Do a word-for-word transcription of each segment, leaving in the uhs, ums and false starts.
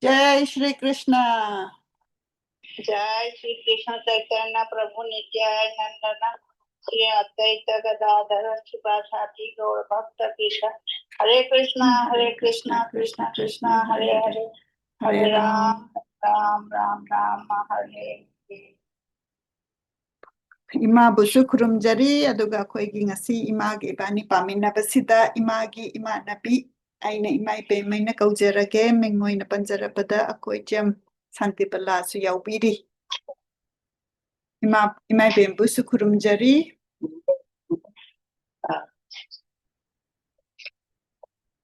जय श्री कृष्णा। जय श्री कृष्ण चैतन्य प्रभु नित्यानंदन श्री अद्वैत गदाधर श्रीवासादि गौर भक्त कृष्ण। हरे कृष्णा हरे कृष्णा कृष्णा कृष्णा हरे हरे, हरे राम राम राम राम हरे हरे। ꯏꯃꯥꯕꯨꯁꯨ ꯈꯨꯔꯨꯝꯖꯔꯤ, ꯑꯗꯨꯒ ꯑꯩꯈꯣꯏꯒꯤ ꯉꯁꯤ ꯏꯃꯥꯒꯤ ꯏꯕꯥꯅꯤ ꯄꯥꯃꯤꯟꯅꯕꯁꯤꯗ ꯏꯃꯥꯒꯤ ꯏꯃꯥꯟꯅꯕꯤ, ꯑꯩꯅ ꯏꯃꯥ ꯏꯕꯦꯝꯃꯩꯅ ꯀꯧꯖꯔꯒꯦ, ꯃꯤꯡ ꯑꯣꯏꯅ ꯄꯟꯖꯔꯕꯗ ꯑꯩꯈꯣꯏ ꯏꯆꯦꯝ ꯁꯥꯟꯇꯤꯕꯂꯥꯁꯨ ꯌꯥꯎꯕꯤꯔꯤ꯫ ꯏꯃꯥ, ꯏꯃꯥ ꯏꯕꯦꯝꯕꯨꯁꯨ ꯈꯨꯔꯨꯝꯖꯔꯤ꯫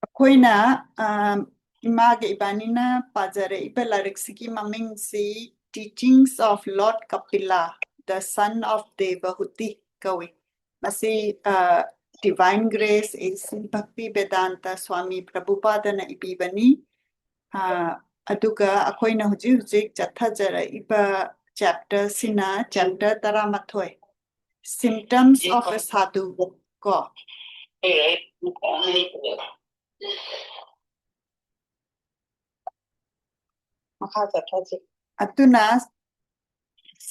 ꯑꯩꯈꯣꯏꯅ, ꯑ, ꯏꯃꯥꯒ ꯏꯕꯥꯅꯤꯅ ꯄꯥꯖꯔꯛꯏꯕ ꯂꯥꯏꯔꯤꯛꯁꯤꯒꯤ ꯃꯃꯤꯡꯁꯤ Teachings of Lord Kapila, the Son of Devahuti ꯀꯧꯏ꯫ ꯃꯁꯤ, ꯑ, Divine Grace, A C Bhakti Vedanta Swami Prabhupadaꯅ ꯏꯕꯤꯕꯅꯤ꯫ ꯑ, ꯑꯗꯨꯒ ꯑꯩꯈꯣꯏꯅ ꯍꯧꯖꯤꯛ ꯍꯧꯖꯤꯛ ꯆꯠꯊꯖꯔꯛꯏꯕ chapterꯁꯤꯅ chapter ꯇꯔꯥꯃꯥꯊꯣꯏ, Symptoms of a Sadhu ꯀꯣ꯫ ꯃꯈꯥ ꯆꯠꯊꯁꯤ꯫ ꯑꯗꯨꯅ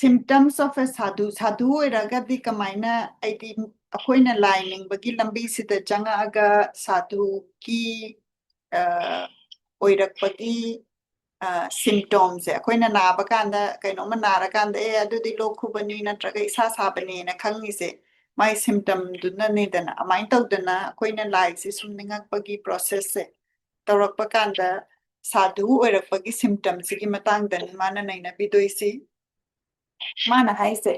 Symptoms of a Sadhu, ꯁꯥꯙꯨ ꯑꯣꯏꯔꯒꯗꯤ ꯀꯃꯥꯏꯅ, ꯍꯥꯏꯗꯤ ꯑꯩꯈꯣꯏꯅ ꯂꯥꯏ ꯅꯤꯡꯕꯒꯤ ꯂꯝꯕꯤꯁꯤꯗ ꯆꯪꯉꯛꯑꯒ ꯁꯥꯙꯨꯒꯤ, ꯑ, ꯑꯣꯏꯔꯛꯄꯒꯤ, ꯑ, symptomꯁꯦ, ꯑꯩꯈꯣꯏꯅ ꯅꯥꯕ ꯀꯥꯟꯗ, ꯀꯩꯅꯣꯝꯃ ꯅꯥꯔꯀꯥꯟꯗ, "ꯑꯦ, ꯑꯗꯨꯗꯤ ꯂꯣꯛ ꯈꯨꯕꯅꯤ ꯅꯠꯇ꯭ꯔꯒ ꯏꯁꯥ ꯁꯥꯕꯅꯦꯅ" ꯈꯪꯉꯤꯁꯦ, ꯃꯥꯏ symptomꯗꯨꯅꯅꯤꯗꯅ꯫ ꯑꯗꯨꯃꯥꯏꯅ ꯇꯧꯗꯅ ꯑꯩꯈꯣꯏꯅ ꯂꯥꯏꯁꯦ ꯁꯨꯝ ꯅꯤꯡꯉꯛꯄꯒꯤ processꯁꯦ ꯇꯧꯔꯛꯄ ꯀꯥꯟꯗ ꯁꯥꯙꯨ ꯑꯣꯏꯔꯛꯄꯒꯤ symptomꯁꯤꯒꯤ ꯃꯇꯥꯡꯗꯅꯤ ꯃꯥꯅ ꯅꯩꯅꯕꯤꯗꯣꯏꯁꯤ꯫ ꯃꯥꯅ ꯍꯥꯏꯁꯦ,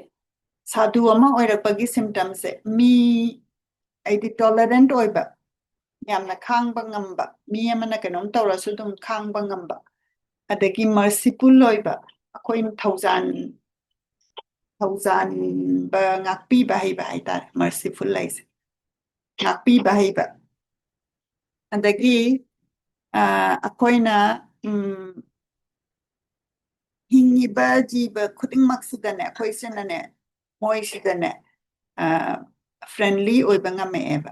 ꯁꯥꯙꯨ ꯑꯃ ꯑꯣꯏꯔꯛꯄꯒꯤ symptomꯁꯦ, ꯃꯤ, ꯍꯥꯏꯗꯤ tolerant ꯑꯣꯏꯕ, ꯌꯥꯝꯅ ꯈꯥꯡꯕ ꯉꯝꯕ, ꯃꯤ ꯑꯃꯅ ꯀꯩꯅꯣꯝ ꯇꯧꯔꯁꯨ ꯑꯗꯨꯝ ꯈꯥꯡꯕ ꯉꯝꯕ, ꯑꯗꯒꯤ merciful ꯑꯣꯏꯕ, ꯑꯩꯈꯣꯏꯅ ꯊꯧꯖꯥꯟ, ꯊꯧꯖꯥꯟꯕ, ꯉꯥꯛꯄꯤꯕ ꯍꯩꯕ ꯍꯥꯏꯇꯥꯔꯦ, merciful ꯍꯥꯏꯁꯦ, ꯉꯥꯛꯄꯤꯕ ꯍꯩꯕ꯫ ꯑꯗꯒꯤ, ꯑ, ꯑꯩꯈꯣꯏꯅ, ꯎꯝ, ꯍꯤꯡꯉꯤꯕ ꯖꯤꯕ ꯈꯨꯗꯤꯡꯃꯛꯁꯤꯗꯅꯦ, ꯑꯩꯈꯣꯏꯁꯤꯅꯅꯦ, ꯃꯣꯏꯁꯤꯗꯅꯦ, ꯑ, friendly ꯑꯣꯏꯕ ꯉꯝꯃꯛꯑꯦꯕ꯫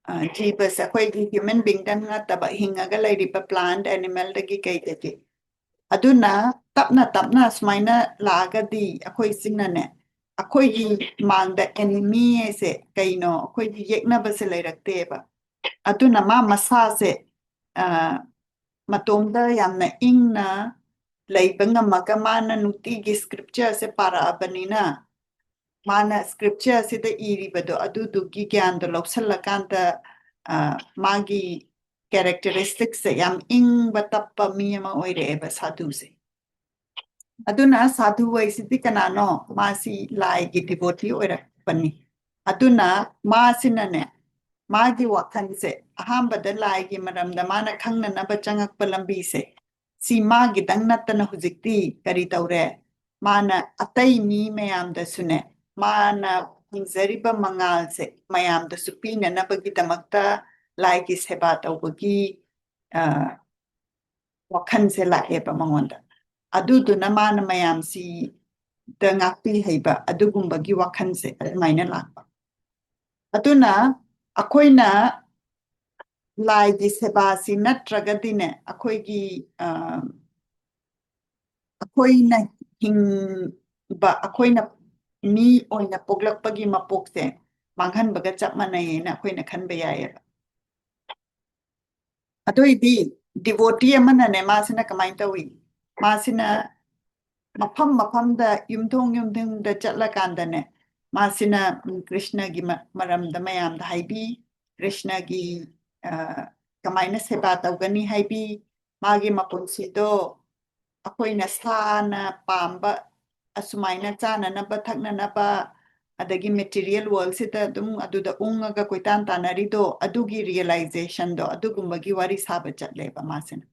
ꯑ, ꯖꯤꯕꯁꯦ ꯑꯩꯈꯣꯏꯒꯤ human beingꯗꯪ ꯅꯠꯇꯕ, ꯍꯤꯡꯉꯒ ꯂꯩꯔꯤꯕ plant, animalꯗꯒꯤ ꯀꯩꯗꯒꯤ꯫ ꯑꯗꯨꯅ ꯇꯞꯅ ꯇꯞꯅ ꯁꯨꯃꯥꯏꯅ ꯂꯥꯛꯑꯒꯗꯤ ꯑꯩꯈꯣꯏꯁꯤꯅꯅꯦ, ꯑꯩꯈꯣꯏꯒꯤ ꯃꯥꯡꯗ enemy ꯍꯥꯏꯁꯦ ꯀꯩꯅꯣ, ꯑꯩꯈꯣꯏꯒꯤ ꯌꯦꯛꯅꯕꯁꯦ ꯂꯩꯔꯛꯇꯦꯕ꯫ ꯑꯗꯨꯅ ꯃꯥ ꯃꯁꯥꯁꯦ, ꯑ, ꯃꯇꯣꯝꯗ ꯌꯥꯝꯅ ꯏꯪꯅ ꯂꯩꯕ ꯉꯝꯃꯒ ꯃꯥꯅ ꯅꯨꯡꯇꯤꯒꯤ scriptureꯁꯦ ꯄꯥꯔꯛꯑꯕꯅꯤꯅ, ꯃꯥꯅ scriptureꯁꯤꯗ ꯏꯔꯤꯕꯗꯣ ꯑꯗꯨꯗꯨꯒꯤ ꯒ꯭ꯌꯥꯟꯗꯣ ꯂꯧꯁꯜꯂꯀꯥꯟꯗ, ꯑ, ꯃꯥꯒꯤ characteristicsꯁꯦ ꯌꯥꯝ ꯏꯪꯕ ꯇꯞꯄ ꯃꯤ ꯑꯃ ꯑꯣꯏꯔꯛꯑꯦꯕ ꯁꯥꯙꯨꯁꯦ꯫ ꯑꯗꯨꯅ ꯁꯥꯙꯨ ꯍꯥꯏꯁꯤꯗꯤ ꯀꯅꯥꯅꯣ? ꯃꯥꯁꯤ ꯂꯥꯏꯒꯤ devotee ꯑꯣꯏꯔꯛꯄꯅꯤ꯫ ꯑꯗꯨꯅ ꯃꯥꯁꯤꯅꯅꯦ, ꯃꯥꯒꯤ ꯋꯥꯈꯜꯁꯦ ꯑꯍꯥꯟꯕꯗ ꯂꯥꯏꯒꯤ ꯃꯔꯝꯗ ꯃꯥꯅ ꯈꯪꯅꯅꯕ ꯆꯪꯉꯛꯄ ꯂꯝꯕꯤꯁꯦ, ꯁꯤ ꯃꯥꯒꯤꯗꯪ ꯅꯠꯇꯅ ꯍꯧꯖꯤꯛꯇꯤ ꯀꯔꯤ ꯇꯧꯔꯦ? ꯃꯥꯅ ꯑꯇꯩ ꯃꯤ ꯃꯌꯥꯝꯗꯁꯨꯅꯦ, ꯃꯥꯅ ꯐꯪꯖꯔꯤꯕ ꯃꯉꯥꯜꯁꯦ ꯃꯌꯥꯝꯗꯁꯨ ꯄꯤꯅꯅꯕꯒꯤꯗꯃꯛꯇ ꯂꯥꯏꯒꯤ ꯁꯦꯕꯥ ꯇꯧꯕꯒꯤ, ꯑ, ꯋꯥꯈꯜꯁꯦ ꯂꯥꯛꯑꯦꯕ ꯃꯉꯣꯟꯗ꯫ ꯑꯗꯨꯗꯨꯅ ꯃꯥꯅ ꯃꯌꯥꯝꯁꯤꯗ ꯉꯥꯛꯄꯤ ꯍꯩꯕ ꯑꯗꯨꯒꯨꯝꯕꯒꯤ ꯋꯥꯈꯜꯁꯦ ꯑꯗꯨꯃꯥꯏꯅ ꯂꯥꯛꯄ꯫ ꯑꯗꯨꯅ ꯑꯩꯈꯣꯏꯅ ꯂꯥꯏꯒꯤ ꯁꯦꯕꯥꯁꯤ ꯅꯠꯇ꯭ꯔꯒꯗꯤꯅꯦ, ꯑꯩꯈꯣꯏꯒꯤ, ꯑ, ꯑꯩꯈꯣꯏꯅ ꯍꯤꯡꯕ, ꯑꯩꯈꯣꯏꯅ ꯃꯤ ꯑꯣꯏꯅ ꯄꯣꯛꯂꯛꯄꯒꯤ ꯃꯄꯣꯛꯁꯦ ꯃꯥꯡꯍꯟꯕꯒ ꯆꯞ ꯃꯥꯟꯅꯩꯌꯦꯅ ꯑꯩꯈꯣꯏꯅ ꯈꯟꯕ ꯌꯥꯏꯌꯦꯕ꯫ ꯑꯗꯨꯏꯗꯤ devotee ꯑꯃꯅꯅꯦ, ꯃꯥꯁꯤꯅ ꯀꯃꯥꯏꯅ ꯇꯧꯏ? ꯃꯥꯁꯤꯅ ꯃꯐꯝ ꯃꯐꯝꯗ, ꯌꯨꯝꯊꯣꯡ ꯌꯨꯝꯊꯣꯡꯗ ꯆꯠꯂꯀꯥꯟꯗꯅꯦ, ꯃꯥꯁꯤꯅ, ꯎꯝ, ꯀ꯭ꯔꯤꯁꯅꯒꯤ ꯃ-, ꯃꯔꯝꯗ ꯃꯌꯥꯝꯗ ꯍꯥꯏꯕꯤ, ꯀ꯭ꯔꯤꯁꯅꯒꯤ, ꯑ, ꯀꯃꯥꯏꯅ ꯁꯦꯕꯥ ꯇꯧꯒꯅꯤ ꯍꯥꯏꯕꯤ, ꯃꯥꯒꯤ ꯃꯄꯨꯟꯁꯤꯗꯣ ꯑꯩꯈꯣꯏꯅ ꯁꯥꯅ ꯄꯥꯝꯕ, ꯑꯁꯨꯃꯥꯏꯅ ꯆꯥꯅꯅꯕ ꯊꯛꯅꯅꯕ, ꯑꯗꯒꯤ material worldꯁꯤꯗ ꯑꯗꯨꯝ ꯑꯗꯨꯗ ꯎꯪꯉꯒ ꯀꯣꯏꯇꯥꯟ ꯇꯥꯟꯅꯔꯤꯗꯣ, ꯑꯗꯨꯒꯤ realizationꯗꯣ, ꯑꯗꯨꯒꯨꯝꯕꯒꯤ ꯋꯥꯔꯤ ꯁꯥꯕ ꯆꯠꯂꯦꯕ ꯃꯥꯁꯤꯅ꯫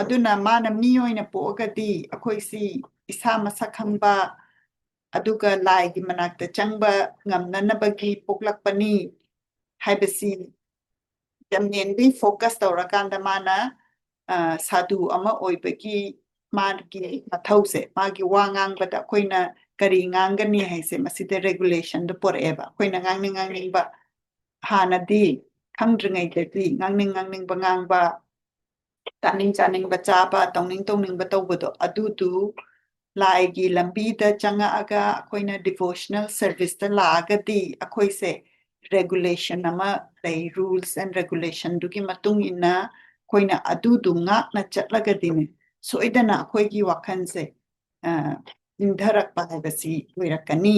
ꯑꯗꯨꯅ ꯃꯥꯅ ꯃꯤ ꯑꯣꯏꯅ ꯄꯣꯛꯑꯒꯗꯤ ꯑꯩꯈꯣꯏꯁꯤ ꯏꯁꯥ ꯃꯁꯛ ꯈꯪꯕ, ꯑꯗꯨꯒ ꯂꯥꯏꯒꯤ ꯃꯅꯥꯛꯇ ꯆꯪꯕ ꯉꯝꯅꯅꯕꯒꯤ ꯄꯣꯛꯂꯛꯄꯅꯤ ꯍꯥꯏꯕꯁꯤ ꯌꯥꯝ mainly focus ꯇꯧꯔꯀꯥꯟꯗ ꯃꯥꯅ, ꯑ, ꯁꯥꯙꯨ ꯑꯃ ꯑꯣꯏꯕꯒꯤ ꯃꯥꯒꯤ ꯃꯊꯧꯁꯦ, ꯃꯥꯒꯤ ꯋꯥ ꯉꯥꯡꯕꯗ ꯑꯩꯈꯣꯏꯅ ꯀꯔꯤ ꯉꯥꯡꯒꯅꯤ ꯍꯥꯏꯁꯦ, ꯃꯁꯤꯗ regulationꯗꯣ ꯄꯣꯔꯛꯑꯦꯕ꯫ ꯑꯩꯈꯣꯏꯅ ꯉꯥꯡꯅꯤꯡ ꯉꯥꯡꯅꯤꯡꯕ, ꯍꯥꯟꯅꯗꯤ ꯈꯪꯗ꯭ꯔꯤꯉꯩꯗꯗꯤ ꯉꯥꯡꯅꯤꯡ ꯉꯥꯡꯅꯤꯡꯕ ꯉꯥꯡꯕ, ꯆꯥꯅꯤꯡ ꯆꯥꯅꯤꯡꯕ ꯆꯥꯕ, ꯇꯧꯅꯤꯡ ꯇꯧꯅꯤꯡꯕ ꯇꯧꯕꯗꯣ, ꯑꯗꯨꯗꯨ ꯂꯥꯏꯒꯤ ꯂꯝꯕꯤꯗ ꯆꯪꯉꯛꯑꯒ ꯑꯩꯈꯣꯏꯅ devotional service ꯇ ꯂꯥꯛꯑꯒꯗꯤ, ꯑꯩꯈꯣꯏꯁꯦ regulation ꯑꯃ ꯂꯩ, rules and regulation ꯗꯨꯒꯤ ꯃꯇꯨꯡ ꯏꯟꯅ ꯑꯩꯈꯣꯏꯅ ꯑꯗꯨꯗꯨ ꯉꯥꯛꯅ ꯆꯠꯂꯒꯗꯤꯅꯦ, ꯁꯣꯏꯗꯅ ꯑꯩꯈꯣꯏꯒꯤ ꯋꯥꯈꯜꯁꯦ, ꯑ, ꯏꯪꯊꯔꯛꯄ ꯍꯥꯏꯕꯁꯤ ꯑꯣꯏꯔꯛꯀꯅꯤ꯫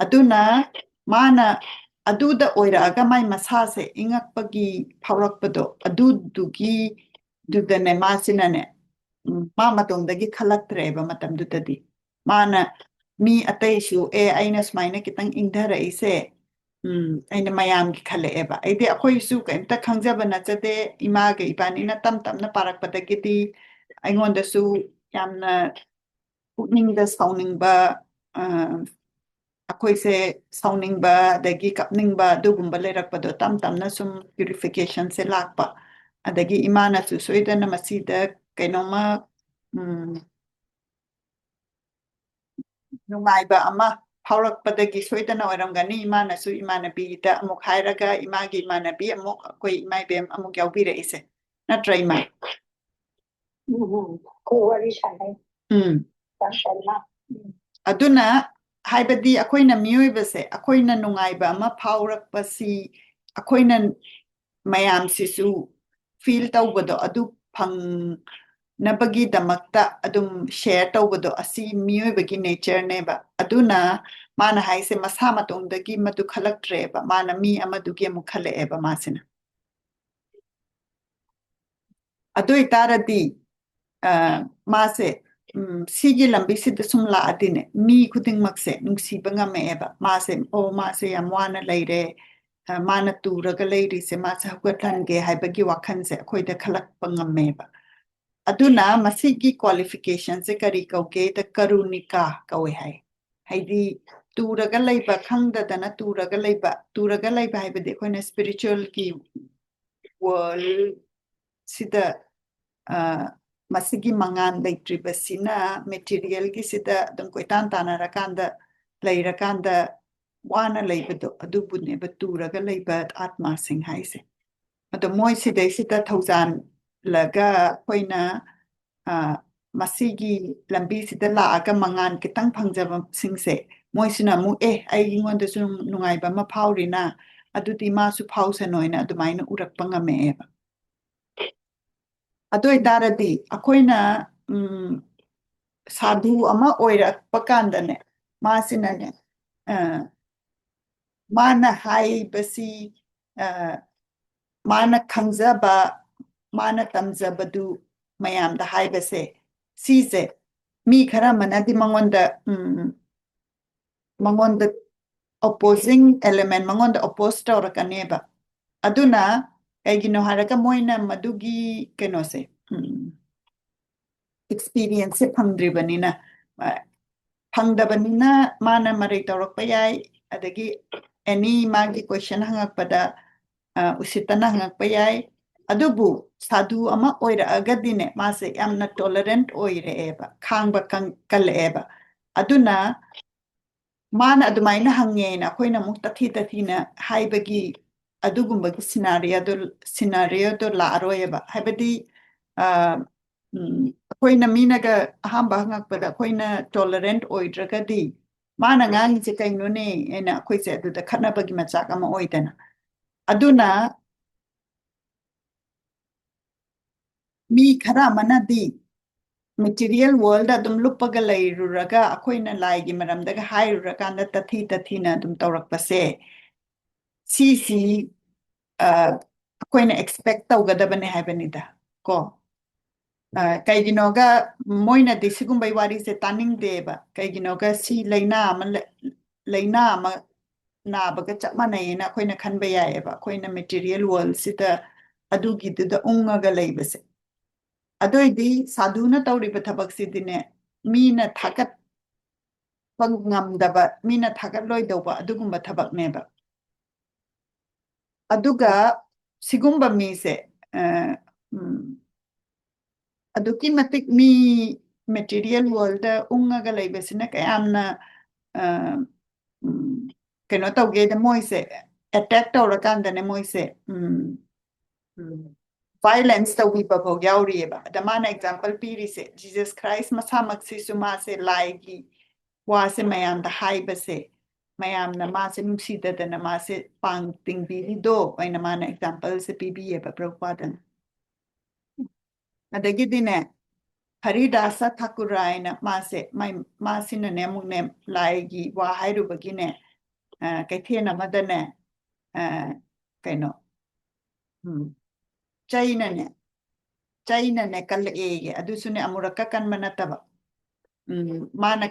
ꯑꯗꯨꯅ ꯃꯥꯅ ꯑꯗꯨꯗ ꯑꯣꯏꯔꯛꯑꯒ ꯃꯥꯏ ꯃꯁꯥꯁꯦ ꯏꯪꯉꯛꯄꯒꯤ ꯐꯥꯎꯔꯛꯄꯗꯣ, ꯑꯗꯨꯗꯨꯒꯤ, ꯑꯗꯨꯗꯅꯦ ꯃꯥꯁꯤꯅꯅꯦ, ꯎꯝ, ꯃꯥ ꯃꯇꯣꯝꯗꯒꯤ ꯈꯜꯂꯛꯇ꯭ꯔꯦꯕ ꯃꯇꯝꯗꯨꯗꯗꯤ꯫ ꯃꯥꯅ ꯃꯤ ꯑꯇꯩꯁꯨ, "ꯑꯦ, ꯑꯩꯅ ꯁꯨꯃꯥꯏꯅ ꯈꯤꯇꯪ ꯏꯪꯊꯔꯛꯏꯁꯦ, ꯎꯝ, ꯑꯩꯅ ꯃꯌꯥꯝꯒꯤ ꯈꯜꯂꯛꯑꯦꯕ"꯫ ꯑꯩꯗꯤ ꯑꯩꯈꯣꯏꯁꯨ ꯀꯩꯝꯇ ꯈꯪꯖꯕ ꯅꯠꯆꯗꯦ꯫ ꯏꯃꯥꯒ ꯏꯕꯥꯅꯤꯅ ꯇꯞ ꯇꯞꯅ ꯄꯥꯔꯛꯄꯗꯒꯤꯗꯤ ꯑꯩꯉꯣꯟꯗꯁꯨ ꯌꯥꯝꯅ ꯄꯨꯛꯅꯤꯡꯗ ꯁꯥꯎꯅꯤꯡꯕ, ꯑ, ꯑꯩꯈꯣꯏꯁꯦ ꯁꯥꯎꯅꯤꯡꯕ ꯑꯗꯒꯤ ꯀꯞꯅꯤꯡꯕ ꯑꯗꯨꯒꯨꯝꯕ ꯂꯩꯔꯛꯄꯗꯣ ꯇꯞ ꯇꯞꯅ ꯁꯨꯝ purification ꯁꯦ ꯂꯥꯛꯄ꯫ ꯑꯗꯒꯤ ꯏꯃꯥꯅꯁꯨ ꯁꯣꯏꯗꯅ ꯃꯁꯤꯗ ꯀꯩꯅꯣꯝꯃ, ꯎꯝ, ꯅꯨꯡꯉꯥꯏꯕ ꯑꯃ ꯐꯥꯎꯔꯛꯄꯗꯒꯤ ꯁꯣꯏꯗꯅ ꯑꯣꯏꯔꯝꯒꯅꯤ꯫ ꯏꯃꯥꯅꯁꯨ ꯏꯃꯥꯟꯅꯕꯤꯗ ꯑꯃꯨꯛ ꯍꯥꯏꯔꯒ, ꯏꯃꯥꯒꯤ ꯏꯃꯥꯟꯅꯕꯤ ꯑꯃꯨꯛ ꯑꯩꯈꯣꯏ ꯏꯃꯥ ꯏꯕꯦꯝ ꯑꯃꯨꯛ ꯌꯥꯎꯕꯤꯔꯛꯏꯁꯦ꯫ ꯅꯠꯇ꯭ꯔꯥ, ꯏꯃꯥ? ꯎꯝ, ꯎꯝ꯫ ꯑꯩꯈꯣꯏ ꯋꯥꯔꯤ ꯁꯥꯟꯅꯩ꯫ ꯎꯝ꯫ ꯌꯥꯝ ꯐꯩꯅ꯫ ꯎꯝ꯫ ꯑꯗꯨꯅ, ꯍꯥꯏꯕꯗꯤ, ꯑꯩꯈꯣꯏꯅ ꯃꯤꯑꯣꯏꯕꯁꯦ, ꯑꯩꯈꯣꯏꯅ ꯅꯨꯡꯉꯥꯏꯕ ꯑꯃ ꯐꯥꯎꯔꯛꯄꯁꯤ, ꯑꯩꯈꯣꯏꯅ ꯃꯌꯥꯝꯁꯤꯁꯨ feel ꯇꯧꯕꯗꯣ, ꯑꯗꯨ ꯐꯪꯅꯕꯒꯤꯗꯃꯛꯇ ꯑꯗꯨꯝ share ꯇꯧꯕꯗꯣ, ꯑꯁꯤ ꯃꯤꯑꯣꯏꯕꯒꯤ nature ꯅꯦꯕ꯫ ꯑꯗꯨꯅ ꯃꯥꯅ ꯍꯥꯏꯁꯦ, ꯃꯁꯥ ꯃꯇꯣꯝꯗꯒꯤ ꯃꯗꯨ ꯈꯜꯂꯛꯇ꯭ꯔꯦꯕ, ꯃꯥꯅ ꯃꯤ ꯑꯃꯗꯨꯒꯤ ꯑꯃꯨꯛ ꯈꯜꯂꯛꯑꯦꯕ ꯃꯥꯁꯤꯅ꯫ ꯑꯗꯨ ꯑꯣꯏꯇꯥꯔꯗꯤ, ꯑ, ꯃꯥꯁꯦ, ꯎꯝ, ꯁꯤꯒꯤ ꯂꯝꯕꯤꯁꯤꯗ ꯁꯨꯝ ꯂꯥꯛꯑꯗꯤꯅꯦ, ꯃꯤ ꯈꯨꯗꯤꯡꯃꯛꯁꯦ ꯅꯨꯡꯁꯤꯕ ꯉꯝꯃꯛꯑꯦꯕ꯫ ꯃꯥꯁꯦ, "ꯑꯣ, ꯃꯥꯁꯦ ꯌꯥꯝ ꯋꯥꯅ ꯂꯩꯔꯦ, ꯑ, ꯃꯥꯅ ꯇꯨꯔꯒ ꯂꯩꯔꯤꯁꯦ, ꯃꯥꯁꯦ ꯍꯧꯒꯠꯍꯟꯒꯦ" ꯍꯥꯏꯕꯒꯤ ꯋꯥꯈꯜꯁꯦ ꯑꯩꯈꯣꯏꯗ ꯈꯜꯂꯛꯄ ꯉꯝꯃꯦꯕ꯫ ꯑꯗꯨꯅ ꯃꯁꯤꯒꯤ qualification ꯁꯦ ꯀꯔꯤ ꯀꯧꯒꯦꯗ, ꯀꯔꯨꯅꯤꯀꯥ ꯀꯧꯋꯦ ꯍꯥꯏ꯫ ꯍꯥꯏꯗꯤ, ꯇꯨꯔꯒ ꯂꯩꯕ, ꯈꯪꯗꯗꯅ ꯇꯨꯔꯒ ꯂꯩꯕ, ꯇꯨꯔꯒ ꯂꯩꯕ ꯍꯥꯏꯕꯗꯤ ꯑꯩꯈꯣꯏꯅ spiritual ꯒꯤ world ꯁꯤꯗ, ꯑ, ꯃꯁꯤꯒꯤ ꯃꯉꯥꯜ ꯂꯩꯇ꯭ꯔꯤꯕꯁꯤꯅ material ꯒꯤꯁꯤꯗ ꯑꯗꯨꯝ ꯀꯣꯏꯇꯥꯟ ꯇꯥꯟꯅꯔꯀꯥꯟꯗ, ꯂꯩꯔꯀꯥꯟꯗ ꯋꯥꯅ ꯂꯩꯕꯗꯣ, ꯑꯗꯨꯕꯨꯅꯦꯕ ꯇꯨꯔꯒ ꯂꯩꯕ ꯑꯥꯠꯃꯥꯁꯤꯡ ꯍꯥꯏꯁꯦ꯫ ꯑꯗꯣ ꯃꯣꯏ ꯁꯤꯗꯩꯁꯤꯗ ꯊꯧꯖꯥꯟ ꯂꯒ ꯑꯩꯈꯣꯏꯅ, ꯑ, ꯃꯁꯤꯒꯤ ꯂꯝꯕꯤꯁꯤꯗ ꯂꯥꯛꯑꯒ ꯃꯉꯥꯜ ꯈꯤꯇꯪ ꯐꯪꯖꯕꯁꯤꯡꯁꯦ, ꯃꯣꯏꯁꯤꯅ ꯑꯃꯨꯛ, "ꯑꯦ, ꯑꯩꯉꯣꯟꯗꯁꯨ ꯅꯨꯡꯉꯥꯏꯕ ꯑꯃ ꯐꯥꯎꯔꯤꯅ, ꯑꯗꯨꯗꯤ ꯃꯥꯁꯨ ꯐꯥꯎꯁꯅꯨ" ꯍꯥꯏꯅ ꯑꯗꯨꯃꯥꯏꯅ ꯎꯔꯛꯄ ꯉꯝꯃꯛꯑꯦꯕ꯫ ꯑꯗꯨ ꯑꯣꯏꯇꯥꯔꯗꯤ ꯑꯩꯈꯣꯏꯅ, ꯎꯝ, ꯁꯥꯙꯨ ꯑꯃ ꯑꯣꯏꯔꯛꯄ ꯀꯥꯟꯗꯅꯦ, ꯃꯥꯁꯤꯅꯅꯦ, ꯑ, ꯃꯥꯅ ꯍꯥꯏꯕꯁꯤ, ꯑ, ꯃꯥꯅ ꯈꯪꯖꯕ, ꯃꯥꯅ ꯇꯝꯖꯕꯗꯨ ꯃꯌꯥꯝꯗ ꯍꯥꯏꯕꯁꯦ, ꯁꯤꯁꯦ ꯃꯤ ꯈꯔ ꯑꯃꯅꯗꯤ ꯃꯉꯣꯟꯗ, ꯎꯝ, ꯃꯉꯣꯟꯗ opposing element, ꯃꯉꯣꯟꯗ oppose ꯇꯧꯔꯛꯀꯅꯦꯕ꯫ ꯑꯗꯨꯅ ꯀꯩꯒꯤꯅꯣ ꯍꯥꯏꯔꯒ ꯃꯣꯏꯅ ꯃꯗꯨꯒꯤ ꯀꯩꯅꯣꯁꯦ, ꯎꯝ, experience ꯁꯦ ꯐꯪꯗ꯭ꯔꯤꯕꯅꯤꯅ, ꯑ, ꯐꯪꯗꯕꯅꯤꯅ ꯃꯥꯅ ꯃꯔꯩ ꯇꯧꯔꯛꯄ ꯌꯥꯏ, ꯑꯗꯒꯤ any ꯃꯥꯒꯤ question ꯍꯪꯉꯛꯄꯗ, ꯑ, ꯎꯁꯤꯠꯇꯅ ꯍꯪꯉꯛꯄ ꯌꯥꯏ꯫ ꯑꯗꯨꯕꯨ ꯁꯥꯙꯨ ꯑꯃ ꯑꯣꯏꯔꯛꯑꯒꯗꯤꯅꯦ, ꯃꯥꯁꯦ ꯌꯥꯝꯅ tolerant ꯑꯣꯏꯔꯛꯑꯦꯕ, ꯈꯥꯡꯕ ꯀꯪ-, ꯀꯜꯂꯛꯑꯦꯕ꯫ ꯑꯗꯨꯅ ꯃꯥꯅ ꯑꯗꯨꯃꯥꯏꯅ ꯍꯪꯉꯦꯅ ꯑꯩꯈꯣꯏꯅ ꯑꯃꯨꯛ ꯇꯥꯊꯤ ꯇꯥꯊꯤꯅ ꯍꯥꯏꯕꯒꯤ ꯑꯗꯨꯒꯨꯝꯕꯒꯤ scenario ꯗꯣ, scenario ꯗꯣ ꯂꯥꯛꯑꯔꯣꯏꯑꯕ꯫ ꯍꯥꯏꯕꯗꯤ, ꯑ, ꯎꯝ, ꯑꯩꯈꯣꯏꯅ ꯃꯤꯅꯒ ꯑꯍꯥꯝꯕ ꯍꯪꯉꯛꯄꯗ ꯑꯩꯈꯣꯏꯅ tolerant ꯑꯣꯏꯗ꯭ꯔꯒꯗꯤ, "ꯃꯥꯅ ꯉꯥꯡꯉꯤꯁꯦ ꯀꯩꯅꯣꯅꯦ?" ꯍꯥꯏꯅ ꯑꯩꯈꯣꯏꯁꯦ ꯑꯗꯨꯗ ꯈꯠꯅꯕꯒꯤ ꯃꯆꯥꯛ ꯑꯃ ꯑꯣꯏꯗꯅ꯫ ꯑꯗꯨꯅ ꯃꯤ ꯈꯔ ꯑꯃꯅꯗꯤ material world ꯑꯗꯨꯝ ꯂꯨꯞꯄꯒ ꯂꯩꯔꯨꯔꯒ ꯑꯩꯈꯣꯏꯅ ꯂꯥꯏꯒꯤ ꯃꯔꯝꯗꯒ ꯍꯥꯏꯔꯨꯔꯀꯥꯟꯗ ꯇꯥꯊꯤ ꯇꯥꯊꯤꯅ ꯑꯗꯨꯝ ꯇꯧꯔꯛꯄꯁꯦ, ꯁꯤꯁꯤ, ꯑ, ꯑꯩꯈꯣꯏꯅ expect ꯇꯧꯒꯗꯕꯅꯦ ꯍꯥꯏꯕꯅꯤꯗ, ꯀꯣ꯫ ꯑ, ꯀꯩꯒꯤꯅꯣꯒ ꯃꯣꯏꯅꯗꯤ ꯁꯤꯒꯨꯝꯕꯩ ꯋꯥꯔꯤꯁꯦ ꯇꯥꯅꯤꯡꯗꯦꯕ꯫ ꯀꯩꯒꯤꯅꯣꯒ ꯁꯤ ꯂꯥꯏꯅꯥ ꯑꯃ ꯂꯩ-, ꯂꯥꯏꯅꯥ ꯑꯃ ꯅꯥꯕꯒ ꯆꯞ ꯃꯥꯟꯅꯩꯌꯦꯅ ꯑꯩꯈꯣꯏꯅ ꯈꯟꯕ ꯌꯥꯏꯌꯦꯕ, ꯑꯩꯈꯣꯏꯅ material world ꯁꯤꯗ ꯑꯗꯨꯒꯤꯗꯨꯗ ꯎꯪꯉꯒ ꯂꯩꯕꯁꯦ꯫ ꯑꯗꯨꯏꯗꯤ ꯁꯥꯙꯨꯅ ꯇꯧꯔꯤꯕ ꯊꯕꯛꯁꯤꯗꯤꯅꯦ, ꯃꯤꯅ ꯊꯥꯒꯠꯄ ꯉꯝꯗꯕ, ꯃꯤꯅ ꯊꯥꯒꯠꯂꯣꯏꯗꯧꯕ ꯑꯗꯨꯒꯨꯝꯕ ꯊꯕꯛꯅꯦꯕ꯫ ꯑꯗꯨꯒ ꯁꯤꯒꯨꯝꯕ ꯃꯤꯁꯦ, ꯑ, ꯎꯝ, ꯑꯗꯨꯛꯀꯤ ꯃꯇꯤꯛ ꯃꯤ material world ꯎꯪꯉꯒ ꯂꯩꯕꯁꯤꯅ ꯀꯌꯥꯝꯅ, ꯑ, ꯎꯝ, ꯀꯩꯅꯣ ꯇꯧꯒꯦꯗ, ꯃꯣꯏꯁꯦ attack ꯇꯧꯔꯀꯥꯟꯗꯅꯦ, ꯃꯣꯏꯁꯦ, ꯎꯝ, ꯎꯝ, violence ꯇꯧꯕꯤꯕ ꯐꯥꯎ ꯌꯥꯎꯔꯤꯑꯕ꯫ ꯑꯗ ꯃꯥꯅ example ꯄꯤꯔꯤꯁꯦ, Jesus Christ ꯃꯁꯥꯃꯛꯁꯤꯁꯨ ꯃꯥꯁꯦ ꯂꯥꯏꯒꯤ ꯋꯥꯁꯦ ꯃꯌꯥꯝꯗ ꯍꯥꯏꯕꯁꯦ, ꯃꯌꯥꯝꯅ ꯃꯥꯁꯦ ꯅꯨꯡꯁꯤꯗꯗꯅ ꯃꯥꯁꯦ ꯄꯥꯡ ꯇꯤꯡꯕꯤꯔꯤꯗꯣ ꯑꯣꯏꯅ ꯃꯥꯅ exampleꯁꯦ ꯄꯤꯕꯤꯌꯦꯕ ꯄ꯭ꯔꯚꯨꯄꯥꯗꯅ꯫ ꯑꯗꯒꯤꯗꯤꯅꯦ, ꯍꯔꯤꯗꯥꯁ ꯊꯥꯀꯨꯔ ꯍꯥꯏꯅ ꯃꯥꯁꯦ, ꯃꯥꯏ-, ꯃꯥꯁꯤꯅꯅꯦ ꯑꯃꯨꯛꯅꯦ ꯂꯥꯏꯒꯤ ꯋꯥ ꯍꯥꯏꯔꯨꯕꯒꯤꯅꯦ, ꯑ, ꯀꯩꯊꯦꯜ ꯑꯃꯗꯅꯦ, ꯑ, ꯀꯩꯅꯣ, ꯎꯝ, ꯆꯩꯅꯅꯦ, ꯆꯩꯅꯅꯦ ꯀꯜꯂꯛꯑꯦꯌꯦ꯫ ꯑꯗꯨꯁꯨꯅꯦ ꯑꯃꯨꯔꯛꯀ ꯀꯟꯕ ꯅꯠꯇꯕ꯫ ꯎꯝ, ꯃꯥꯅ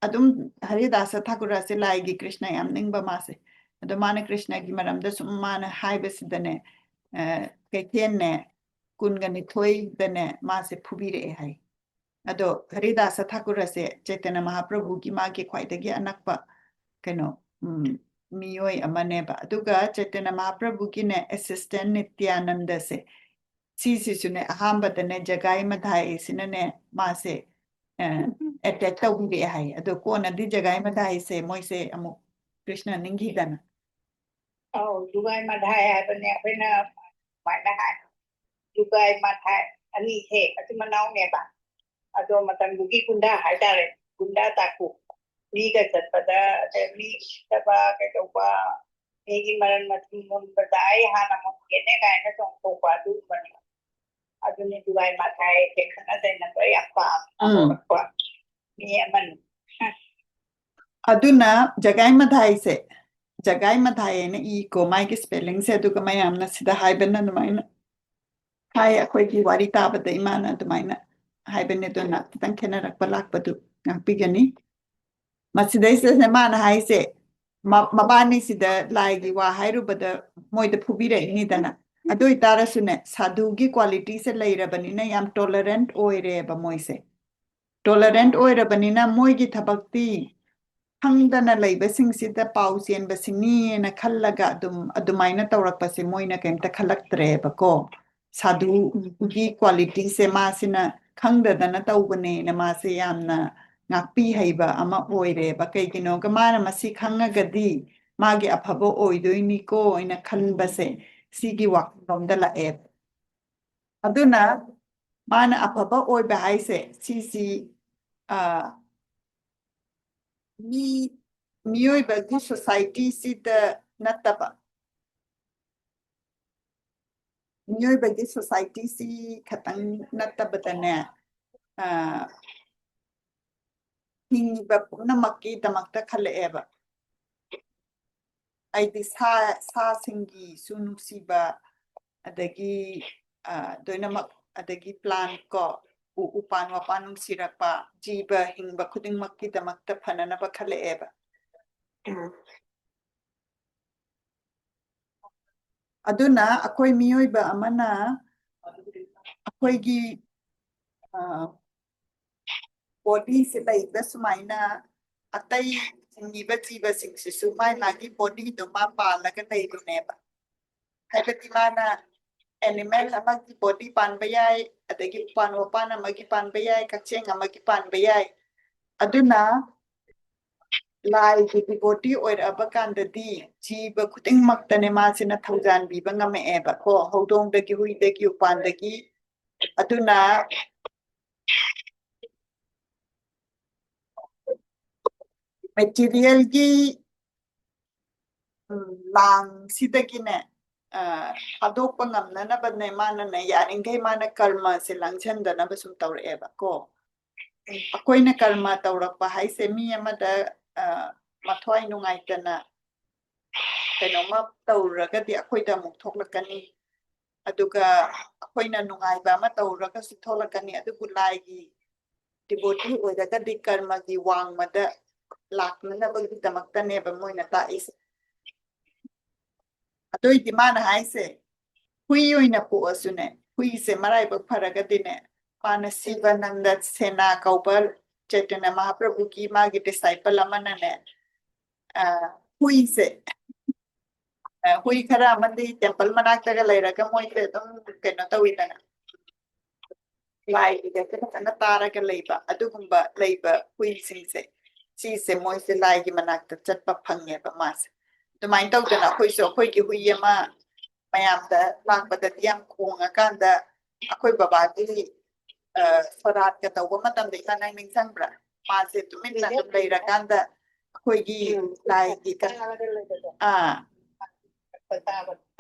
ꯑꯗꯨꯝ, ꯍꯔꯤꯗꯥꯁ ꯊꯥꯀꯨꯔꯁꯦ ꯂꯥꯏꯒꯤ ꯀ꯭ꯔꯤꯁꯅ ꯌꯥꯝ ꯅꯤꯡꯕ ꯃꯥꯁꯦ꯫ ꯑꯗꯣ ꯃꯥꯅ ꯀ꯭ꯔꯤꯁꯅꯒꯤ ꯃꯔꯝꯗ ꯁꯨꯝ ꯃꯥꯅ ꯍꯥꯏꯕꯁꯤꯗꯅꯦ, ꯑ, ꯀꯩꯊꯦꯜꯅꯦ ꯀꯨꯟꯒ ꯅꯤꯊꯣꯏꯗꯅꯦ ꯃꯥꯁꯦ ꯐꯨꯕꯤꯔꯛꯑꯦ ꯍꯥꯏ꯫ ꯑꯗꯣ ꯍꯔꯤꯗꯥꯁ ꯊꯥꯀꯨꯔꯁꯦ ꯆꯩꯇꯟꯌ ꯃꯍꯥꯄ꯭ꯔꯚꯨꯒꯤ ꯃꯥꯒꯤ ꯈ꯭ꯋꯥꯏꯗꯒꯤ ꯑꯅꯛꯄ ꯀꯩꯅꯣ, ꯎꯝ, ꯃꯤꯑꯣꯏ ꯑꯃꯅꯦꯕ꯫ ꯑꯗꯨꯒ ꯆꯩꯇꯟꯌ ꯃꯍꯥꯄ꯭ꯔꯚꯨꯒꯤꯅꯦ assistant ꯅꯤꯇ꯭ꯌꯥꯅꯟꯗꯁꯦ, ꯁꯤꯁꯤꯁꯨꯅꯦ ꯑꯍꯥꯟꯕꯗꯅꯦ ꯖꯒꯥꯏ ꯃꯙꯥꯏꯁꯤꯅꯅꯦ ꯃꯥꯁꯦ, ꯑ, attack ꯇꯧꯕꯤꯔꯛꯑꯦ ꯍꯥꯏ꯫ ꯑꯗꯣ ꯀꯣꯟꯅꯗꯤ ꯖꯒꯥꯏ ꯃꯙꯥꯏꯁꯦ ꯃꯣꯏꯁꯦ ꯑꯃꯨꯛ ꯀ꯭ꯔꯤꯁꯅ ꯅꯤꯡꯈꯤꯗꯅ꯫ ꯑꯧ, ꯖꯨꯒꯥꯏ ꯃꯙꯥꯏ ꯍꯥꯏꯕꯅꯦ ꯑꯩꯈꯣꯏꯅ ꯁꯨꯃꯥꯏꯅ ꯍꯥꯏ꯫ ꯖꯨꯒꯥꯏ ꯃꯊꯥꯏ ꯑꯅꯤꯁꯦ ꯃꯆꯤꯟ ꯃꯅꯥꯎꯅꯦꯕ꯫ ꯑꯗꯣ ꯃꯇꯝꯗꯨꯒꯤ ꯒꯨꯟꯗꯥ ꯍꯥꯏꯇꯥꯔꯦ, ꯒꯨꯟꯗꯥ ꯇꯥꯀꯨ꯫ ꯃꯤꯒ ꯆꯠꯄꯗ, ꯑꯗꯩ ꯃꯤ ꯎꯁꯤꯠꯇꯕ ꯀꯩꯗꯧꯕ, ꯃꯤꯒꯤ ꯃꯔꯟ ꯃꯊꯨꯝ ꯃꯨꯟꯕꯗ ꯑꯩ ꯍꯥꯟꯅ ꯃꯨꯟꯒꯦꯅꯦ ꯀꯥꯏꯅ ꯆꯣꯡꯊꯣꯛꯄ ꯑꯗꯨꯒꯨꯝꯕꯅꯦꯕ꯫ ꯑꯗꯨꯅꯤ ꯖꯨꯒꯥꯏ ꯃꯊꯥꯏꯁꯦ ꯈꯠꯅ ꯆꯩꯅꯕ ꯌꯥꯝ ꯄꯥꯝ-, ꯎꯝ꯫ ꯄꯥꯝꯃꯛꯄ ꯃꯤ ꯑꯃꯅꯤ꯫ ꯑꯗꯨꯅ ꯖꯒꯥꯏ ꯃꯊꯥꯏꯁꯦ, ꯖꯒꯥꯏ ꯃꯊꯥꯏ ꯍꯥꯏꯅ ꯏꯀꯣ ꯃꯥꯒꯤ spellingꯁꯦ, ꯑꯗꯨꯒ ꯃꯌꯥꯝꯅ ꯁꯤꯗ ꯍꯥꯏꯕꯅ ꯑꯗꯨꯃꯥꯏꯅ ꯍꯥꯏ, ꯑꯩꯈꯣꯏꯒꯤ ꯋꯥꯔꯤ ꯇꯥꯕꯗ ꯏꯃꯥꯅ ꯑꯗꯨꯃꯥꯏꯅ ꯍꯥꯏꯕꯅꯦ꯫ ꯑꯗꯨꯅ ꯈꯤꯇꯪ ꯈꯦꯠꯅꯔꯛꯄ ꯂꯥꯛꯄꯗꯨ ꯉꯥꯛꯄꯤꯒꯅꯤ꯫ ꯃꯁꯤꯗꯩꯁꯤꯗꯅꯦ ꯃꯥꯅ ꯍꯥꯏꯁꯦ, ꯃ-, ꯃꯕꯥꯅꯤꯁꯤꯗ ꯂꯥꯏꯒꯤ ꯋꯥ ꯍꯥꯏꯔꯨꯕꯗ ꯃꯣꯏꯗ ꯐꯨꯕꯤꯔꯛꯏꯅꯤꯗꯅ꯫ ꯑꯗꯨ ꯑꯣꯏꯇꯥꯔꯁꯨꯅꯦ, ꯁꯥꯙꯨꯒꯤ qualityꯁꯦ ꯂꯩꯔꯕꯅꯤꯅ ꯌꯥꯝ tolerant ꯑꯣꯏꯔꯦꯕ ꯃꯣꯏꯁꯦ꯫ Tolerant ꯑꯣꯏꯔꯕꯅꯤꯅ ꯃꯣꯏꯒꯤ ꯊꯕꯛꯇꯤ ꯈꯪꯗꯅ ꯂꯩꯕꯁꯤꯡꯁꯤꯗ ꯄꯥꯎ ꯆꯦꯟꯕꯁꯤꯅꯤꯅ ꯈꯜꯂꯒ ꯑꯗꯨꯝ ꯑꯗꯨꯃꯥꯏꯅ ꯇꯧꯔꯛꯄꯁꯦ ꯃꯣꯏꯅ ꯀꯩꯝꯇ ꯈꯜꯂꯛꯇ꯭ꯔꯦꯕꯀꯣ꯫ ꯁꯥꯙꯨꯒꯤ qualityꯁꯦ ꯃꯥꯁꯤꯅ ꯈꯪꯗꯗꯅ ꯇꯧꯕꯅꯦꯅ ꯃꯥꯁꯦ ꯌꯥꯝꯅ ꯉꯥꯛꯄꯤ ꯍꯩꯕ ꯑꯃ ꯑꯣꯏꯔꯦꯕ꯫ ꯀꯩꯒꯤꯅꯣꯒ ꯃꯥꯅ ꯃꯁꯤ ꯈꯪꯉꯒꯗꯤ ꯃꯥꯒꯤ ꯑꯐꯕ ꯑꯣꯏꯗꯣꯏꯅꯤꯀꯣ ꯍꯥꯏꯅ ꯈꯟꯕꯁꯦ ꯁꯤꯒꯤ ꯋꯥꯈꯜꯂꯣꯝꯗ ꯂꯥꯛꯑꯦꯕ꯫ ꯑꯗꯨꯅ ꯃꯥꯅ ꯑꯐꯕ ꯑꯣꯏꯕ ꯍꯥꯏꯁꯦ ꯁꯤꯁꯤ, ꯑ, ꯃꯤ, ꯃꯤꯑꯣꯏꯕꯒꯤ societyꯁꯤꯗ ꯅꯠꯇꯕ, ꯃꯤꯑꯣꯏꯕꯒꯤ societyꯁꯤ ꯈꯇꯪ ꯅꯠꯇꯕꯗꯅꯦ, ꯑ, ꯍꯤꯡꯉꯤꯕ ꯄꯨꯝꯅꯃꯛꯀꯤꯗꯃꯛꯇ ꯈꯜꯂꯛꯑꯦꯕ꯫ ꯑꯩꯗꯤ ꯁꯥ, ꯁꯥꯁꯤꯡꯒꯤꯁꯨ ꯅꯨꯡꯁꯤꯕ, ꯑꯗꯒꯤ, ꯑ, ꯂꯣꯏꯅꯃꯛ, ꯑꯗꯒꯤ plant ꯀꯣ, ꯎ, ꯎꯄꯥꯟ ꯋꯥꯄꯥꯟ ꯅꯨꯡꯁꯤꯔꯛꯄ, ꯖꯤꯕ ꯍꯤꯡꯕ ꯈꯨꯗꯤꯡꯃꯛꯀꯤꯗꯃꯛꯇ ꯐꯅꯅꯕ ꯈꯜꯂꯛꯑꯦꯕ꯫ ꯑꯗꯨꯅ ꯑꯩꯈꯣꯏ ꯃꯤꯑꯣꯏꯕ ꯑꯃꯅ ꯑꯩꯈꯣꯏꯒꯤ, ꯑ, bodyꯁꯦ ꯂꯩꯕ ꯁꯨꯃꯥꯏꯅ ꯑꯇꯩ ꯍꯤꯡꯉꯤꯕ ꯖꯤꯕꯁꯤꯡꯁꯤꯁꯨ ꯃꯥꯏ ꯃꯥꯒꯤ bodyꯗꯣ ꯃꯥ ꯄꯥꯜꯂꯒ ꯂꯩꯕꯅꯦꯕ꯫ ꯍꯥꯏꯕꯗꯤ ꯃꯥꯅ animal ꯑꯃꯒꯤ body ꯄꯥꯟꯕ ꯌꯥꯏ, ꯑꯗꯒꯤ ꯎꯄꯥꯟ ꯋꯥꯄꯥꯟ ꯑꯃꯒꯤ ꯄꯥꯟꯕ ꯌꯥꯏ, ꯀꯛꯆꯦꯡ ꯑꯃꯒꯤ ꯄꯥꯟꯕ ꯌꯥꯏ꯫ ꯑꯗꯨꯅ ꯂꯥꯏꯒꯤ devotee ꯑꯣꯏꯔꯛꯑꯕ ꯀꯥꯟꯗꯗꯤ ꯖꯤꯕ ꯈꯨꯗꯤꯡꯃꯛꯇꯅꯦ ꯃꯥꯁꯤꯅ ꯊꯧꯖꯥꯟꯕꯤꯕ ꯉꯝꯃꯛꯑꯦꯕ ꯀꯣ, ꯍꯧꯗꯣꯡꯗꯒꯤ, ꯍꯨꯏꯗꯒꯤ, ꯎꯄꯥꯟꯗꯒꯤ꯫ ꯑꯗꯨꯅ materialꯒꯤ, ꯎꯝ, ꯂꯥꯡꯁꯤꯗꯒꯤꯅꯦ, ꯑ, ꯊꯥꯗꯣꯛꯄ ꯉꯝꯅꯅꯕꯅꯦ ꯃꯥꯅꯅꯦ ꯌꯥꯔꯤꯈꯩ ꯃꯥꯅ ꯀꯔꯃꯁꯦ ꯂꯥꯡꯁꯟꯗꯅꯕ ꯁꯨꯝ ꯇꯧꯔꯛꯑꯦꯕ ꯀꯣ꯫ ꯑꯩꯈꯣꯏꯅ ꯀꯔꯃ ꯇꯧꯔꯛꯄ ꯍꯥꯏꯁꯦ ꯃꯤ ꯑꯃꯗ, ꯑ, ꯃꯊ꯭ꯋꯥꯏ ꯅꯨꯡꯉꯥꯏꯇꯅ ꯀꯩꯅꯣꯝꯃ ꯇꯧꯔꯒꯗꯤ ꯑꯩꯈꯣꯏꯗ ꯑꯃꯨꯛ ꯊꯣꯛꯂꯛꯀꯅꯤ꯫ ꯑꯗꯨꯒ ꯑꯩꯈꯣꯏꯅ ꯅꯨꯡꯉꯥꯏꯕ ꯑꯃ ꯇꯧꯔꯒꯁꯨ ꯊꯣꯛꯂꯛꯀꯅꯤ꯫ ꯑꯗꯨꯕꯨ ꯂꯥꯏꯒꯤ devotee ꯑꯣꯏꯔꯒꯗꯤ ꯀꯔꯃꯒꯤ ꯋꯥꯡꯃꯗ ꯂꯥꯛꯅꯅꯕꯒꯤꯗꯃꯛꯇꯅꯦꯕ ꯃꯣꯏꯅ ꯇꯥꯛꯏꯁꯦ꯫ ꯑꯗꯨꯏꯗꯤ ꯃꯥꯅ ꯍꯥꯏꯁꯦ, ꯍꯨꯏ ꯑꯣꯏꯅ ꯄꯣꯛꯑꯁꯨꯅꯦ, ꯍꯨꯏꯁꯦ ꯃꯔꯥꯏꯕꯛ ꯐꯔꯒꯗꯤꯅꯦ, ꯃꯥꯅ ꯁꯤꯕꯥꯅꯟꯗ ꯁꯦꯅꯥ ꯀꯧꯕ ꯆꯩꯇꯟꯌ ꯃꯍꯥꯄ꯭ꯔꯚꯨꯒꯤ ꯃꯥꯒꯤ disciple ꯑꯃꯅꯅꯦ, ꯑ, ꯍꯨꯏꯁꯦ, ꯑ, ꯍꯨꯏ ꯈꯔ ꯑꯃꯗꯤ temple ꯃꯅꯥꯛꯇꯒ ꯂꯩꯔꯒ ꯃꯣꯏꯁꯦ ꯑꯗꯨꯝ ꯀꯩꯅꯣ ꯇꯧꯋꯤꯗꯅ, ꯂꯥꯏꯒꯤꯗ ꯐꯖꯅ ꯇꯥꯔꯒ ꯂꯩꯕ, ꯑꯗꯨꯒꯨꯝꯕ ꯂꯩꯕ ꯍꯨꯏꯁꯤꯡꯁꯦ, ꯁꯤꯁꯦ ꯃꯣꯏꯁꯦ ꯂꯥꯏꯒꯤ ꯃꯅꯥꯛꯇ ꯆꯠꯄ ꯐꯪꯉꯦꯕ ꯃꯥꯁꯦ꯫ ꯑꯗꯨꯃꯥꯏꯅ ꯇꯧꯗꯅ ꯑꯩꯈꯣꯏꯁꯨ ꯑꯩꯈꯣꯏꯒꯤ ꯍꯨꯏ ꯑꯃ ꯃꯌꯥꯝꯗ ꯂꯥꯛꯄꯗꯗꯤ ꯌꯥꯝ ꯈꯣꯡꯉꯀꯥꯟꯗ ꯑꯩꯈꯣꯏ ꯕꯕꯥꯒꯤ ꯁꯣꯔꯥꯠꯀ ꯇꯧꯕ ꯃꯇꯝꯗ ꯏꯁꯥ ꯅꯪ ꯅꯤꯡꯁꯤꯡꯕ꯭ꯔꯥ? ꯃꯥꯁꯦ ꯇꯨꯃꯤꯟꯅ ꯑꯗꯨꯝ ꯂꯩꯔꯀꯥꯟꯗ ꯑꯩꯈꯣꯏꯒꯤ ꯂꯥꯏꯒꯤ ꯀ- ꯑꯥ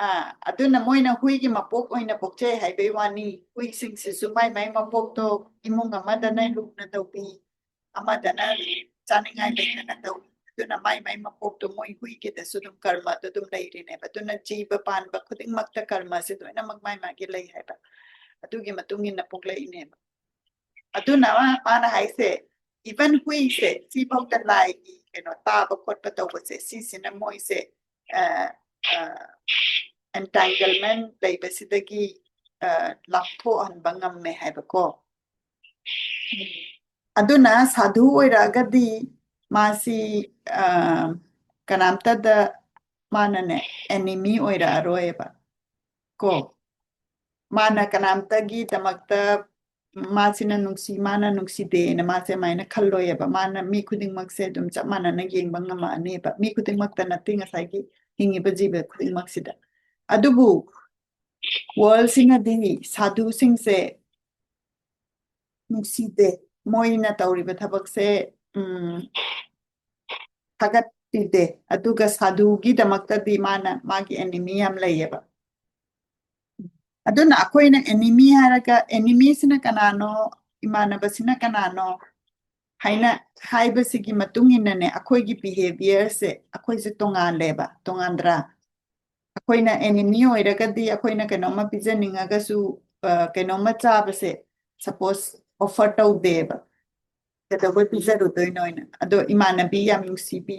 ꯑꯥ ꯑꯗꯨꯅ ꯃꯣꯏꯅ ꯍꯨꯏꯒꯤ ꯃꯄꯣꯛ ꯑꯣꯏꯅ ꯄꯣꯛꯆꯩ ꯍꯥꯏꯕꯩ ꯋꯥꯅꯤ꯫ ꯍꯨꯏꯁꯤꯡꯁꯤꯁꯨ ꯃꯥꯏ ꯃꯥꯏ ꯃꯄꯣꯛꯇꯣ ꯏꯃꯨꯡ ꯑꯃꯗꯅ ꯂꯨꯅ ꯇꯧꯕꯤ, ꯑꯃꯗꯅ ꯆꯥꯅꯤꯡꯉꯥꯏ ꯂꯩꯇꯅ ꯇꯧꯕꯤ꯫ ꯑꯗꯨꯅ ꯃꯥꯏ ꯃꯥꯏ ꯃꯄꯣꯛꯇꯣ ꯃꯣꯏ ꯍꯨꯏꯒꯤꯗꯁꯨ ꯑꯗꯨꯝ ꯀꯔꯃꯗꯣ ꯑꯗꯨꯝ ꯂꯩꯔꯤꯅꯦꯕ꯫ ꯑꯗꯨꯅ ꯖꯤꯕ ꯄꯥꯟꯕ ꯈꯨꯗꯤꯡꯃꯛꯇ ꯀꯔꯃꯁꯦ ꯂꯣꯏꯅꯃꯛ ꯃꯥꯏ ꯃꯥꯒꯤ ꯂꯩ ꯍꯥꯏꯕ꯫ ꯑꯗꯨꯒꯤ ꯃꯇꯨꯡ ꯏꯟꯅ ꯄꯣꯛꯂꯛꯏꯅꯦꯕ꯫ ꯑꯗꯨꯅ ꯃꯥꯅ ꯍꯥꯏꯁꯦ, ꯏꯚꯟ ꯍꯨꯏꯁꯦ ꯁꯤꯐꯥꯎꯗ ꯂꯥꯏꯒꯤ ꯀꯩꯅꯣ ꯇꯥꯕ ꯈꯣꯠꯄ ꯇꯧꯕꯁꯦ, ꯁꯤꯁꯤꯅ ꯃꯣꯏꯁꯦ ꯑꯦꯟꯇꯥꯡꯒꯜꯃꯦꯟ ꯂꯩꯕꯁꯤꯗꯒꯤ ꯑ, ꯂꯥꯞꯊꯣꯛꯍꯟꯕ ꯉꯝꯃꯦ ꯍꯥꯏꯕꯀꯣ꯫ ꯑꯗꯨꯅ ꯁꯥꯙꯨ ꯑꯣꯏꯔꯛꯑꯒꯗꯤ ꯃꯥꯁꯤ ꯑ, ꯀꯅꯥꯝꯇꯗ ꯃꯥꯅꯅꯦ ꯑꯦꯅꯤꯃꯤ ꯑꯣꯏꯔꯛꯑꯔꯣꯏꯕ ꯀꯣ꯫ ꯃꯥꯅ ꯀꯅꯥꯝꯇꯒꯤꯗꯃꯛꯇ ꯃꯥꯁꯤꯅ ꯅꯨꯡꯁꯤ, ꯃꯥꯅ ꯅꯨꯡꯁꯤꯗꯦꯅ ꯃꯥꯁꯦ ꯑꯗꯨꯃꯥꯏꯅ ꯈꯜꯂꯣꯏꯌꯦꯕ꯫ ꯃꯥꯅ ꯃꯤ ꯈꯨꯗꯤꯡꯃꯛꯁꯦ ꯑꯗꯨꯝ ꯆꯞ ꯃꯥꯟꯅꯅ ꯌꯦꯡꯕ ꯉꯝꯃꯛꯑꯅꯦꯕ꯫ ꯃꯤ ꯈꯨꯗꯤꯡꯃꯛꯇ ꯅꯠꯇꯦ, ꯉꯁꯥꯏꯒꯤ ꯍꯤꯡꯉꯤꯕ ꯖꯤꯕ ꯈꯨꯗꯤꯡꯃꯛꯁꯤꯗ꯫ ꯑꯗꯨꯕꯨ ꯋꯥꯔꯜꯁꯤꯅꯗꯤ ꯁꯥꯙꯨꯁꯤꯡꯁꯦ ꯅꯨꯡꯁꯤꯗꯦ, ꯃꯣꯏꯅ ꯇꯧꯔꯤꯕ ꯊꯕꯛꯁꯦ ꯎꯝ, ꯊꯥꯒꯠꯄꯤꯗꯦ꯫ ꯑꯗꯨꯒ ꯁꯥꯙꯨꯒꯤꯗꯃꯛꯇꯗꯤ ꯃꯥꯅ ꯃꯥꯒꯤ ꯑꯦꯅꯤꯃꯤ ꯌꯥꯝ ꯂꯩꯌꯦꯕ꯫ ꯑꯗꯨꯅ ꯑꯩꯈꯣꯏꯅ ꯑꯦꯅꯤꯃꯤ ꯍꯥꯏꯔꯒ ꯑꯦꯅꯤꯃꯤꯁꯤꯅ ꯀꯅꯥꯅꯣ, ꯏꯃꯥꯟꯅꯕꯁꯤꯅ ꯀꯅꯥꯅꯣ ꯍꯥꯏꯅ ꯍꯥꯏꯕꯁꯤꯒꯤ ꯃꯇꯨꯡ ꯏꯟꯅꯅꯦ ꯑꯩꯈꯣꯏꯒꯤ ꯕꯤꯍꯦꯕꯤꯌꯔꯁꯦ ꯑꯩꯈꯣꯏꯁꯦ ꯇꯣꯉꯥꯜꯂꯦꯕ, ꯇꯣꯉꯥꯟꯗ꯭ꯔꯥ? ꯑꯩꯈꯣꯏꯅ ꯑꯦꯅꯤꯃꯤ ꯑꯣꯏꯔꯒꯗꯤ ꯑꯩꯈꯣꯏꯅ ꯀꯩꯅꯣꯝꯃ ꯄꯤꯖꯅꯤꯡꯉꯒꯁꯨ ꯑ, ꯀꯩꯅꯣꯝꯃ ꯆꯥꯕꯁꯦ ꯁꯄꯣꯁ ꯑꯣꯐꯔ ꯇꯧꯗꯦꯕ꯫ ꯀꯩꯗꯧꯕꯩ ꯄꯤꯖꯔꯨꯗꯣꯏꯅꯣ ꯍꯥꯏꯅ꯫ ꯑꯗꯣ ꯏꯃꯥꯟꯅꯕꯤ ꯌꯥꯝ ꯅꯨꯡꯁꯤꯕꯤ,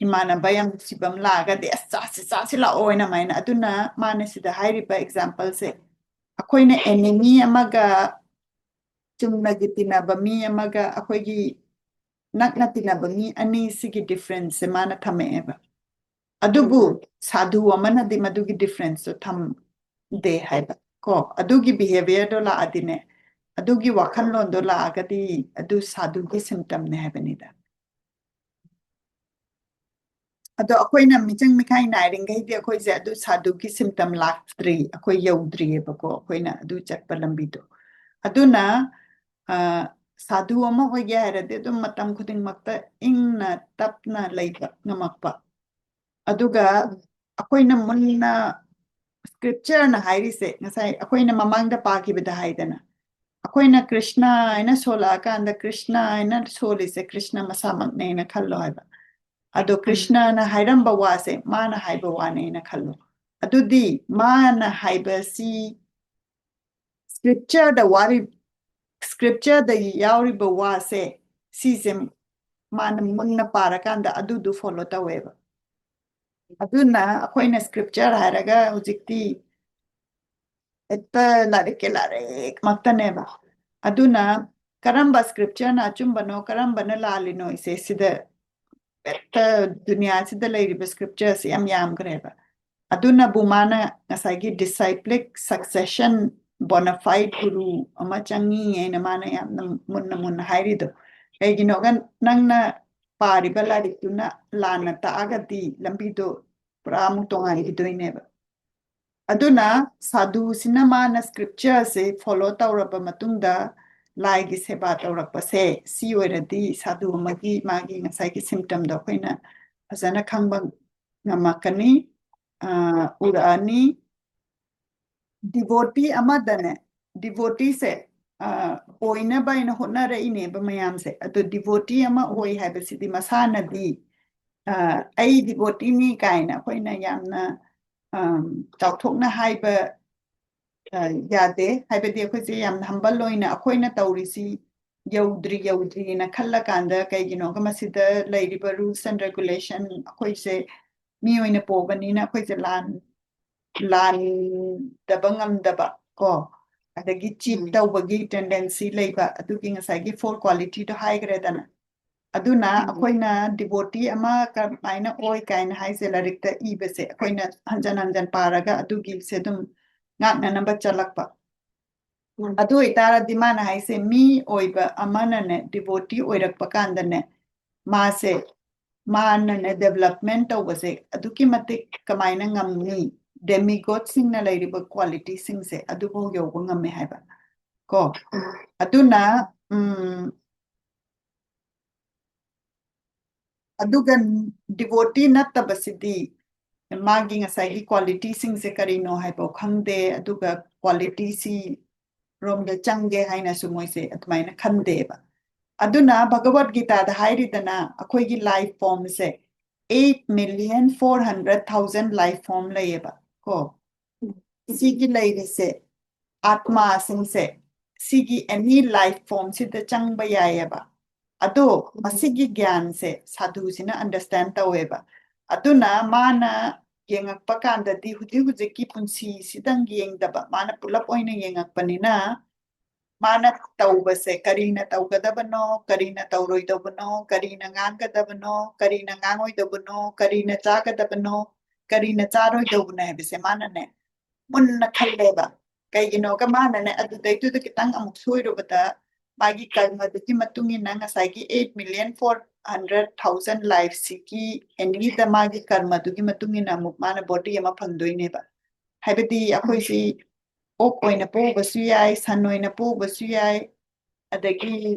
ꯏꯃꯥꯟꯅꯕ ꯌꯥꯝ ꯅꯨꯡꯁꯤꯕ ꯑꯃ ꯂꯥꯛꯑꯒꯗꯤ ꯑꯁ ꯆꯥꯁꯤ ꯆꯥꯁꯤ ꯂꯥꯛꯑꯣ ꯍꯥꯏꯅ ꯑꯗꯨꯃꯥꯏꯅ꯫ ꯑꯗꯨꯅ ꯃꯥꯅ ꯁꯤꯗ ꯍꯥꯏꯔꯤꯕ ꯑꯦꯛꯖꯥꯝꯄꯜꯁꯦ ꯑꯩꯈꯣꯏꯅ ꯑꯦꯅꯤꯃꯤ ꯑꯃꯒ ꯆꯨꯝꯅꯒꯤ ꯇꯤꯟꯅꯕ ꯃꯤ ꯑꯃꯒ ꯑꯩꯈꯣꯏꯒꯤ ꯅꯛꯅ ꯇꯤꯟꯅꯕ ꯃꯤ ꯑꯅꯤꯁꯤꯒꯤ ꯗꯤꯐ꯭ꯔꯦꯟꯁꯁꯦ ꯃꯥꯅ ꯊꯝꯃꯛꯑꯦꯕ꯫ ꯑꯗꯨꯕꯨ ꯁꯥꯙꯨ ꯑꯃꯅꯗꯤ ꯃꯗꯨꯒꯤ ꯗꯤꯐ꯭ꯔꯦꯟꯁꯇꯣ ꯊꯝꯗꯦ ꯍꯥꯏꯕ ꯀꯣ꯫ ꯑꯗꯨꯒꯤ ꯕꯤꯍꯦꯕꯤꯌꯔꯗꯣ ꯂꯥꯛꯑꯗꯤꯅꯦ, ꯑꯗꯨꯒꯤ ꯋꯥꯈꯜꯂꯣꯟꯗꯣ ꯂꯥꯛꯑꯒꯗꯤ ꯑꯗꯨ ꯁꯥꯙꯨꯒꯤ ꯁꯤꯝꯇꯝꯅꯦ ꯍꯥꯏꯕꯅꯤꯗ꯫ ꯑꯗꯣ ꯑꯩꯈꯣꯏꯅ ꯃꯤꯆꯪ ꯃꯤꯈꯥꯏ ꯅꯥꯏꯔꯤꯉꯩꯗꯤ ꯑꯩꯈꯣꯏꯁꯦ ꯑꯗꯨ ꯁꯥꯗꯨꯒꯤ symptom ꯂꯥꯛꯇ꯭ꯔꯤ, ꯑꯩꯈꯣꯏ ꯌꯧꯗ꯭ꯔꯤꯑꯕꯀꯣ, ꯑꯩꯈꯣꯏꯅ ꯑꯗꯨ ꯆꯠꯄ ꯂꯝꯕꯤꯗꯣ꯫ ꯑꯗꯨꯅ ꯑ, ꯁꯥꯗꯨ ꯑꯃ ꯑꯣꯏꯒꯦ ꯍꯥꯏꯔꯗꯤ ꯑꯗꯨꯝ ꯃꯇꯝ ꯈꯨꯗꯤꯡꯃꯛꯇ ꯏꯪꯅ ꯇꯞꯅ ꯂꯩꯕ ꯉꯝꯃꯛꯄ, ꯑꯗꯨꯒ ꯑꯩꯈꯣꯏꯅ ꯃꯨꯟꯅ scriptureꯅ ꯍꯥꯏꯔꯤꯁꯦ, ꯉꯁꯥꯏ ꯑꯩꯈꯣꯏꯅ ꯃꯃꯥꯡꯗ ꯄꯥꯈꯤꯕꯗ ꯍꯥꯏꯗꯅ, ꯑꯩꯈꯣꯏꯅ ꯀ꯭ꯔꯤꯁꯅ ꯍꯥꯏꯅ ꯁꯣꯜꯂꯛꯑꯀꯥꯟꯗ ꯀ꯭ꯔꯤꯁꯅ ꯍꯥꯏꯅ ꯁꯣꯜꯂꯤꯁꯦ ꯀ꯭ꯔꯤꯁꯅ ꯃꯁꯥꯃꯛꯅꯦꯅ ꯈꯜꯂꯣ ꯍꯥꯏꯕ꯫ ꯑꯗꯣ ꯀ꯭ꯔꯤꯁꯅꯅ ꯍꯥꯏꯔꯝꯕ ꯋꯥꯁꯦ ꯃꯥꯅ ꯍꯥꯏꯕ ꯋꯥꯅꯦꯅ ꯈꯜꯂꯣ꯫ ꯑꯗꯨꯗꯤ ꯃꯥꯅ ꯍꯥꯏꯕꯁꯤ scriptureꯗ ꯋꯥꯔꯤ, scriptureꯗ ꯌꯥꯎꯔꯤꯕ ꯋꯥꯁꯦ, ꯁꯤꯁꯦ ꯃꯥꯅ ꯃꯨꯟꯅ ꯄꯥꯔꯀꯥꯟꯗ ꯑꯗꯨꯗꯨ follow ꯇꯧꯋꯦꯕ꯫ ꯑꯗꯨꯅ ꯑꯩꯈꯣꯏꯅ scripture ꯍꯥꯏꯔꯒ ꯍꯧꯖꯤꯛꯇꯤ ꯍꯦꯛꯇ ꯂꯥꯏꯔꯤꯛꯀꯤ ꯂꯥꯏꯔꯤꯛ ꯃꯛꯇꯅꯦꯕ꯫ ꯑꯗꯨꯅ ꯀꯔꯝꯕ scriptureꯅ ꯑꯆꯨꯝꯕꯅꯣ, ꯀꯔꯝꯕꯅ ꯂꯥꯜꯂꯤꯅꯣ ꯏꯁꯦ ꯁꯤꯗ ꯍꯦꯛꯇ ꯗꯨꯅꯤꯌꯥꯁꯤꯗ ꯂꯩꯔꯤꯕ scriptureꯁꯦ ꯌꯥꯝ ꯌꯥꯝꯈ꯭ꯔꯦꯕ꯫ ꯑꯗꯨꯅꯕꯨ ꯃꯥꯅ ꯉꯁꯥꯏꯒꯤ disciplic succession, bona fide ꯒꯨꯔꯨ ꯑꯃ ꯆꯪꯉꯤ ꯍꯥꯏꯅ ꯃꯥꯅ ꯌꯥꯝꯅ ꯃꯨꯟꯅ ꯃꯨꯟꯅ ꯍꯥꯏꯔꯤꯗꯣ꯫ ꯀꯩꯒꯤꯅꯣꯒ ꯅꯪꯅ ꯄꯥꯔꯤꯕ ꯂꯥꯏꯔꯤꯛꯇꯨꯅ ꯂꯥꯟꯅ ꯇꯥꯛꯑꯒꯗꯤ ꯂꯝꯕꯤꯗꯣ ꯄꯨꯔꯥ ꯑꯃꯨꯛ ꯇꯣꯉꯥꯟꯈꯤꯗꯣꯏꯅꯦꯕ꯫ ꯑꯗꯨꯅ ꯁꯥꯗꯨꯁꯤꯅ ꯃꯥꯅ scriptureꯁꯦ follow ꯇꯧꯔꯕ ꯃꯇꯨꯡꯗ ꯂꯥꯏꯒꯤ ꯁꯦꯕꯥ ꯇꯧꯔꯛꯄꯁꯦ, ꯁꯤ ꯑꯣꯏꯔꯗꯤ ꯁꯥꯗꯨ ꯑꯃꯒꯤ ꯃꯥꯒꯤ ꯉꯁꯥꯏꯒꯤ symptomꯗꯣ ꯑꯩꯈꯣꯏꯅ ꯐꯖꯅ ꯈꯪꯕ ꯉꯝꯃꯛꯀꯅꯤ, ꯑ, ꯎꯔꯛꯑꯅꯤ꯫ Devotee ꯑꯃꯗꯅꯦ, devoteeꯁꯦ, ꯑ, ꯑꯣꯏꯅꯕ ꯍꯥꯏꯅ ꯍꯣꯠꯅꯔꯛꯏꯅꯦꯕ ꯃꯌꯥꯝꯁꯦ꯫ ꯑꯗꯣ devotee ꯑꯃ ꯑꯣꯏ ꯍꯥꯏꯕꯁꯤꯗꯤ ꯃꯁꯥꯅꯗꯤ, ꯑ, "ꯑꯩ devoteeꯅꯤ" ꯀꯥꯏꯅ ꯑꯩꯈꯣꯏꯅ ꯌꯥꯝꯅ, ꯑꯝ, ꯆꯥꯎꯊꯣꯛꯅ ꯍꯥꯏꯕ, ꯑ, ꯌꯥꯗꯦ꯫ ꯍꯥꯏꯕꯗꯤ ꯑꯩꯈꯣꯏꯁꯦ ꯌꯥꯝꯅ humble ꯑꯣꯏꯅ ꯑꯩꯈꯣꯏꯅ ꯇꯧꯔꯤꯁꯤ ꯌꯧꯗ꯭ꯔꯤ ꯌꯧꯗ꯭ꯔꯤꯅ ꯈꯜꯂꯀꯥꯟꯗ, ꯀꯩꯒꯤꯅꯣꯒ ꯃꯁꯤꯗ ꯂꯩꯔꯤꯕ rules and regulation ꯑꯩꯈꯣꯏꯁꯦ ꯃꯤ ꯑꯣꯏꯅ ꯄꯣꯛꯑꯕꯅꯤꯅ ꯑꯩꯈꯣꯏꯁꯦ ꯂꯥꯟ, ꯂꯥꯟꯗꯕ ꯉꯝꯗꯕ ꯀꯣ, ꯑꯗꯒꯤ cheat ꯎꯝ꯫ ꯇꯧꯕꯒꯤ tendency ꯂꯩꯕ, ꯑꯗꯨꯒꯤ ꯉꯁꯥꯏꯒꯤ four qualityꯗꯣ ꯍꯥꯏꯈ꯭ꯔꯦꯗꯅ꯫ ꯑꯗꯨꯅ ꯎꯝ꯫ ꯑꯩꯈꯣꯏꯅ devotee ꯑꯃ ꯀꯃꯥꯏꯅ ꯑꯣꯏ ꯀꯥꯏꯅ ꯍꯥꯏꯁꯦ ꯂꯥꯏꯔꯤꯛꯇ ꯏꯕꯁꯦ ꯑꯩꯈꯣꯏꯅ ꯍꯟꯖꯟ ꯍꯟꯖꯟ ꯄꯥꯔꯒ ꯑꯗꯨꯒꯤꯁꯦ ꯑꯗꯨꯝ ꯉꯥꯛꯅꯅꯕ ꯆꯠꯂꯛꯄ꯫ ꯎꯝ꯫ ꯑꯗꯨ ꯑꯣꯏꯇꯥꯔꯗꯤ ꯃꯥꯅ ꯍꯥꯏꯁꯦ ꯃꯤ ꯑꯣꯏꯕ ꯑꯃꯅꯅꯦ devotee ꯑꯣꯏꯔꯛꯄ ꯀꯥꯟꯗꯅꯦ ꯃꯥꯁꯦ ꯃꯥꯅꯅꯦ development ꯇꯧꯕꯁꯦ ꯑꯗꯨꯛꯀꯤ ꯃꯇꯤꯛ ꯀꯃꯥꯏꯅ ꯉꯝꯅꯤ? Demigod ꯁꯤꯡꯅ ꯂꯩꯔꯤꯕ quality ꯁꯤꯡꯁꯦ ꯑꯗꯨꯐꯥꯎ ꯌꯧꯕ ꯉꯝꯃꯦ ꯍꯥꯏꯕ ꯀꯣ꯫ ꯑꯗꯨꯅ ꯎꯝ ꯑꯗꯨꯒ devotee ꯅꯠꯇꯕꯁꯤꯗꯤ ꯃꯥꯒꯤ ꯉꯁꯥꯏꯒꯤ quality ꯁꯤꯡꯁꯦ ꯀꯔꯤꯅꯣ ꯍꯥꯏꯕ ꯈꯪꯗꯦ, ꯑꯗꯨꯒ quality ꯁꯤ ꯔꯣꯝꯗ ꯆꯪꯒꯦ ꯍꯥꯏꯅꯁꯨ ꯃꯣꯏꯁꯦ ꯑꯗꯨꯃꯥꯏꯅ ꯈꯟꯗꯦꯕ꯫ ꯑꯗꯨꯅ ꯚꯒꯋꯠ ꯒꯤꯇꯥꯗ ꯍꯥꯏꯔꯤꯗꯅ ꯑꯩꯈꯣꯏꯒꯤ life form ꯁꯦ eight million four hundred thousand life form ꯂꯩꯌꯦꯕ ꯀꯣ꯫ ꯁꯤꯒꯤ ꯂꯩꯔꯤꯁꯦ ꯑꯥꯠꯃꯥꯁꯤꯡꯁꯦ ꯁꯤꯒꯤ any life form ꯁꯤꯗ ꯆꯪꯕ ꯌꯥꯏꯌꯦꯕ꯫ ꯑꯗꯣ ꯃꯁꯤꯒꯤ ꯒ꯭ꯌꯥꯟꯁꯦ ꯁꯥꯙꯨꯁꯤꯅ understand ꯇꯧꯋꯦꯕ꯫ ꯑꯗꯨꯅ ꯃꯥꯅ ꯌꯦꯡꯉꯛꯄ ꯀꯥꯟꯗꯗꯤ ꯍꯧꯖꯤꯛ ꯍꯧꯖꯤꯛꯀꯤ ꯄꯨꯟꯁꯤꯁꯤꯗꯪ ꯌꯦꯡꯗꯕ, ꯃꯥꯅ ꯄꯨꯂꯞ ꯑꯣꯏꯅ ꯌꯦꯡꯉꯛꯄꯅꯤꯅ ꯃꯥꯅ ꯇꯧꯕꯁꯦ ꯀꯔꯤꯅ ꯇꯧꯒꯗꯕꯅꯣ, ꯀꯔꯤꯅ ꯇꯧꯔꯣꯏꯗꯕꯅꯣ, ꯀꯔꯤꯅ ꯉꯥꯡꯒꯗꯕꯅꯣ, ꯀꯔꯤꯅ ꯉꯥꯡꯉꯣꯏꯗꯕꯅꯣ, ꯀꯔꯤꯅ ꯆꯥꯒꯗꯕꯅꯣ, ꯀꯔꯤꯅ ꯆꯥꯔꯣꯏꯗꯧꯕꯅꯣ ꯍꯥꯏꯕꯁꯦ ꯃꯥꯅꯅꯦ ꯃꯨꯟꯅ ꯈꯜꯂꯦꯕ꯫ ꯀꯩꯒꯤꯅꯣꯒ ꯃꯥꯅꯅꯦ ꯑꯗꯨꯗꯩꯗꯨꯗ ꯈꯤꯇꯪ ꯑꯃꯨꯛ ꯁꯣꯏꯔꯨꯕꯗ ꯃꯥꯒꯤ ꯀꯔꯃꯗꯨꯒꯤ ꯃꯇꯨꯡ ꯏꯟꯅ ꯉꯁꯥꯏꯒꯤ eight million four hundred thousand life ꯁꯤꯒꯤ ꯑꯦꯅꯤꯗ ꯃꯥꯒꯤ ꯀꯔꯃꯗꯨꯒꯤ ꯃꯇꯨꯡ ꯏꯟꯅ ꯑꯃꯨꯛ ꯃꯥꯅ body ꯑꯃ ꯐꯪꯗꯣꯏꯅꯦꯕ꯫ ꯍꯥꯏꯕꯗꯤ ꯑꯩꯈꯣꯏꯁꯤ ꯑꯣꯛ ꯑꯣꯏꯅ ꯄꯣꯛꯎꯕꯁꯨ ꯌꯥꯏ, ꯁꯟ ꯑꯣꯏꯅ ꯄꯣꯛꯎꯕꯁꯨ ꯌꯥꯏ, ꯑꯗꯒꯤ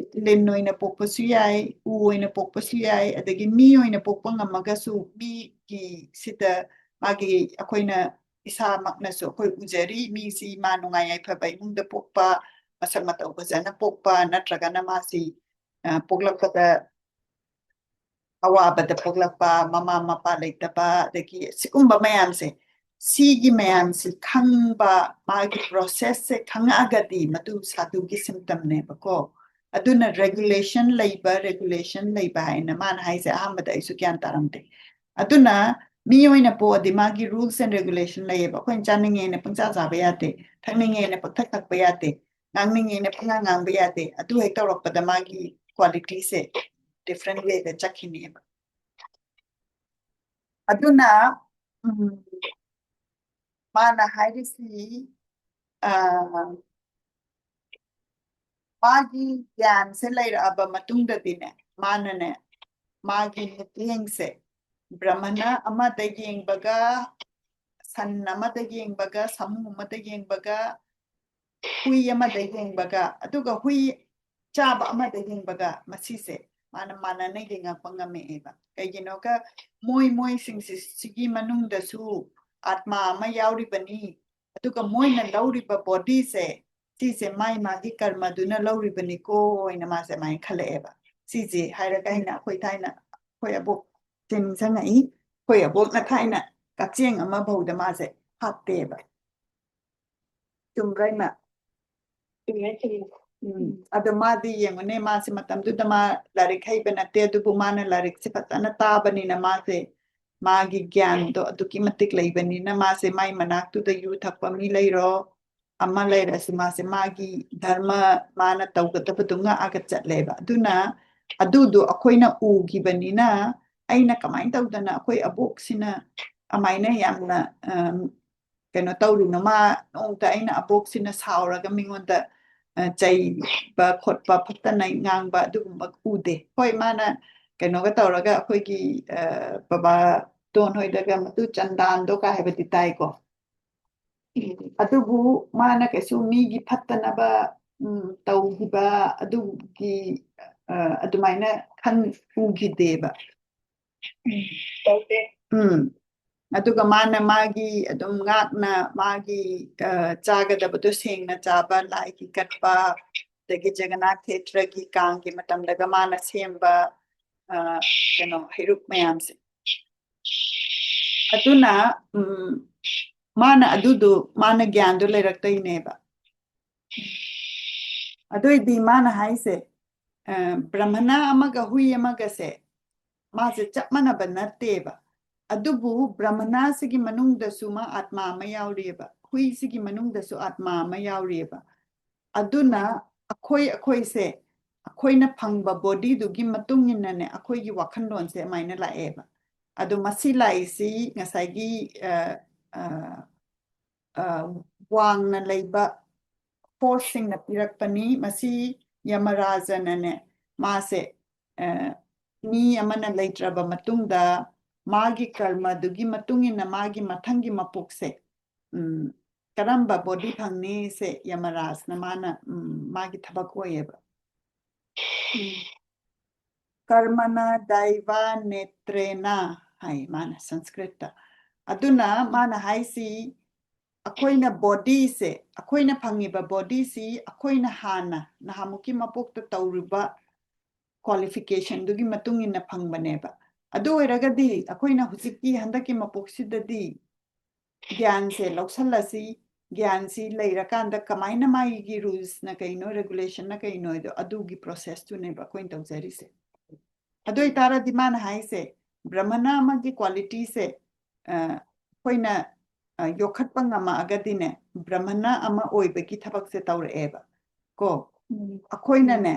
ꯂꯤꯟ ꯑꯣꯏꯅ ꯄꯣꯛꯄꯁꯨ ꯌꯥꯏ, ꯎ ꯑꯣꯏꯅ ꯄꯣꯛꯄꯁꯨ ꯌꯥꯏ, ꯑꯗꯒꯤ ꯃꯤ ꯑꯣꯏꯅ ꯄꯣꯛꯄ ꯉꯝꯃꯒꯁꯨ ꯃꯤꯒꯤ ꯁꯤꯗ ꯃꯥꯒꯤ ꯑꯩꯈꯣꯏꯅ ꯏꯁꯥꯃꯛꯅꯁꯨ ꯑꯩꯈꯣꯏ ꯎꯖꯔꯤ, ꯃꯤꯁꯤ ꯃꯥ ꯅꯨꯡꯉꯥꯏ ꯌꯥꯏꯐꯕ ꯏꯃꯨꯡꯗ ꯄꯣꯛꯄ, ꯃꯁꯛ ꯃꯇꯧ ꯐꯖꯅ ꯄꯣꯛꯄ, ꯅꯠꯇ꯭ꯔꯒꯅ ꯃꯥꯁꯤ ꯑ, ꯄꯣꯛꯂꯛꯄꯗ ꯑꯋꯥꯕꯗ ꯄꯣꯛꯂꯛꯄ, ꯃꯃꯥ ꯃꯄꯥ ꯂꯩꯇꯕ, ꯑꯗꯒꯤ ꯁꯤꯒꯨꯝꯕ ꯃꯌꯥꯝꯁꯦ, ꯁꯤꯒꯤ ꯃꯌꯥꯝꯁꯤ ꯈꯪꯕ, ꯃꯥꯒꯤ process ꯁꯦ ꯈꯪꯉꯛꯑꯒꯗꯤ ꯃꯗꯨ ꯁꯥꯙꯨꯒꯤ symptom ꯅꯦꯕꯀꯣ꯫ ꯑꯗꯨꯅ regulation ꯂꯩꯕ, regulation ꯂꯩꯕ ꯍꯥꯏꯅ ꯃꯥꯅ ꯍꯥꯏꯁꯦ ꯑꯍꯥꯟꯕꯗ ꯑꯩꯁꯨ ꯒ꯭ꯌꯥꯟ ꯇꯥꯔꯝꯗꯦ꯫ ꯑꯗꯨꯅ ꯃꯤ ꯑꯣꯏꯅ ꯄꯣꯛꯑꯗꯤ ꯃꯥꯒꯤ rules and regulation ꯂꯩꯌꯦꯕ꯫ ꯑꯩꯈꯣꯏꯅ ꯆꯥꯅꯤꯡꯉꯦꯅ ꯄꯪꯆꯥ ꯆꯥꯕ ꯌꯥꯗꯦ, ꯊꯛꯅꯤꯡꯉꯦꯅ ꯄꯪꯊꯛ ꯊꯛꯄ ꯌꯥꯗꯦ, ꯉꯥꯡꯅꯤꯡꯉꯦꯅ ꯄꯪꯉꯥꯡ ꯉꯥꯡꯕ ꯌꯥꯗꯦ꯫ ꯑꯗꯨ ꯍꯦꯛ ꯇꯧꯔꯛꯄꯗ ꯃꯥꯒꯤ quality ꯁꯦ different way ꯗ ꯆꯠꯈꯤꯅꯦꯕ꯫ ꯑꯗꯨꯅ ꯎꯝ, ꯃꯥꯅ ꯍꯥꯏꯔꯤꯁꯤ ꯑ, ꯃꯥꯒꯤ ꯒ꯭ꯌꯥꯟꯁꯦ ꯂꯩꯔꯛꯑꯕ ꯃꯇꯨꯡꯗꯗꯤꯅꯦ, ꯃꯥꯅꯅꯦ ꯃꯥꯒꯤ ꯃꯤꯠꯌꯦꯡꯁꯦ ꯕ꯭ꯔꯍꯃꯅ ꯑꯃꯗ ꯌꯦꯡꯕꯒ, ꯁꯟ ꯑꯃꯗ ꯌꯦꯡꯕꯒ, ꯁꯥꯃꯨ ꯑꯃꯗ ꯌꯦꯡꯕꯒ, ꯍꯨꯏ ꯑꯃꯗ ꯌꯦꯡꯕꯒ, ꯑꯗꯨꯒ ꯍꯨꯏ ꯆꯥꯕ ꯑꯃꯗ ꯌꯦꯡꯕꯒ, ꯃꯁꯤꯁꯦ ꯃꯥꯅ ꯃꯥꯟꯅꯅ ꯌꯦꯡꯉꯛꯄ ꯉꯝꯃꯛꯑꯦꯕ꯫ ꯀꯩꯒꯤꯅꯣꯒ, ꯃꯣꯏ ꯃꯣꯏꯁꯤꯡꯁꯤ, ꯁꯤꯒꯤ ꯃꯅꯨꯡꯗꯁꯨ ꯑꯥꯠꯃꯥ ꯑꯃ ꯌꯥꯎꯔꯤꯕꯅꯤ, ꯑꯗꯨꯒ ꯃꯣꯏꯅ ꯂꯧꯔꯤꯕ ꯕꯣꯗꯤꯁꯦ, ꯁꯤꯁꯦ ꯃꯥꯏ ꯃꯥꯒꯤ ꯀꯔꯃꯗꯨꯅ ꯂꯧꯔꯤꯕꯅꯤꯀꯣ ꯍꯥꯏꯅ ꯃꯥꯁꯦ ꯑꯗꯨꯃꯥꯏꯅ ꯈꯜꯂꯛꯑꯦꯕ꯫ ꯁꯤꯁꯦ ꯍꯥꯏꯔꯒ ꯑꯩꯅ, ꯑꯩꯈꯣꯏ ꯊꯥꯏꯅ ꯑꯩꯈꯣꯏ ꯑꯕꯣꯛꯁꯦ ꯅꯤꯡꯁꯤꯡꯉꯛꯏ꯫ ꯑꯩꯈꯣꯏ ꯑꯕꯣꯛꯅ ꯊꯥꯏꯅ ꯀꯛꯆꯦꯡ ꯑꯃꯐꯥꯎꯗ ꯃꯥꯁꯦ ꯍꯥꯠꯇꯦꯕ꯫ ꯆꯨꯝꯕ꯭ꯔꯥ, ꯏꯃꯥ? ꯆꯨꯝꯃꯦ, ꯆꯨꯝꯃꯦ꯫ ꯎꯝ꯫ ꯑꯗꯣ ꯃꯥꯗꯤ ꯌꯦꯡꯉꯨꯅꯦ, ꯃꯥꯁꯦ ꯃꯇꯝꯗꯨꯗ ꯃꯥ ꯂꯥꯏꯔꯤꯛ ꯍꯩꯕ ꯅꯠꯇꯦ, ꯑꯗꯨꯕꯨ ꯃꯥꯅ ꯂꯥꯏꯔꯤꯛꯁꯦ ꯐꯖꯅ ꯇꯥꯕꯅꯤꯅ, ꯃꯥꯁꯦ ꯃꯥꯒꯤ ꯒ꯭ꯌꯥꯟꯗꯣ ꯑꯗꯨꯛꯀꯤ ꯃꯇꯤꯛ ꯂꯩꯕꯅꯤꯅ, ꯃꯥꯁꯦ ꯃꯥꯏ ꯃꯅꯥꯛꯇꯨꯗ ꯌꯨ ꯊꯛꯄ ꯃꯤ ꯂꯩꯔꯣ, ꯑꯃ ꯂꯩꯔꯁꯨ, ꯃꯥꯁꯦ ꯃꯥꯒꯤ ꯙꯔꯃ, ꯃꯥꯅ ꯇꯧꯒꯗꯕꯗꯣ ꯉꯥꯛꯑꯒ ꯆꯠꯂꯦꯕ꯫ ꯑꯗꯨꯅ ꯑꯗꯨꯗꯣ ꯑꯩꯈꯣꯏꯅ ꯎꯈꯤꯕꯅꯤꯅ, ꯑꯩꯅ ꯀꯃꯥꯏꯅ ꯇꯧꯗꯅ ꯑꯩꯈꯣꯏ ꯑꯕꯣꯛꯁꯤꯅ ꯑꯃꯥꯏꯅ ꯌꯥꯝꯅ, ꯑꯝ, ꯀꯩꯅꯣ ꯇꯧꯔꯤꯅꯣ? ꯃꯥ ꯅꯣꯡꯃꯇ ꯑꯩꯅ ꯑꯕꯣꯛꯁꯤꯅ ꯁꯥꯎꯔꯒ ꯃꯤꯉꯣꯟꯗ, ꯑ, ꯆꯩꯕ ꯈꯣꯠꯄ, ꯐꯠꯇꯅ ꯉꯥꯡꯕ ꯑꯗꯨꯒꯨꯝꯕ ꯎꯗꯦ꯫ ꯍꯣꯏ, ꯃꯥꯅ ꯀꯩꯅꯣꯒ ꯇꯧꯔꯒ ꯑꯩꯈꯣꯏꯒꯤ, ꯑ, ꯕꯕꯥ ꯇꯣꯟ ꯍꯣꯏꯗꯒ "ꯃꯇꯨ ꯆꯟꯗꯥꯟꯗꯣ" ꯀꯥ ꯍꯥꯏꯕꯗꯤ ꯇꯥꯏꯀꯣ꯫ ꯑꯗꯨꯕꯨ ꯃꯥꯅ ꯀꯩꯁꯨ ꯃꯤꯒꯤ ꯐꯠꯇꯅꯕ, ꯎꯝ, ꯇꯧꯈꯤꯕ ꯑꯗꯨꯒꯤ, ꯑ, ꯑꯗꯨꯃꯥꯏꯅ ꯈꯟ-, ꯎꯈꯤꯗꯦꯕ꯫ ꯎꯝ, ꯇꯧꯗꯦ꯫ ꯎꯝ꯫ ꯑꯗꯨꯒ ꯃꯥꯅ ꯃꯥꯒꯤ ꯑꯗꯨꯝ ꯉꯥꯛꯅ ꯃꯥꯒꯤ, ꯑ, ꯆꯥꯒꯗꯕꯗꯣ ꯁꯦꯡꯅ ꯆꯥꯕ, ꯂꯥꯏꯒꯤ ꯀꯠꯄ, ꯑꯗꯒꯤ ꯖꯒꯟꯅꯥꯊ ꯊꯦꯇ꯭ꯔꯒꯤ ꯀꯥꯡꯒꯤ ꯃꯇꯝꯗꯒ ꯃꯥꯅ ꯁꯦꯝꯕ, ꯑ, ꯀꯩꯅꯣ, ꯍꯩꯔꯨꯛ ꯃꯌꯥꯝꯁꯦ꯫ ꯑꯗꯨꯅ, ꯎꯝ, ꯃꯥꯅ ꯑꯗꯨꯗꯣ, ꯃꯥꯅ ꯒ꯭ꯌꯥꯟꯗꯣ ꯂꯩꯔꯛꯇꯣꯏꯅꯦꯕ꯫ ꯑꯗꯨꯏꯗꯤ ꯃꯥꯅ ꯍꯥꯏꯁꯦ, ꯑ, ꯕ꯭ꯔꯍꯃꯅ ꯑꯃꯒ ꯍꯨꯏ ꯑꯃꯒꯁꯦ, ꯃꯥꯁꯦ ꯆꯞ ꯃꯥꯟꯅꯕ ꯅꯠꯇꯦꯕ꯫ ꯑꯗꯨꯕꯨ ꯕ꯭ꯔꯍꯃꯅꯁꯤꯒꯤ ꯃꯅꯨꯡꯗꯁꯨ ꯃꯥ ꯑꯥꯠꯃꯥ ꯑꯃ ꯌꯥꯎꯔꯤꯑꯕ, ꯍꯨꯏꯁꯤꯒꯤ ꯃꯅꯨꯡꯗꯁꯨ ꯑꯥꯠꯃꯥ ꯑꯃ ꯌꯥꯎꯔꯤꯑꯕ꯫ ꯑꯗꯨꯅ ꯑꯩꯈꯣꯏ, ꯑꯩꯈꯣꯏꯁꯦ, ꯑꯩꯈꯣꯏꯅ ꯐꯪꯕ ꯕꯣꯗꯤꯗꯨꯒꯤ ꯃꯇꯨꯡ ꯏꯟꯅꯅꯦ ꯑꯩꯈꯣꯏꯒꯤ ꯋꯥꯈꯜꯂꯣꯟꯁꯦ ꯑꯗꯨꯃꯥꯏꯅ ꯂꯥꯛꯑꯦꯕ꯫ ꯑꯗꯣ ꯃꯁꯤ ꯂꯥꯛꯏꯁꯤ ꯉꯁꯥꯏꯒꯤ, ꯑ, ꯑ, ꯑ, ꯋꯥꯡꯅ ꯂꯩꯕ ꯐꯣꯔꯁꯁꯤꯡꯅ ꯄꯤꯔꯛꯄꯅꯤ꯫ ꯃꯁꯤ ꯌꯃꯔꯥꯖꯅꯅꯦ, ꯃꯥꯁꯦ, ꯑ, ꯃꯤ ꯑꯃꯅ ꯂꯩꯇ꯭ꯔꯕ ꯃꯇꯨꯡꯗ ꯃꯥꯒꯤ ꯀꯔꯃꯗꯨꯒꯤ ꯃꯇꯨꯡ ꯏꯟꯅ ꯃꯥꯒꯤ ꯃꯊꯪꯒꯤ ꯃꯄꯣꯛꯁꯦ, ꯎꯝ, ꯀꯔꯝꯕ ꯕꯣꯗꯤ ꯐꯪꯅꯤꯁꯦ ꯌꯃꯔꯥꯖꯅ ꯃꯥꯅ, ꯎꯝ, ꯃꯥꯒꯤ ꯊꯕꯛ ꯑꯣꯏꯌꯦꯕ꯫ ꯎꯝ꯫ ꯀꯔꯃꯅ ꯗꯥꯏꯕ ꯅꯦꯇ꯭ꯔꯦꯅ ꯍꯥꯏ ꯃꯥꯅ ꯁꯪꯁꯀ꯭ꯔꯤꯠꯇ꯫ ꯑꯗꯨꯅ ꯃꯥꯅ ꯍꯥꯏꯁꯤ, ꯑꯩꯈꯣꯏꯅ ꯕꯣꯗꯤꯁꯦ, ꯑꯩꯈꯣꯏꯅ ꯐꯪꯉꯤꯕ ꯕꯣꯗꯤꯁꯤ ꯑꯩꯈꯣꯏꯅ ꯍꯥꯟꯅ ꯅꯍꯥꯟꯃꯨꯛꯀꯤ ꯃꯄꯣꯛꯇ ꯇꯧꯔꯤꯕ ꯀ꯭ꯋꯥꯂꯤꯐꯤꯀꯦꯁꯟꯗꯨꯒꯤ ꯃꯇꯨꯡ ꯏꯟꯅ ꯐꯪꯕꯅꯦꯕ꯫ ꯑꯗꯨ ꯑꯣꯏꯔꯒꯗꯤ ꯑꯩꯈꯣꯏꯅ ꯍꯧꯖꯤꯛꯀꯤ ꯍꯟꯗꯛꯀꯤ ꯃꯄꯣꯛꯁꯤꯗꯗꯤ ꯒ꯭ꯌꯥꯟꯁꯦ ꯂꯧꯁꯜꯂꯁꯤ, ꯒ꯭ꯌꯥꯟꯁꯤ ꯂꯩꯔꯀꯥꯟꯗ ꯀꯃꯥꯏꯅ ꯃꯥꯒꯤ ꯔꯨꯜꯁꯅ ꯀꯩꯅꯣ, ꯔꯦꯒꯨꯂꯦꯁꯟꯅ ꯀꯩꯅꯣꯗꯣ, ꯑꯗꯨꯒꯤ ꯄ꯭ꯔꯣꯁꯦꯁꯇꯨꯅꯦꯕ ꯑꯩꯈꯣꯏꯅ ꯇꯧꯖꯔꯤꯁꯦ꯫ ꯑꯗꯨ ꯑꯣꯏꯇꯥꯔꯗꯤ ꯃꯥꯅ ꯍꯥꯏꯁꯦ, ꯕ꯭ꯔꯍꯃꯅ ꯑꯃꯒꯤ ꯀ꯭ꯋꯥꯂꯤꯇꯤꯁꯦ, ꯑ, ꯑꯩꯈꯣꯏꯅ, ꯑ, ꯌꯣꯛꯈꯠꯄ ꯉꯝꯃꯛꯑꯒꯗꯤꯅꯦ, ꯕ꯭ꯔꯍꯃꯅ ꯑꯃ ꯑꯣꯏꯕꯒꯤ ꯊꯕꯛꯁꯦ ꯇꯧꯔꯛꯑꯦꯕ꯫ ꯀꯣ, ꯎꯝ꯫ ꯑꯩꯈꯣꯏꯅꯅꯦ,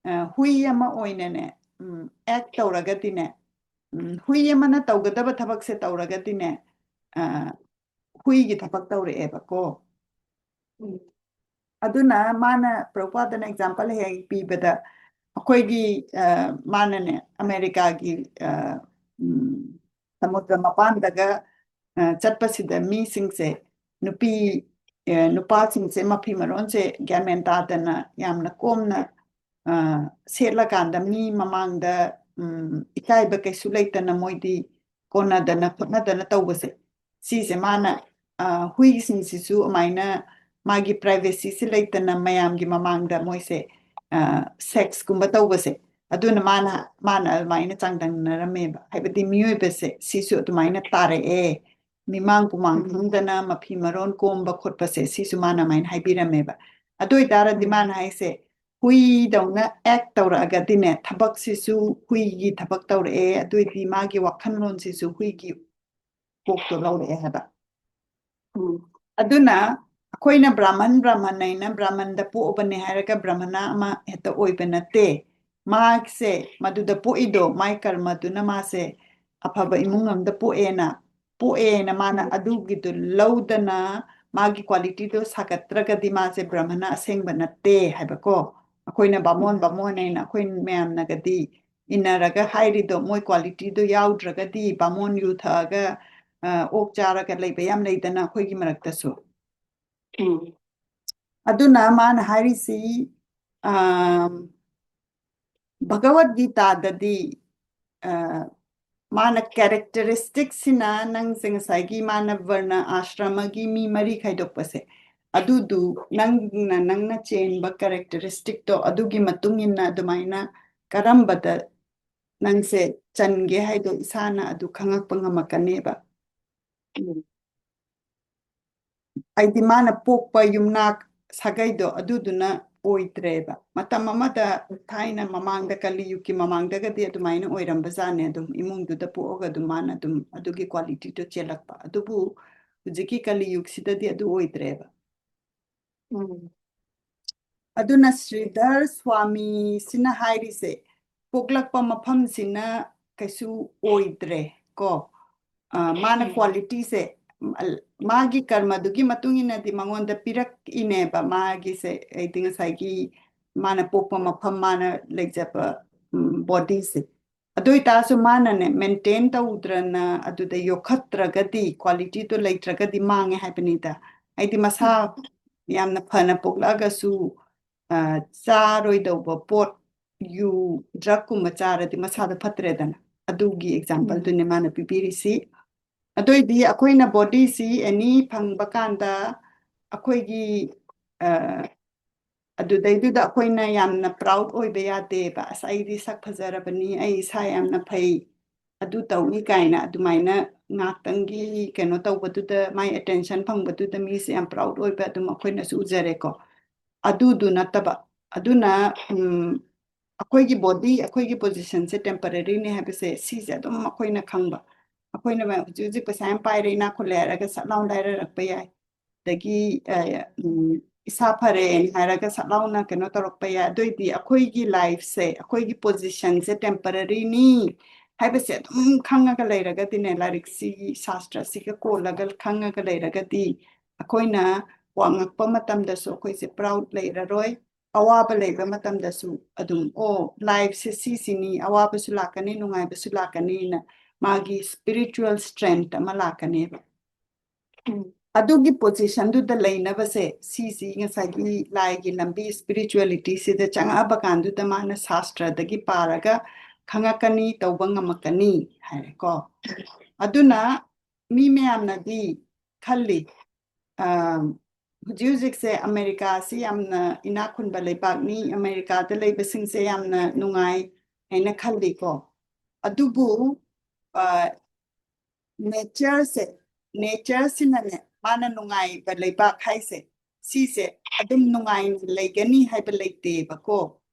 ꯑ, ꯍꯨꯏ ꯑꯃ ꯑꯣꯏꯅꯅꯦ, ꯎꯝ, ꯑꯦꯛ ꯇꯧꯔꯒꯗꯤꯅꯦ, ꯎꯝ, ꯍꯨꯏ ꯑꯃꯅ ꯇꯧꯒꯗꯕ ꯊꯕꯛꯁꯦ ꯇꯧꯔꯒꯗꯤꯅꯦ, ꯑ, ꯍꯨꯏꯒꯤ ꯊꯕꯛ ꯇꯧꯔꯛꯑꯦꯕꯀꯣ꯫ ꯎꯝ꯫ ꯑꯗꯨꯅ ꯃꯥꯅ, ꯄ꯭ꯔꯚꯨꯄꯥꯗꯅ ꯑꯦꯛꯖꯥꯝꯄꯜ ꯍꯦꯛ ꯍꯦꯛ ꯄꯤꯕꯗ, ꯑꯩꯈꯣꯏꯒꯤ, ꯑ, ꯃꯥꯅꯅꯦ, ꯑꯃꯦꯔꯤꯀꯥꯒꯤ, ꯑ, ꯎꯝ, ꯁꯃꯨꯗ꯭ꯔ ꯃꯄꯥꯟꯗꯒ, ꯑ, ꯆꯠꯄꯁꯤꯗ ꯃꯤꯁꯤꯡꯁꯦ, ꯅꯨꯄꯤ, ꯑ, ꯅꯨꯄꯥꯁꯤꯡꯁꯦ ꯃꯐꯤ ꯃꯔꯣꯟꯁꯦ ꯒ꯭ꯌꯥꯟ ꯃꯦꯟ ꯇꯥꯗꯅ ꯌꯥꯝꯅ ꯀꯣꯝꯅ, ꯑ, ꯁꯦꯠꯂꯀꯥꯟꯗ ꯃꯤ ꯃꯃꯥꯡꯗ, ꯎꯝ, ꯏꯀꯥꯏꯕ ꯀꯩꯁꯨ ꯂꯩꯇꯅ ꯃꯣꯏꯗꯤ ꯀꯣꯟꯅꯗꯅ ꯈꯣꯠꯅꯗꯅ ꯇꯧꯕꯁꯦ, ꯁꯤꯁꯦ ꯃꯥꯅ, ꯑ, ꯍꯨꯏꯁꯤꯡꯁꯤꯁꯨ ꯑꯗꯨꯃꯥꯏꯅ ꯃꯥꯒꯤ ꯄ꯭ꯔꯥꯏꯚꯦꯁꯤꯁꯦ ꯂꯩꯇꯅ ꯃꯌꯥꯝꯒꯤ ꯃꯃꯥꯡꯗ ꯃꯣꯏꯁꯦ, ꯑ, ꯁꯦꯛꯁꯀꯨꯝꯕ ꯇꯧꯕꯁꯦ, ꯑꯗꯨꯅ ꯃꯥꯅ, ꯃꯥꯅ ꯑꯗꯨꯃꯥꯏꯅ ꯆꯥꯡꯗꯝꯅꯔꯝꯃꯦꯕ꯫ ꯍꯥꯏꯕꯗꯤ ꯃꯤꯑꯣꯏꯕꯁꯦ ꯁꯤꯁꯨ ꯑꯗꯨꯃꯥꯏꯅ ꯇꯥꯔꯛꯑꯦ, ꯃꯤꯃꯥꯡ ꯇꯨꯃꯥꯡ ꯎꯝ꯫ ꯈꯪꯗꯅ ꯃꯐꯤ ꯃꯔꯣꯟ ꯀꯣꯝꯕ ꯈꯣꯠꯄꯁꯦ, ꯁꯤꯁꯨ ꯃꯥꯅ ꯑꯗꯨꯃꯥꯏꯅ ꯍꯥꯏꯕꯤꯔꯝꯃꯦꯕ꯫ ꯑꯗꯨ ꯑꯣꯏꯇꯥꯔꯗꯤ ꯎꯝ꯫ ꯃꯥꯅ ꯍꯥꯏꯁꯦ, ꯍꯨꯏꯗꯧꯅ ꯑꯦꯛ ꯇꯧꯔꯛꯑꯒꯗꯤꯅꯦ, ꯊꯕꯛꯁꯤꯁꯨ ꯍꯨꯏꯒꯤ ꯊꯕꯛ ꯇꯧꯔꯛꯑꯦ, ꯑꯗꯨ ꯑꯣꯏꯗꯤ ꯃꯥꯒꯤ ꯋꯥꯈꯜꯂꯣꯟꯁꯤꯁꯨ ꯍꯨꯏꯒꯤ ꯀꯣꯛꯇꯣ ꯂꯧꯔꯛꯑꯦ ꯍꯥꯏꯕ꯫ ꯎꯝ꯫ ꯑꯗꯨꯅ ꯑꯩꯈꯣꯏꯅ ꯕ꯭ꯔꯥꯍꯃꯟ, ꯕ꯭ꯔꯥꯍꯃꯟ ꯍꯥꯏꯅ ꯕ꯭ꯔꯥꯍꯃꯟꯗ ꯄꯣꯛꯑꯕꯅꯦ ꯍꯥꯏꯔꯒ ꯕ꯭ꯔꯥꯍꯃꯅ ꯑꯃ ꯍꯦꯛꯇ ꯑꯣꯏꯕ ꯅꯠꯇꯦ꯫ ꯃꯥꯁꯦ ꯃꯗꯨꯗ ꯄꯣꯛꯏꯗꯣ, ꯃꯥꯏ ꯀꯔꯃꯗꯨꯅ ꯃꯥꯁꯦ ꯑꯐꯕ ꯏꯃꯨꯡ ꯑꯃꯗ ꯄꯣꯛꯑꯦꯅ, ꯄꯣꯛꯑꯦꯅ ꯃꯥꯅ ꯎꯝ꯫ ꯑꯗꯨꯒꯤꯗꯨ ꯂꯧꯗꯅ ꯃꯥꯒꯤ ꯀ꯭ꯋꯥꯂꯤꯇꯤꯗꯣ ꯁꯥꯒꯠꯇ꯭ꯔꯒꯗꯤ ꯃꯥꯁꯦ ꯕ꯭ꯔꯥꯍꯃꯅ ꯑꯁꯦꯡꯕ ꯅꯠꯇꯦ ꯍꯥꯏꯕꯀꯣ꯫ ꯑꯩꯈꯣꯏꯅ ꯕꯥꯃꯣꯟ, ꯎꯝ꯫ ꯕꯥꯃꯣꯟ ꯍꯥꯏꯅ ꯑꯩꯈꯣꯏ ꯃꯌꯥꯝꯅꯒꯗꯤ ꯏꯟꯅꯔꯒ ꯍꯥꯏꯔꯤꯗꯣ, ꯃꯣꯏ qualityꯗꯣ ꯌꯥꯎꯗ꯭ꯔꯒꯗꯤ ꯕꯥꯃꯣꯟ ꯌꯨ ꯊꯛꯑꯒ, ꯑ, ꯑꯣꯛ ꯆꯥꯔꯒ ꯂꯩꯕ ꯌꯥꯝ ꯂꯩꯗꯅ ꯑꯩꯈꯣꯏꯒꯤ ꯃꯔꯛꯇꯁꯨ꯫ ꯎꯝ꯫ ꯑꯗꯨꯅ ꯃꯥꯅ ꯍꯥꯏꯔꯤꯁꯤ, ꯑꯝ, ꯚꯒꯋꯠ ꯒꯤꯇꯥꯗꯗꯤ, ꯑ, ꯃꯥꯅ characteristicꯁꯤꯅ ꯅꯪꯁꯦ ꯉꯁꯥꯏꯒꯤ ꯃꯥꯅ ꯚꯔꯅ ꯑꯥꯁ꯭ꯔꯃꯒꯤ ꯃꯤ ꯃꯔꯤ ꯈꯥꯏꯗꯣꯛꯄꯁꯦ, ꯑꯗꯨꯗꯨ ꯅꯪꯅ, ꯅꯪꯅ ꯆꯦꯟꯕ characteristicꯇꯣ ꯑꯗꯨꯒꯤ ꯃꯇꯨꯡ ꯏꯟꯅ ꯑꯗꯨꯃꯥꯏꯅ ꯀꯔꯝꯕꯗ ꯅꯪꯁꯦ ꯆꯟꯒꯦ ꯍꯥꯏꯗꯣ ꯏꯁꯥꯅ ꯑꯗꯨ ꯈꯪꯉꯛꯄ ꯉꯝꯃꯛꯀꯅꯦꯕ꯫ ꯎꯝ꯫ ꯍꯥꯏꯗꯤ ꯃꯥꯅ ꯄꯣꯛꯄ ꯌꯨꯝꯅꯥꯛ ꯁꯥꯒꯩꯗꯣ ꯑꯗꯨꯗꯨꯅ ꯑꯣꯏꯗ꯭ꯔꯦꯕ꯫ ꯃꯇꯝ ꯑꯃꯗ ꯊꯥꯏꯅ ꯃꯃꯥꯡꯗ, ꯀꯂꯤꯌꯨꯒꯀꯤ ꯃꯃꯥꯡꯗꯒꯗꯤ ꯑꯗꯨꯃꯥꯏꯅ ꯑꯣꯏꯔꯝꯕꯖꯥꯠꯅꯦ꯫ ꯑꯗꯨꯝ ꯏꯃꯨꯡꯗꯨꯗ ꯄꯣꯛꯑꯒ ꯑꯗꯨꯝ ꯃꯥꯅ ꯑꯗꯨꯝ ꯑꯗꯨꯒꯤ qualityꯗꯣ ꯆꯦꯜꯂꯛꯄ꯫ ꯑꯗꯨꯕꯨ ꯍꯧꯖꯤꯛꯀꯤ ꯀꯂꯤꯌꯨꯒꯁꯤꯗꯗꯤ ꯑꯗꯨ ꯑꯣꯏꯗ꯭ꯔꯦꯕ꯫ ꯎꯝ꯫ ꯑꯗꯨꯅ ꯁ꯭ꯔꯤꯙꯔ ꯁ꯭ꯋꯥꯃꯤꯁꯤꯅ ꯍꯥꯏꯔꯤꯁꯦ, ꯄꯣꯛꯂꯛꯄ ꯃꯐꯝꯁꯤꯅ ꯀꯩꯁꯨ ꯑꯣꯏꯗ꯭ꯔꯦ ꯀꯣ꯫ ꯑ, ꯃꯥꯅ ꯎꯝ꯫ qualityꯁꯦ, ꯎꯝ, ꯑꯜ-, ꯃꯥꯒꯤ ꯀꯔꯃꯗꯨꯒꯤ ꯃꯇꯨꯡ ꯏꯟꯅꯗꯤ ꯃꯉꯣꯟꯗ ꯄꯤꯔꯛꯏꯅꯦꯕ꯫ ꯃꯥꯒꯤꯁꯦ, ꯍꯥꯏꯗꯤ ꯉꯁꯥꯏꯒꯤ ꯃꯥꯅ ꯄꯣꯛꯄ ꯃꯐꯝ, ꯃꯥꯅ ꯂꯩꯖꯕ, ꯎꯝ, bodyꯁꯦ꯫ ꯑꯗꯨ ꯑꯣꯏꯇꯥꯔꯁꯨ ꯃꯥꯅꯅꯦ, maintain ꯇꯧꯗ꯭ꯔꯅ, ꯑꯗꯨꯗ ꯌꯣꯛꯈꯠꯇ꯭ꯔꯒꯗꯤ, qualityꯗꯣ ꯂꯩꯇ꯭ꯔꯒꯗꯤ ꯃꯥꯡꯉꯦ ꯍꯥꯏꯕꯅꯤꯗ꯫ ꯍꯥꯏꯗꯤ ꯃꯁꯥ ꯌꯥꯝꯅ ꯐꯅ ꯄꯣꯛꯂꯛꯑꯒꯁꯨ, ꯑ, ꯆꯥꯔꯣꯏꯗꯧꯕ ꯄꯣꯠ, ꯌꯨ, drugꯀꯨꯝꯕ ꯆꯥꯔꯗꯤ ꯃꯁꯥꯗ ꯐꯠꯇ꯭ꯔꯦꯗꯅ꯫ ꯑꯗꯨꯒꯤ ꯎꯝ꯫ exampleꯗꯨꯅꯦ ꯃꯥꯅ ꯄꯤꯕꯤꯔꯤꯁꯤ꯫ ꯑꯗꯨ ꯑꯣꯏꯗꯤ ꯑꯩꯈꯣꯏꯅ bodyꯁꯤ any ꯐꯪꯕ ꯀꯥꯟꯗ ꯑꯩꯈꯣꯏꯒꯤ, ꯑ, ꯑꯗꯨꯗꯩꯗꯨꯗ ꯑꯩꯈꯣꯏꯅ ꯌꯥꯝꯅ proud ꯑꯣꯏꯕ ꯌꯥꯗꯦꯕ꯫ "ꯑꯁ, ꯑꯩꯗꯤ ꯁꯛ ꯐꯖꯔꯕꯅꯤ, ꯑꯩ ꯏꯁꯥ ꯌꯥꯝꯅ ꯐꯩ, ꯑꯗꯨ ꯇꯧꯏ" ꯀꯥꯏꯅ ꯑꯗꯨꯃꯥꯏꯅ ꯉꯥꯛꯇꯪꯒꯤ ꯀꯩꯅꯣ ꯇꯧꯕꯗꯨꯗ, ꯃꯥꯏ attention ꯐꯪꯕꯗꯨꯗ ꯃꯤꯁꯦ ꯌꯥꯝ proud ꯑꯣꯏꯕ ꯑꯗꯨꯝ ꯑꯩꯈꯣꯏꯅꯁꯨ ꯎꯖꯔꯦꯀꯣ꯫ ꯑꯗꯨꯗꯨ ꯅꯠꯇꯕ, ꯑꯗꯨꯅ, ꯎꯝ, ꯑꯩꯈꯣꯏꯒꯤ body, ꯑꯩꯈꯣꯏꯒꯤ positionꯁꯦ temporaryꯅꯦ ꯍꯥꯏꯕꯁꯦ ꯁꯤꯁꯦ ꯑꯗꯨꯝ ꯑꯩꯈꯣꯏꯅ ꯈꯪꯕ꯫ ꯑꯩꯈꯣꯏꯅ ꯍꯧꯖꯤꯛ ꯍꯧꯖꯤꯛ ꯄꯩꯁꯥ ꯌꯥꯝ ꯄꯥꯏꯔꯦ, ꯏꯅꯥꯛ ꯈꯨꯜꯂꯦ ꯍꯥꯏꯔꯒ ꯁꯠ ꯂꯥꯎꯅ ꯂꯥꯏꯔꯔꯛꯄ ꯌꯥꯏ꯫ ꯑꯗꯒꯤ, ꯑ, ꯎꯝ, ꯏꯁꯥ ꯐꯔꯦꯅ ꯍꯥꯏꯔꯒ ꯁꯠ ꯂꯥꯎꯅ ꯀꯩꯅꯣ ꯇꯧꯔꯛꯄ ꯌꯥꯏ꯫ ꯑꯗꯨ ꯑꯣꯏꯗꯤ ꯑꯩꯈꯣꯏꯒꯤ lifeꯁꯦ, ꯑꯩꯈꯣꯏꯒꯤ positionꯁꯦ temporaryꯅꯤ ꯍꯥꯏꯕꯁꯦ ꯑꯗꯨꯝ ꯈꯪꯉꯒ ꯂꯩꯔꯒꯗꯤꯅꯦ, ꯂꯥꯏꯔꯤꯛꯁꯤ, ꯁꯥꯁꯇ꯭ꯔꯁꯤꯒ ꯀꯣꯜꯂꯒ ꯈꯪꯉꯒ ꯂꯩꯔꯒꯗꯤ ꯑꯩꯈꯣꯏꯅ ꯋꯥꯡꯉꯛꯄ ꯃꯇꯝꯗꯁꯨ ꯑꯩꯈꯣꯏꯁꯦ proud ꯂꯩꯔꯔꯣꯏ꯫ ꯑꯋꯥꯕ ꯂꯩꯕ ꯃꯇꯝꯗꯁꯨ ꯑꯗꯨꯝ, ꯑꯣ, ꯂꯥꯏꯐꯁꯦ ꯁꯤꯁꯤꯅꯤ, ꯑꯋꯥꯕꯁꯨ ꯂꯥꯛꯀꯅꯤ, ꯅꯨꯡꯉꯥꯏꯕꯁꯨ ꯂꯥꯛꯀꯅꯤꯅ ꯃꯥꯒꯤ spiritual strength ꯑꯃ ꯂꯥꯛꯀꯅꯦꯕ꯫ ꯑꯗꯨꯒꯤ positionꯗꯨꯗ ꯂꯩꯅꯕꯁꯦ, ꯁꯤꯁꯤ ꯉꯁꯥꯏꯒꯤ ꯂꯥꯏꯒꯤ ꯂꯝꯕꯤ spiritualityꯁꯤꯗ ꯆꯪꯉꯛꯑꯕ ꯀꯥꯟꯗꯨꯗ ꯃꯥꯅ ꯁꯥꯁꯇ꯭ꯔꯗꯒꯤ ꯄꯥꯔꯒ ꯈꯪꯉꯛꯀꯅꯤ, ꯇꯧꯕ ꯉꯝꯃꯛꯀꯅꯤ ꯍꯥꯏꯔꯦꯀꯣ꯫ ꯑꯗꯨꯅ ꯃꯤ ꯃꯌꯥꯝꯅꯗꯤ ꯈꯜꯂꯤ, ꯑ, ꯍꯧꯖꯤꯛ ꯍꯧꯖꯤꯛꯁꯦ ꯑꯃꯦꯔꯤꯀꯥꯁꯤ ꯌꯥꯝꯅ ꯏꯅꯥꯛ ꯈꯨꯟꯕ ꯂꯩꯕꯥꯛꯅꯤ, ꯑꯃꯦꯔꯤꯀꯥꯗ ꯂꯩꯕꯁꯤꯡꯁꯦ ꯌꯥꯝꯅ ꯅꯨꯡꯉꯥꯏ ꯍꯥꯏꯅ ꯈꯜꯂꯤꯀꯣ꯫ ꯑꯗꯨꯕꯨ, ꯑ, natureꯁꯦ, natureꯁꯤꯅꯅꯦ, ꯃꯥꯅ ꯅꯨꯡꯉꯥꯏꯕ ꯂꯩꯕꯥꯛ ꯍꯥꯏꯁꯦ, ꯁꯤꯁꯦ ꯑꯗꯨꯝ ꯅꯨꯡꯉꯥꯏꯅ ꯂꯩꯒꯅꯤ ꯍꯥꯏꯕ ꯂꯩꯇꯦꯕꯀꯣ꯫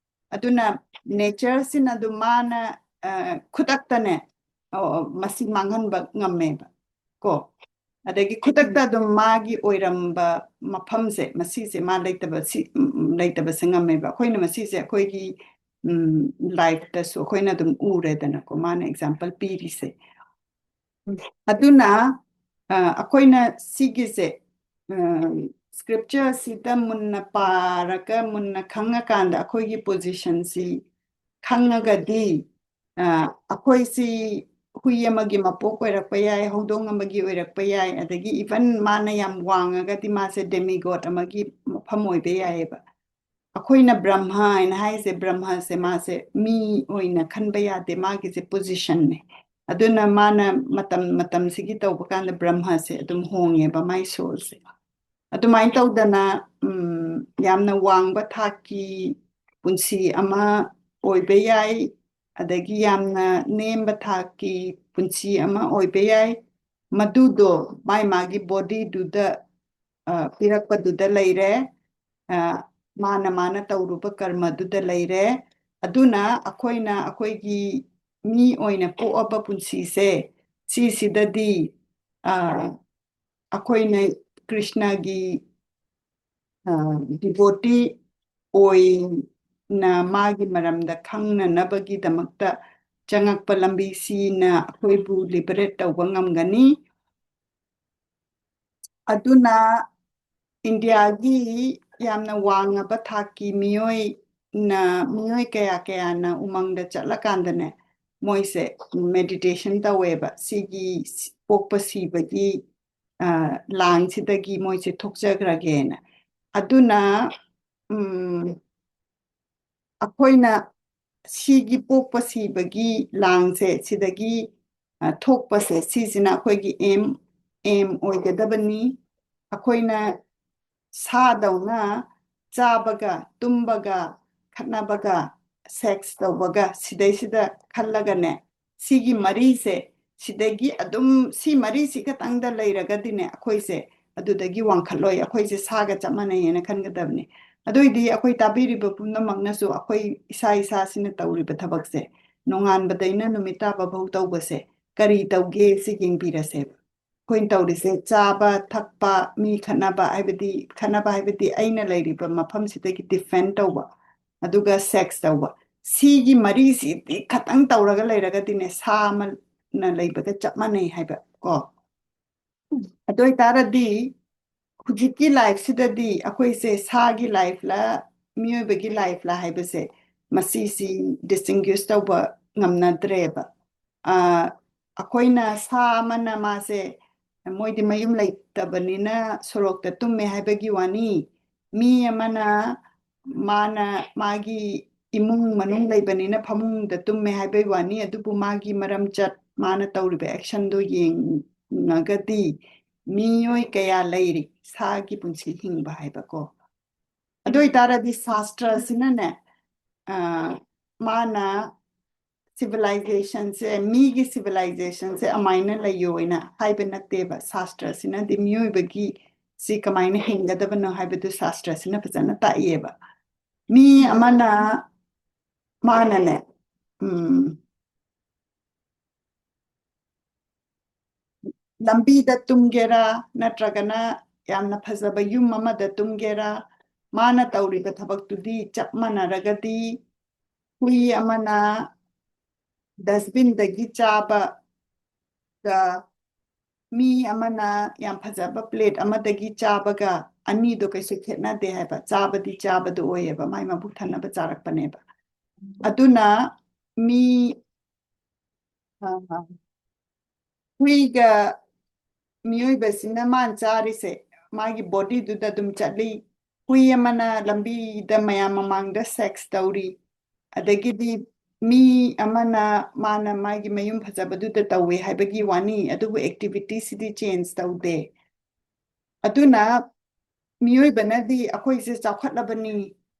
ꯑꯗꯨꯅ natureꯁꯤꯅ ꯑꯗꯨꯝ ꯃꯥꯅ, ꯑ, ꯈꯨꯗꯛꯇꯅꯦ, ꯑ, ꯃꯁꯤ ꯃꯥꯡꯍꯟꯕ ꯉꯝꯃꯦꯕ ꯀꯣ꯫ ꯑꯗꯒꯤ ꯈꯨꯗꯛꯇ ꯑꯗꯨꯝ ꯃꯥꯒꯤ ꯑꯣꯏꯔꯝꯕ ꯃꯐꯝꯁꯦ, ꯃꯁꯤꯁꯦ ꯃꯥ ꯂꯩꯇꯕ, ꯁꯤ, ꯎꯝ, ꯂꯩꯇꯕꯁꯦ ꯉꯝꯃꯦꯕ꯫ ꯑꯩꯈꯣꯏꯅ ꯃꯁꯤꯁꯦ ꯑꯩꯈꯣꯏꯒꯤ, ꯎꯝ, lifeꯇꯁꯨ ꯑꯩꯈꯣꯏꯅ ꯑꯗꯨꯝ ꯎꯔꯦꯗꯅꯀꯣ, ꯃꯥꯅ example ꯄꯤꯔꯤꯁꯦ꯫ ꯑꯗꯨꯅ, ꯑ, ꯑꯩꯈꯣꯏꯅ ꯁꯤꯒꯤꯁꯦ, ꯑ, scriptureꯁꯤꯗ ꯃꯨꯟꯅ ꯄꯥꯔꯒ, ꯃꯨꯟꯅ ꯈꯪꯉꯀꯥꯟꯗ ꯑꯩꯈꯣꯏꯒꯤ positionꯁꯤ ꯈꯪꯉꯒꯗꯤ, ꯑ, ꯑꯩꯈꯣꯏꯁꯤ ꯍꯨꯏ ꯑꯃꯒꯤ ꯃꯄꯣꯛ ꯑꯣꯏꯔꯛꯄ ꯌꯥꯏ, ꯍꯧꯗꯣꯡ ꯑꯃꯒꯤ ꯑꯣꯏꯔꯛꯄ ꯌꯥꯏ, ꯑꯗꯒꯤ even ꯃꯥꯅ ꯌꯥꯝ ꯋꯥꯡꯉꯒꯗꯤ ꯃꯥꯁꯦ demigod ꯑꯃꯒꯤ ꯃꯐꯝ ꯑꯣꯏꯕ ꯌꯥꯏꯑꯕ꯫ ꯑꯩꯈꯣꯏꯅ ꯕ꯭ꯔꯍ꯭ꯃ ꯍꯥꯏꯅ ꯍꯥꯏꯁꯦ, ꯕ꯭ꯔꯍ꯭ꯃꯁꯦ ꯃꯥꯁꯦ ꯃꯤ ꯑꯣꯏꯅ ꯈꯟꯕ ꯌꯥꯗꯦ, ꯃꯥꯒꯤꯁꯦ positionꯅꯦ꯫ ꯑꯗꯨꯅ ꯃꯥꯅ ꯃꯇꯝ ꯃꯇꯝꯁꯤꯒꯤ ꯇꯧꯕ ꯀꯥꯟꯗ ꯕ꯭ꯔꯍ꯭ꯃꯁꯦ ꯑꯗꯨꯝ ꯍꯣꯡꯉꯦꯕ, ꯃꯥꯏ soulꯁꯦ꯫ ꯑꯗꯨꯃꯥꯏꯅ ꯇꯧꯗꯅ, ꯎꯝ, ꯌꯥꯝꯅ ꯋꯥꯡꯕ ꯊꯥꯛꯀꯤ ꯄꯨꯟꯁꯤ ꯑꯃ ꯑꯣꯏꯕ ꯌꯥꯏ, ꯑꯗꯒꯤ ꯌꯥꯝꯅ ꯅꯦꯝꯕ ꯊꯥꯛꯀꯤ ꯄꯨꯟꯁꯤ ꯑꯃ ꯑꯣꯏꯕ ꯌꯥꯏ꯫ ꯃꯗꯨꯗꯣ ꯃꯥꯏ ꯃꯥꯒꯤ bodyꯗꯨꯗ, ꯑ, ꯄꯤꯔꯛꯄꯗꯨꯗ ꯂꯩꯔꯦ, ꯑ, ꯃꯥꯅ ꯃꯥꯅ ꯇꯧꯔꯨꯕ ꯀꯔꯃꯗꯨꯗ ꯂꯩꯔꯦ꯫ ꯑꯗꯨꯅ ꯑꯩꯈꯣꯏꯅ ꯑꯩꯈꯣꯏꯒꯤ ꯃꯤ ꯑꯣꯏꯅ ꯄꯣꯛꯑꯕ ꯄꯨꯟꯁꯤꯁꯦ, ꯁꯤꯁꯤꯗꯗꯤ, ꯑ, ꯑꯩꯈꯣꯏꯅ ꯀ꯭ꯔꯤꯁꯅꯒꯤ, ꯑ, devotee ꯑꯣꯏꯅ ꯃꯥꯒꯤ ꯃꯔꯝꯗ ꯈꯪꯅꯅꯕꯒꯤꯗꯃꯛꯇ ꯆꯪꯉꯛꯄ ꯂꯝꯕꯤꯁꯤꯅ ꯑꯩꯈꯣꯏꯕꯨ liberate ꯇꯧꯕ ꯉꯝꯒꯅꯤ꯫ ꯑꯗꯨꯅ ꯏꯟꯗꯤꯌꯥꯒꯤ ꯌꯥꯝꯅ ꯋꯥꯡꯉꯕ ꯊꯥꯛꯀꯤ ꯃꯤꯑꯣꯏꯅ, ꯃꯤꯑꯣꯏ ꯀꯌꯥ ꯀꯌꯥꯅ ꯎꯃꯪꯗ ꯆꯠꯂꯀꯥꯟꯗꯅꯦ, ꯃꯣꯏꯁꯦ meditation ꯇꯧꯋꯦꯕ, ꯁꯤꯒꯤ ꯄꯣꯛꯄ ꯁꯤꯕꯒꯤ, ꯑ, ꯂꯥꯡꯁꯤꯗꯒꯤ ꯃꯣꯏꯁꯦ ꯊꯣꯛꯆꯈ꯭ꯔꯒꯦꯅ꯫ ꯑꯗꯨꯅ, ꯎꯝ, ꯑꯩꯈꯣꯏꯅ ꯁꯤꯒꯤ ꯄꯣꯛꯄ ꯁꯤꯕꯒꯤ ꯂꯥꯡꯁꯦ, ꯁꯤꯗꯒꯤ, ꯑ, ꯊꯣꯛꯄꯁꯦ, ꯁꯤꯁꯤꯅ ꯑꯩꯈꯣꯏꯒꯤ aim, aim ꯑꯣꯏꯒꯗꯕꯅꯤ꯫ ꯑꯩꯈꯣꯏꯅ ꯁꯥꯗꯧꯅ ꯆꯥꯕꯒ, ꯇꯨꯝꯕꯒ, ꯈꯠꯅꯕꯒ, sex ꯇꯧꯕꯒ, ꯁꯤꯗꯩꯁꯤꯗ ꯈꯜꯂꯒꯅꯦ, ꯁꯤꯒꯤ ꯃꯔꯤꯁꯦ, ꯁꯤꯗꯒꯤ ꯑꯗꯨꯝ ꯁꯤ ꯃꯔꯤꯁꯤ ꯈꯛꯇꯪꯗ ꯂꯩꯔꯒꯗꯤꯅꯦ, ꯑꯩꯈꯣꯏꯁꯦ ꯑꯗꯨꯗꯒꯤ ꯋꯥꯡꯈꯠꯂꯣꯏ, ꯑꯩꯈꯣꯏꯁꯦ ꯁꯥꯒ ꯆꯞ ꯃꯥꯟꯅꯩꯌꯦꯅ ꯈꯟꯒꯗꯕꯅꯤ꯫ ꯑꯗꯨ ꯑꯣꯏꯗꯤ ꯑꯩꯈꯣꯏ ꯇꯥꯕꯤꯔꯤꯕ ꯄꯨꯝꯅꯃꯛꯅꯁꯨ ꯑꯩꯈꯣꯏ ꯏꯁꯥ ꯏꯁꯥꯁꯤꯅ ꯇꯧꯔꯤꯕ ꯊꯕꯛꯁꯦ, ꯅꯣꯡꯉꯥꯟꯕꯗꯩꯅ ꯅꯨꯃꯤꯠ ꯇꯥꯕ ꯐꯥꯎ ꯇꯧꯕꯁꯦ ꯀꯔꯤ ꯇꯧꯒꯦ ꯁꯤ ꯌꯦꯡꯕꯤꯔꯁꯦꯕ꯫ ꯑꯩꯈꯣꯏꯅ ꯇꯧꯔꯤꯁꯦ ꯆꯥꯕ, ꯊꯛꯄ, ꯃꯤ ꯈꯠꯅꯕ, ꯍꯥꯏꯕꯗꯤ, ꯈꯠꯅꯕ ꯍꯥꯏꯕꯗꯤ ꯑꯩꯅ ꯂꯩꯔꯤꯕ ꯃꯐꯝꯁꯤꯗꯒꯤ defend ꯇꯧꯕ, ꯑꯗꯨꯒ sex ꯇꯧꯕ, ꯁꯤꯒꯤ ꯃꯔꯤꯁꯤꯗꯤ ꯈꯇꯪ ꯇꯧꯔꯒ ꯂꯩꯔꯒꯗꯤꯅꯦ, ꯁꯥ ꯑꯃꯅ ꯂꯩꯕꯒ ꯆꯞ ꯃꯥꯟꯅꯩ ꯍꯥꯏꯕ ꯀꯣ꯫ ꯑꯗꯨ ꯑꯣꯏꯇꯥꯔꯗꯤ ꯍꯧꯖꯤꯛꯀꯤ life ꯁꯤꯗꯗꯤ ꯑꯩꯈꯣꯏꯁꯦ ꯁꯥꯒꯤ life ꯂ ꯃꯤꯑꯣꯏꯕꯒꯤ life ꯂ ꯍꯥꯏꯕꯁꯦ, ꯃꯁꯤꯁꯤ distinguish ꯇꯧꯕ ꯉꯝꯅꯗ꯭ꯔꯦꯕ꯫ ꯑ, ꯑꯩꯈꯣꯏꯅ ꯁꯥ ꯑꯃꯅ ꯃꯥꯁꯦ, ꯃꯣꯏꯗꯤ ꯃꯌꯨꯝ ꯂꯩꯇꯕꯅꯤꯅ ꯁꯣꯔꯣꯛꯇ ꯇꯨꯝꯃꯦ ꯍꯥꯏꯕꯒꯤ ꯋꯥꯅꯤ꯫ ꯃꯤ ꯑꯃꯅ ꯃꯥꯅ ꯃꯥꯒꯤ ꯏꯃꯨꯡ ꯃꯅꯨꯡ ꯂꯩꯕꯅꯤꯅ ꯐꯃꯨꯡꯗ ꯇꯨꯝꯃꯦ ꯍꯥꯏꯕꯒꯤ ꯋꯥꯅꯤ, ꯑꯗꯨꯕꯨ ꯃꯥꯒꯤ ꯃꯔꯝꯆꯠ, ꯃꯥꯅ ꯇꯧꯔꯤꯕ action ꯗꯣ ꯌꯦꯡꯉꯒꯗꯤ ꯃꯤꯑꯣꯏ ꯀꯌꯥ ꯂꯩꯔꯤ ꯁꯥꯒꯤ ꯄꯨꯟꯁꯤ ꯍꯤꯡꯕ ꯍꯥꯏꯕꯀꯣ꯫ ꯑꯗꯨ ꯑꯣꯏꯇꯥꯔꯗꯤ ꯁꯥꯁꯇ꯭ꯔꯁꯤꯅꯅꯦ, ꯑ, ꯃꯥꯅ civilization ꯁꯦ, ꯃꯤꯒꯤ civilization ꯁꯦ ꯑꯃꯥꯏꯅ ꯂꯩꯌꯣꯅ ꯍꯥꯏꯕ ꯅꯠꯇꯦꯕ꯫ ꯁꯥꯁꯇ꯭ꯔꯁꯤꯅꯗꯤ ꯃꯤꯑꯣꯏꯕꯒꯤ ꯁꯤ ꯀꯃꯥꯏꯅ ꯍꯤꯡꯒꯗꯕꯅꯣ ꯍꯥꯏꯕꯗꯨ ꯁꯥꯁꯇ꯭ꯔꯁꯤꯅ ꯐꯖꯅ ꯇꯥꯛꯏꯌꯦꯕ꯫ ꯃꯤ ꯑꯃꯅ, ꯃꯥꯅꯅꯦ, ꯎꯝ, ꯂꯝꯕꯤꯗ ꯇꯨꯝꯒꯦꯔꯥ, ꯅꯠꯇ꯭ꯔꯒꯅ ꯌꯥꯝꯅ ꯐꯖꯕ ꯌꯨꯝ ꯑꯃꯗ ꯇꯨꯝꯒꯦꯔꯥ, ꯃꯥꯅ ꯇꯧꯔꯤꯕ ꯊꯕꯛꯇꯨꯗꯤ ꯆꯞ ꯃꯥꯟꯅꯔꯒꯗꯤ, ꯍꯨꯏ ꯑꯃꯅ dustbin ꯗꯒꯤ ꯆꯥꯕꯒ ꯃꯤ ꯑꯃꯅ ꯌꯥꯝ ꯐꯖꯕ plate ꯑꯃꯗꯒꯤ ꯆꯥꯕꯒ ꯑꯅꯤꯗꯣ ꯀꯩꯁꯨ ꯈꯦꯠꯅꯗꯦ ꯍꯥꯏꯕ, ꯆꯥꯕꯗꯤ ꯆꯥꯕꯗꯣ ꯑꯣꯏꯌꯦꯕ, ꯃꯥꯏ ꯃꯕꯨꯛ ꯊꯟꯅꯕ ꯆꯥꯔꯛꯄꯅꯦꯕ꯫ ꯑꯗꯨꯅ ꯃꯤ ꯑ, ꯍꯨꯏꯒ ꯃꯤꯑꯣꯏꯕꯁꯤꯅ ꯃꯥꯅ ꯆꯥꯔꯤꯁꯦ, ꯃꯥꯒꯤ bodyꯗꯨꯗ ꯑꯗꯨꯝ ꯆꯠꯂꯤ꯫ ꯍꯨꯏ ꯑꯃꯅ ꯂꯝꯕꯤꯗ ꯃꯌꯥꯝ ꯃꯃꯥꯡꯗ sex ꯇꯧꯔꯤ, ꯑꯗꯒꯤꯗꯤ ꯃꯤ ꯑꯃꯅ ꯃꯥꯅ ꯃꯥꯒꯤ ꯃꯌꯨꯝ ꯐꯖꯕꯗꯨꯗ ꯇꯧꯋꯦ ꯍꯥꯏꯕꯒꯤ ꯋꯥꯅꯤ, ꯑꯗꯨꯕꯨ activityꯁꯤꯗꯤ change ꯇꯧꯗꯦ꯫ ꯑꯗꯨꯅ ꯃꯤꯑꯣꯏꯕꯅꯗꯤ ꯑꯩꯈꯣꯏꯁꯦ ꯆꯥꯎꯈꯠꯂꯕꯅꯤ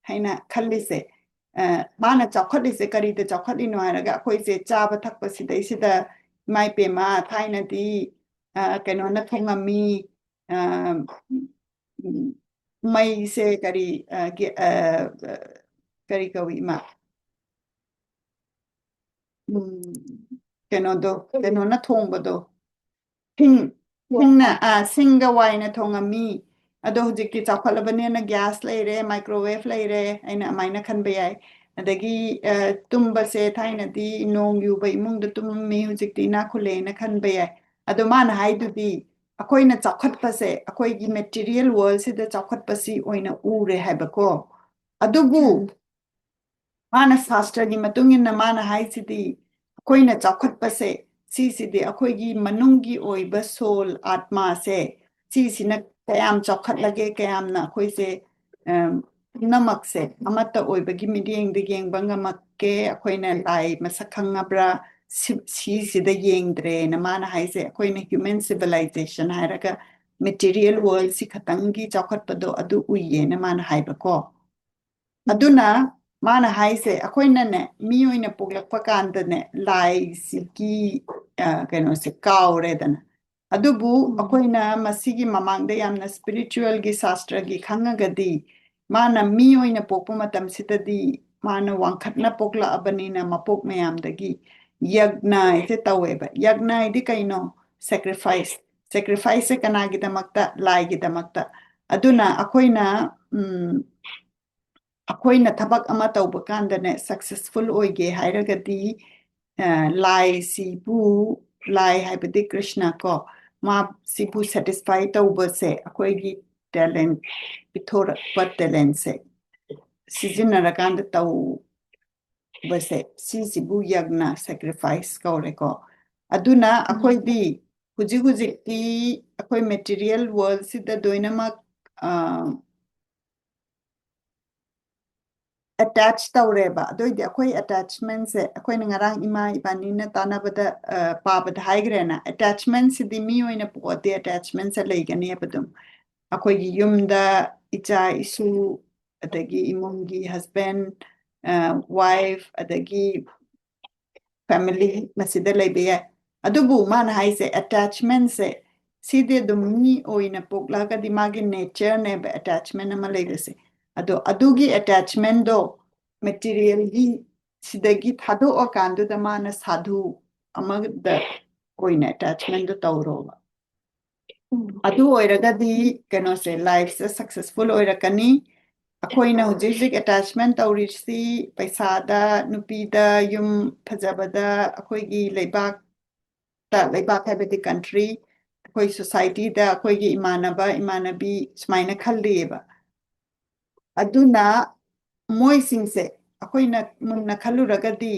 ꯍꯥꯏꯅ ꯈꯜꯂꯤꯁꯦ, ꯑ, ꯃꯥꯅ ꯆꯥꯎꯈꯠꯂꯤꯁꯦ ꯀꯔꯤꯗ ꯆꯥꯎꯈꯠꯂꯤꯅꯣ ꯍꯥꯏꯔꯒ, ꯑꯩꯈꯣꯏꯁꯦ ꯆꯥꯕ ꯊꯛꯄꯁꯤꯗꯩꯁꯤꯗ, ꯏꯃꯥ ꯏꯄꯦꯝꯃ, ꯊꯥꯏꯅꯗꯤ, ꯑ, ꯀꯩꯅꯣꯅ ꯊꯣꯡꯉꯝꯃꯤ, ꯑ, ꯎꯝ, ꯃꯩꯁꯦ ꯀꯔꯤ, ꯑ, ꯒꯦ-, ꯑ, ꯀꯔꯤ ꯀꯧꯏ, ꯏꯃꯥ? ꯎꯝ, ꯀꯩꯅꯣꯗꯣ, ꯀꯩꯅꯣꯅ ꯊꯣꯡꯕꯗꯣ, ꯁꯤꯡ, ꯁꯤꯡꯅ, ꯑꯥ, ꯁꯤꯡꯒ ꯋꯥꯏꯅ ꯊꯣꯡꯉꯝꯃꯤ꯫ ꯑꯗꯣ ꯍꯧꯖꯤꯛꯇꯤ ꯆꯥꯎꯈꯠꯂꯕꯅꯤꯅ gas ꯂꯩꯔꯦ, microwave ꯂꯩꯔꯦ, ꯑꯩꯅ ꯑꯃꯥꯏꯅ ꯈꯟꯕ ꯌꯥꯏ꯫ ꯑꯗꯒꯤ, ꯑ, ꯇꯨꯝꯕꯁꯦ ꯊꯥꯏꯅꯗꯤ ꯅꯣꯡ ꯌꯨꯕ ꯏꯃꯨꯡꯗ ꯇꯨꯝꯃꯝꯃꯤ, ꯍꯧꯖꯤꯛꯇꯤ ꯏꯅꯥꯛ ꯈꯨꯜꯂꯦꯅ ꯈꯟꯕ ꯌꯥꯏ꯫ ꯑꯗꯣ ꯃꯥꯅ ꯍꯥꯏꯗꯨꯗꯤ ꯑꯩꯈꯣꯏꯅ ꯆꯥꯎꯈꯠꯄꯁꯦ, ꯑꯩꯈꯣꯏꯒꯤ material worldꯁꯤꯗ ꯆꯥꯎꯈꯠꯄꯁꯤ ꯑꯣꯏꯅ ꯎꯔꯦ ꯍꯥꯏꯕꯀꯣ꯫ ꯑꯗꯨꯕꯨ ꯎꯝ꯫ ꯃꯥꯅ ꯁꯥꯁꯇ꯭ꯔꯒꯤ ꯃꯇꯨꯡ ꯏꯟꯅ ꯃꯥꯅ ꯍꯥꯏꯁꯤꯗꯤ, ꯑꯩꯈꯣꯏꯅ ꯆꯥꯎꯈꯠꯄꯁꯦ, ꯁꯤꯁꯤꯗꯤ ꯑꯩꯈꯣꯏꯒꯤ ꯃꯅꯨꯡꯒꯤ ꯑꯣꯏꯕ soul, ꯑꯥꯠꯃꯥꯁꯦ, ꯁꯤꯁꯤꯅ ꯀꯌꯥꯝ ꯆꯥꯎꯈꯠꯂꯒꯦ, ꯀꯌꯥꯝꯅ ꯑꯩꯈꯣꯏꯁꯦ, ꯑꯝ, ꯄꯨꯝꯅꯃꯛꯁꯦ ꯑꯃꯠꯇ ꯑꯣꯏꯕꯒꯤ ꯃꯤꯠꯌꯦꯡꯗ ꯌꯦꯡꯕ ꯉꯝꯃꯛꯀꯦ, ꯑꯩꯈꯣꯏꯅ ꯂꯥꯏ ꯃꯁꯛ ꯈꯪꯉꯕ꯭ꯔꯥ, ꯁꯤ-, ꯁꯤꯁꯤꯗ ꯌꯦꯡꯗ꯭ꯔꯦꯅ ꯃꯥꯅ ꯍꯥꯏꯁꯦ꯫ ꯑꯩꯈꯣꯏꯅ human civilization ꯍꯥꯏꯔꯒ material worldꯁꯤ ꯈꯇꯪꯒꯤ ꯆꯥꯎꯈꯠꯄꯗꯣ ꯑꯗꯨ ꯎꯏꯌꯦꯅ ꯃꯥꯅ ꯍꯥꯏꯕꯀꯣ꯫ ꯎꯝ꯫ ꯑꯗꯨꯅ ꯃꯥꯅ ꯍꯥꯏꯁꯦ, ꯑꯩꯈꯣꯏꯅꯅꯦ, ꯃꯤ ꯑꯣꯏꯅ ꯄꯣꯛꯂꯛꯄ ꯀꯥꯟꯗꯅꯦ, ꯂꯥꯏꯁꯤꯒꯤ, ꯑ, ꯀꯩꯅꯣꯁꯦ ꯀꯥꯎꯔꯦꯗꯅ꯫ ꯑꯗꯨꯕꯨ ꯎꯝ꯫ ꯑꯩꯈꯣꯏꯅ ꯃꯁꯤꯒꯤ ꯃꯃꯥꯡꯗ ꯌꯥꯝꯅ spiritualꯒꯤ, ꯁꯥꯁꯇ꯭ꯔꯒꯤ ꯈꯪꯉꯒꯗꯤ, ꯃꯥꯅ ꯃꯤ ꯑꯣꯏꯅ ꯄꯣꯛꯄ ꯃꯇꯝꯁꯤꯗꯗꯤ ꯃꯥꯅ ꯋꯥꯡꯈꯠꯅ ꯄꯣꯛꯂꯛꯑꯕꯅꯤꯅ ꯃꯄꯣꯛ ꯃꯌꯥꯝꯗꯒꯤ ꯌꯒ꯭ꯅ ꯍꯥꯏꯁꯦ ꯇꯧꯋꯦꯕ꯫ ꯌꯒ꯭ꯅ ꯍꯥꯏꯗꯤ ꯀꯩꯅꯣ? Sacrifice꯫ Sacrificeꯁꯦ ꯀꯅꯥꯒꯤꯗꯃꯛꯇ? ꯂꯥꯏꯒꯤꯗꯃꯛꯇ꯫ ꯑꯗꯨꯅ ꯑꯩꯈꯣꯏꯅ, ꯎꯝ, ꯑꯩꯈꯣꯏꯅ ꯊꯕꯛ ꯑꯃ ꯇꯧꯕ ꯀꯥꯟꯗꯅꯦ, successful ꯑꯣꯏꯒꯦ ꯍꯥꯏꯔꯒꯗꯤ, ꯑ, ꯂꯥꯏꯁꯤꯕꯨ, ꯂꯥꯏ ꯍꯥꯏꯕꯗꯤ ꯀ꯭ꯔꯤꯁꯅ ꯀꯣ, ꯃꯥ ꯁꯤꯕꯨ ꯁꯦꯇꯤꯁꯐꯥꯏ ꯇꯧꯕꯁꯦ ꯑꯩꯈꯣꯏꯒꯤ ꯇꯦꯂꯦꯟ, ꯄꯤꯊꯣꯔꯛꯄ ꯇꯦꯂꯦꯟꯁꯦ ꯁꯤꯖꯤꯟꯅꯔꯀꯥꯟꯗ ꯇꯧꯕꯁꯦ ꯁꯤꯁꯤꯕꯨ ꯌꯒꯅ, ꯁꯦꯀ꯭ꯔꯤꯐꯥꯏꯁ ꯀꯧꯔꯦꯀꯣ꯫ ꯑꯗꯨꯅ ꯑꯩꯈꯣꯏꯗꯤ ꯍꯧꯖꯤꯛ ꯍꯧꯖꯤꯛꯇꯤ ꯑꯩꯈꯣꯏ ꯃꯦꯇꯤꯔꯤꯌꯦꯜ ꯋꯥꯔꯜꯁꯤꯗ ꯂꯣꯏꯅꯃꯛ ꯑꯦꯇꯦꯆ ꯇꯧꯔꯦꯕ꯫ ꯑꯗꯨ ꯑꯣꯏꯗꯤ ꯑꯩꯈꯣꯏ ꯑꯦꯇꯦꯆꯃꯦꯟꯁꯦ ꯑꯩꯈꯣꯏꯅ ꯉꯔꯥꯡ ꯏꯃꯥ ꯏꯕꯥꯅꯤꯅ ꯇꯥꯟꯅꯕꯗ, ꯑ, ꯄꯥꯕꯗ ꯍꯥꯏꯈ꯭ꯔꯦꯅ, ꯑꯦꯇꯦꯆꯃꯦꯟꯁꯤꯗꯤ ꯃꯤ ꯑꯣꯏꯅ ꯄꯣꯛꯑꯗꯤ ꯑꯦꯇꯦꯆꯃꯦꯟꯁꯦ ꯂꯩꯒꯅꯦꯕ ꯑꯗꯨꯝ꯫ ꯑꯩꯈꯣꯏꯒꯤ ꯌꯨꯝꯗ ꯏꯆꯥ ꯏꯁꯨ, ꯑꯗꯒꯤ ꯏꯃꯨꯡꯒꯤ ꯍꯁꯕꯦꯟ, ꯋꯥꯏꯐ, ꯑꯗꯒꯤ ꯐꯦꯃꯤꯂꯤ ꯃꯁꯤꯗ ꯂꯩꯕ ꯌꯥꯏ꯫ ꯑꯗꯨꯕꯨ ꯃꯥꯅ ꯍꯥꯏꯁꯦ ꯑꯦꯇꯦꯆꯃꯦꯟꯁꯦ ꯁꯤꯗꯤ ꯑꯗꯨꯝ ꯃꯤ ꯑꯣꯏꯅ ꯄꯣꯛꯂꯛꯑꯒꯗꯤ ꯃꯥꯒꯤ ꯅꯦꯆꯔꯅꯦꯕ ꯑꯦꯇꯦꯆꯃꯦꯟ ꯑꯃ ꯂꯩꯕꯁꯦ꯫ ꯑꯗꯣ ꯑꯗꯨꯒꯤ ꯑꯦꯇꯦꯆꯃꯦꯟꯗꯣ ꯃꯦꯇꯤꯔꯤꯌꯦꯜꯒꯤ ꯁꯤꯗꯒꯤ ꯊꯥꯗꯣꯛꯑꯀꯥꯟꯗꯨꯗ ꯃꯥꯅ ꯁꯥꯙꯨ ꯑꯃꯗ ꯑꯣꯏꯅ ꯑꯦꯇꯦꯆꯃꯦꯟꯗꯣ ꯇꯧꯔꯣꯕ꯫ ꯑꯗꯨ ꯑꯣꯏꯔꯒꯗꯤ ꯀꯩꯅꯣꯁꯦ, ꯂꯥꯏꯐꯁꯦ ꯁꯛꯁꯦꯁꯐꯨꯜ ꯑꯣꯏꯔꯛꯀꯅꯤ꯫ ꯑꯩꯈꯣꯏꯅ ꯍꯧꯖꯤꯛ ꯍꯧꯖꯤꯛ ꯑꯦꯇꯦꯆꯃꯦꯟ ꯇꯧꯔꯤꯁꯤ ꯄꯩꯁꯥꯗ, ꯅꯨꯄꯤꯗ, ꯌꯨꯝ ꯐꯖꯕꯗ, ꯑꯩꯈꯣꯏꯒꯤ ꯂꯩꯕꯥꯛꯇ, ꯂꯩꯕꯥꯛ ꯍꯥꯏꯕꯗꯤ ꯀꯟꯇ꯭ꯔꯤ, ꯑꯩꯈꯣꯏ ꯁꯣꯁꯥꯏꯇꯤꯗ, ꯑꯩꯈꯣꯏꯒꯤ ꯏꯃꯥꯟꯅꯕ ꯏꯃꯥꯟꯅꯕꯤ ꯁꯨꯃꯥꯏꯅ ꯈꯜꯂꯤꯑꯕ꯫ ꯑꯗꯨꯅ ꯃꯣꯏꯁꯤꯡꯁꯦ ꯑꯩꯈꯣꯏꯅ ꯃꯨꯟꯅ ꯈꯜꯂꯨꯔꯒꯗꯤ,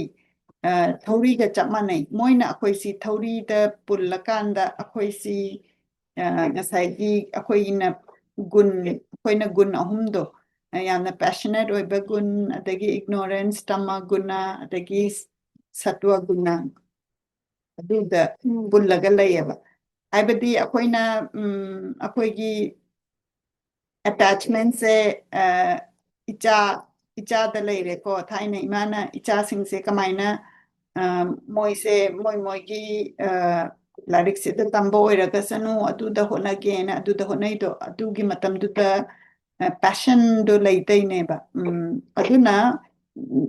ꯑ, ꯊꯧꯔꯤꯒ ꯆꯞ ꯃꯥꯟꯅꯩ꯫ ꯃꯣꯏꯅ ꯑꯩꯈꯣꯏꯁꯤ ꯊꯧꯔꯤꯗ ꯄꯨꯜꯂꯀꯥꯟꯗ ꯑꯩꯈꯣꯏꯁꯤ, ꯑ, ꯉꯁꯥꯏꯒꯤ ꯑꯩꯈꯣꯏꯅ ꯒꯨꯟ, ꯑꯩꯈꯣꯏꯅ ꯒꯨꯟ ꯑꯍꯨꯝꯗꯣ, ꯑ, ꯌꯥꯝꯅ ꯄꯦꯁꯅꯦꯠ ꯑꯣꯏꯕ ꯒꯨꯟ, ꯑꯗꯒꯤ ꯏꯒꯅꯣꯔꯦꯟꯁ ꯇꯝꯃ ꯒꯨꯅ, ꯑꯗꯒꯤ ꯁꯠꯋ ꯒꯨꯅ, ꯑꯗꯨꯗ ꯎꯝ꯫ ꯄꯨꯜꯂꯒ ꯂꯩꯌꯦꯕ꯫ ꯍꯥꯏꯕꯗꯤ ꯑꯩꯈꯣꯏꯅ, ꯎꯝ, ꯑꯩꯈꯣꯏꯒꯤ ꯑꯦꯇꯦꯆꯃꯦꯟꯁꯦ, ꯑ, ꯏꯆꯥ, ꯏꯆꯥꯗ ꯂꯩꯔꯦꯀꯣ꯫ ꯊꯥꯏꯅ ꯏꯃꯥꯅ ꯏꯆꯥꯁꯤꯡꯁꯦ ꯀꯃꯥꯏꯅ, ꯑ, ꯃꯣꯏꯁꯦ ꯃꯣꯏ ꯃꯣꯏꯒꯤ, ꯑ, ꯂꯥꯏꯔꯤꯛꯁꯤꯗ ꯇꯝꯕ ꯑꯣꯏꯔꯒꯁꯅꯨ, ꯑꯗꯨꯗ ꯍꯣꯠꯅꯒꯦꯅ ꯑꯗꯨꯗ ꯍꯣꯠꯅꯩꯗꯣ, ꯑꯗꯨꯒꯤ ꯃꯇꯝꯗꯨꯗ, ꯑ, ꯄꯦꯁꯟꯗꯣ ꯂꯩꯇꯩꯅꯦꯕ꯫ ꯎꯝ, ꯑꯗꯨꯅ, ꯎꯝ,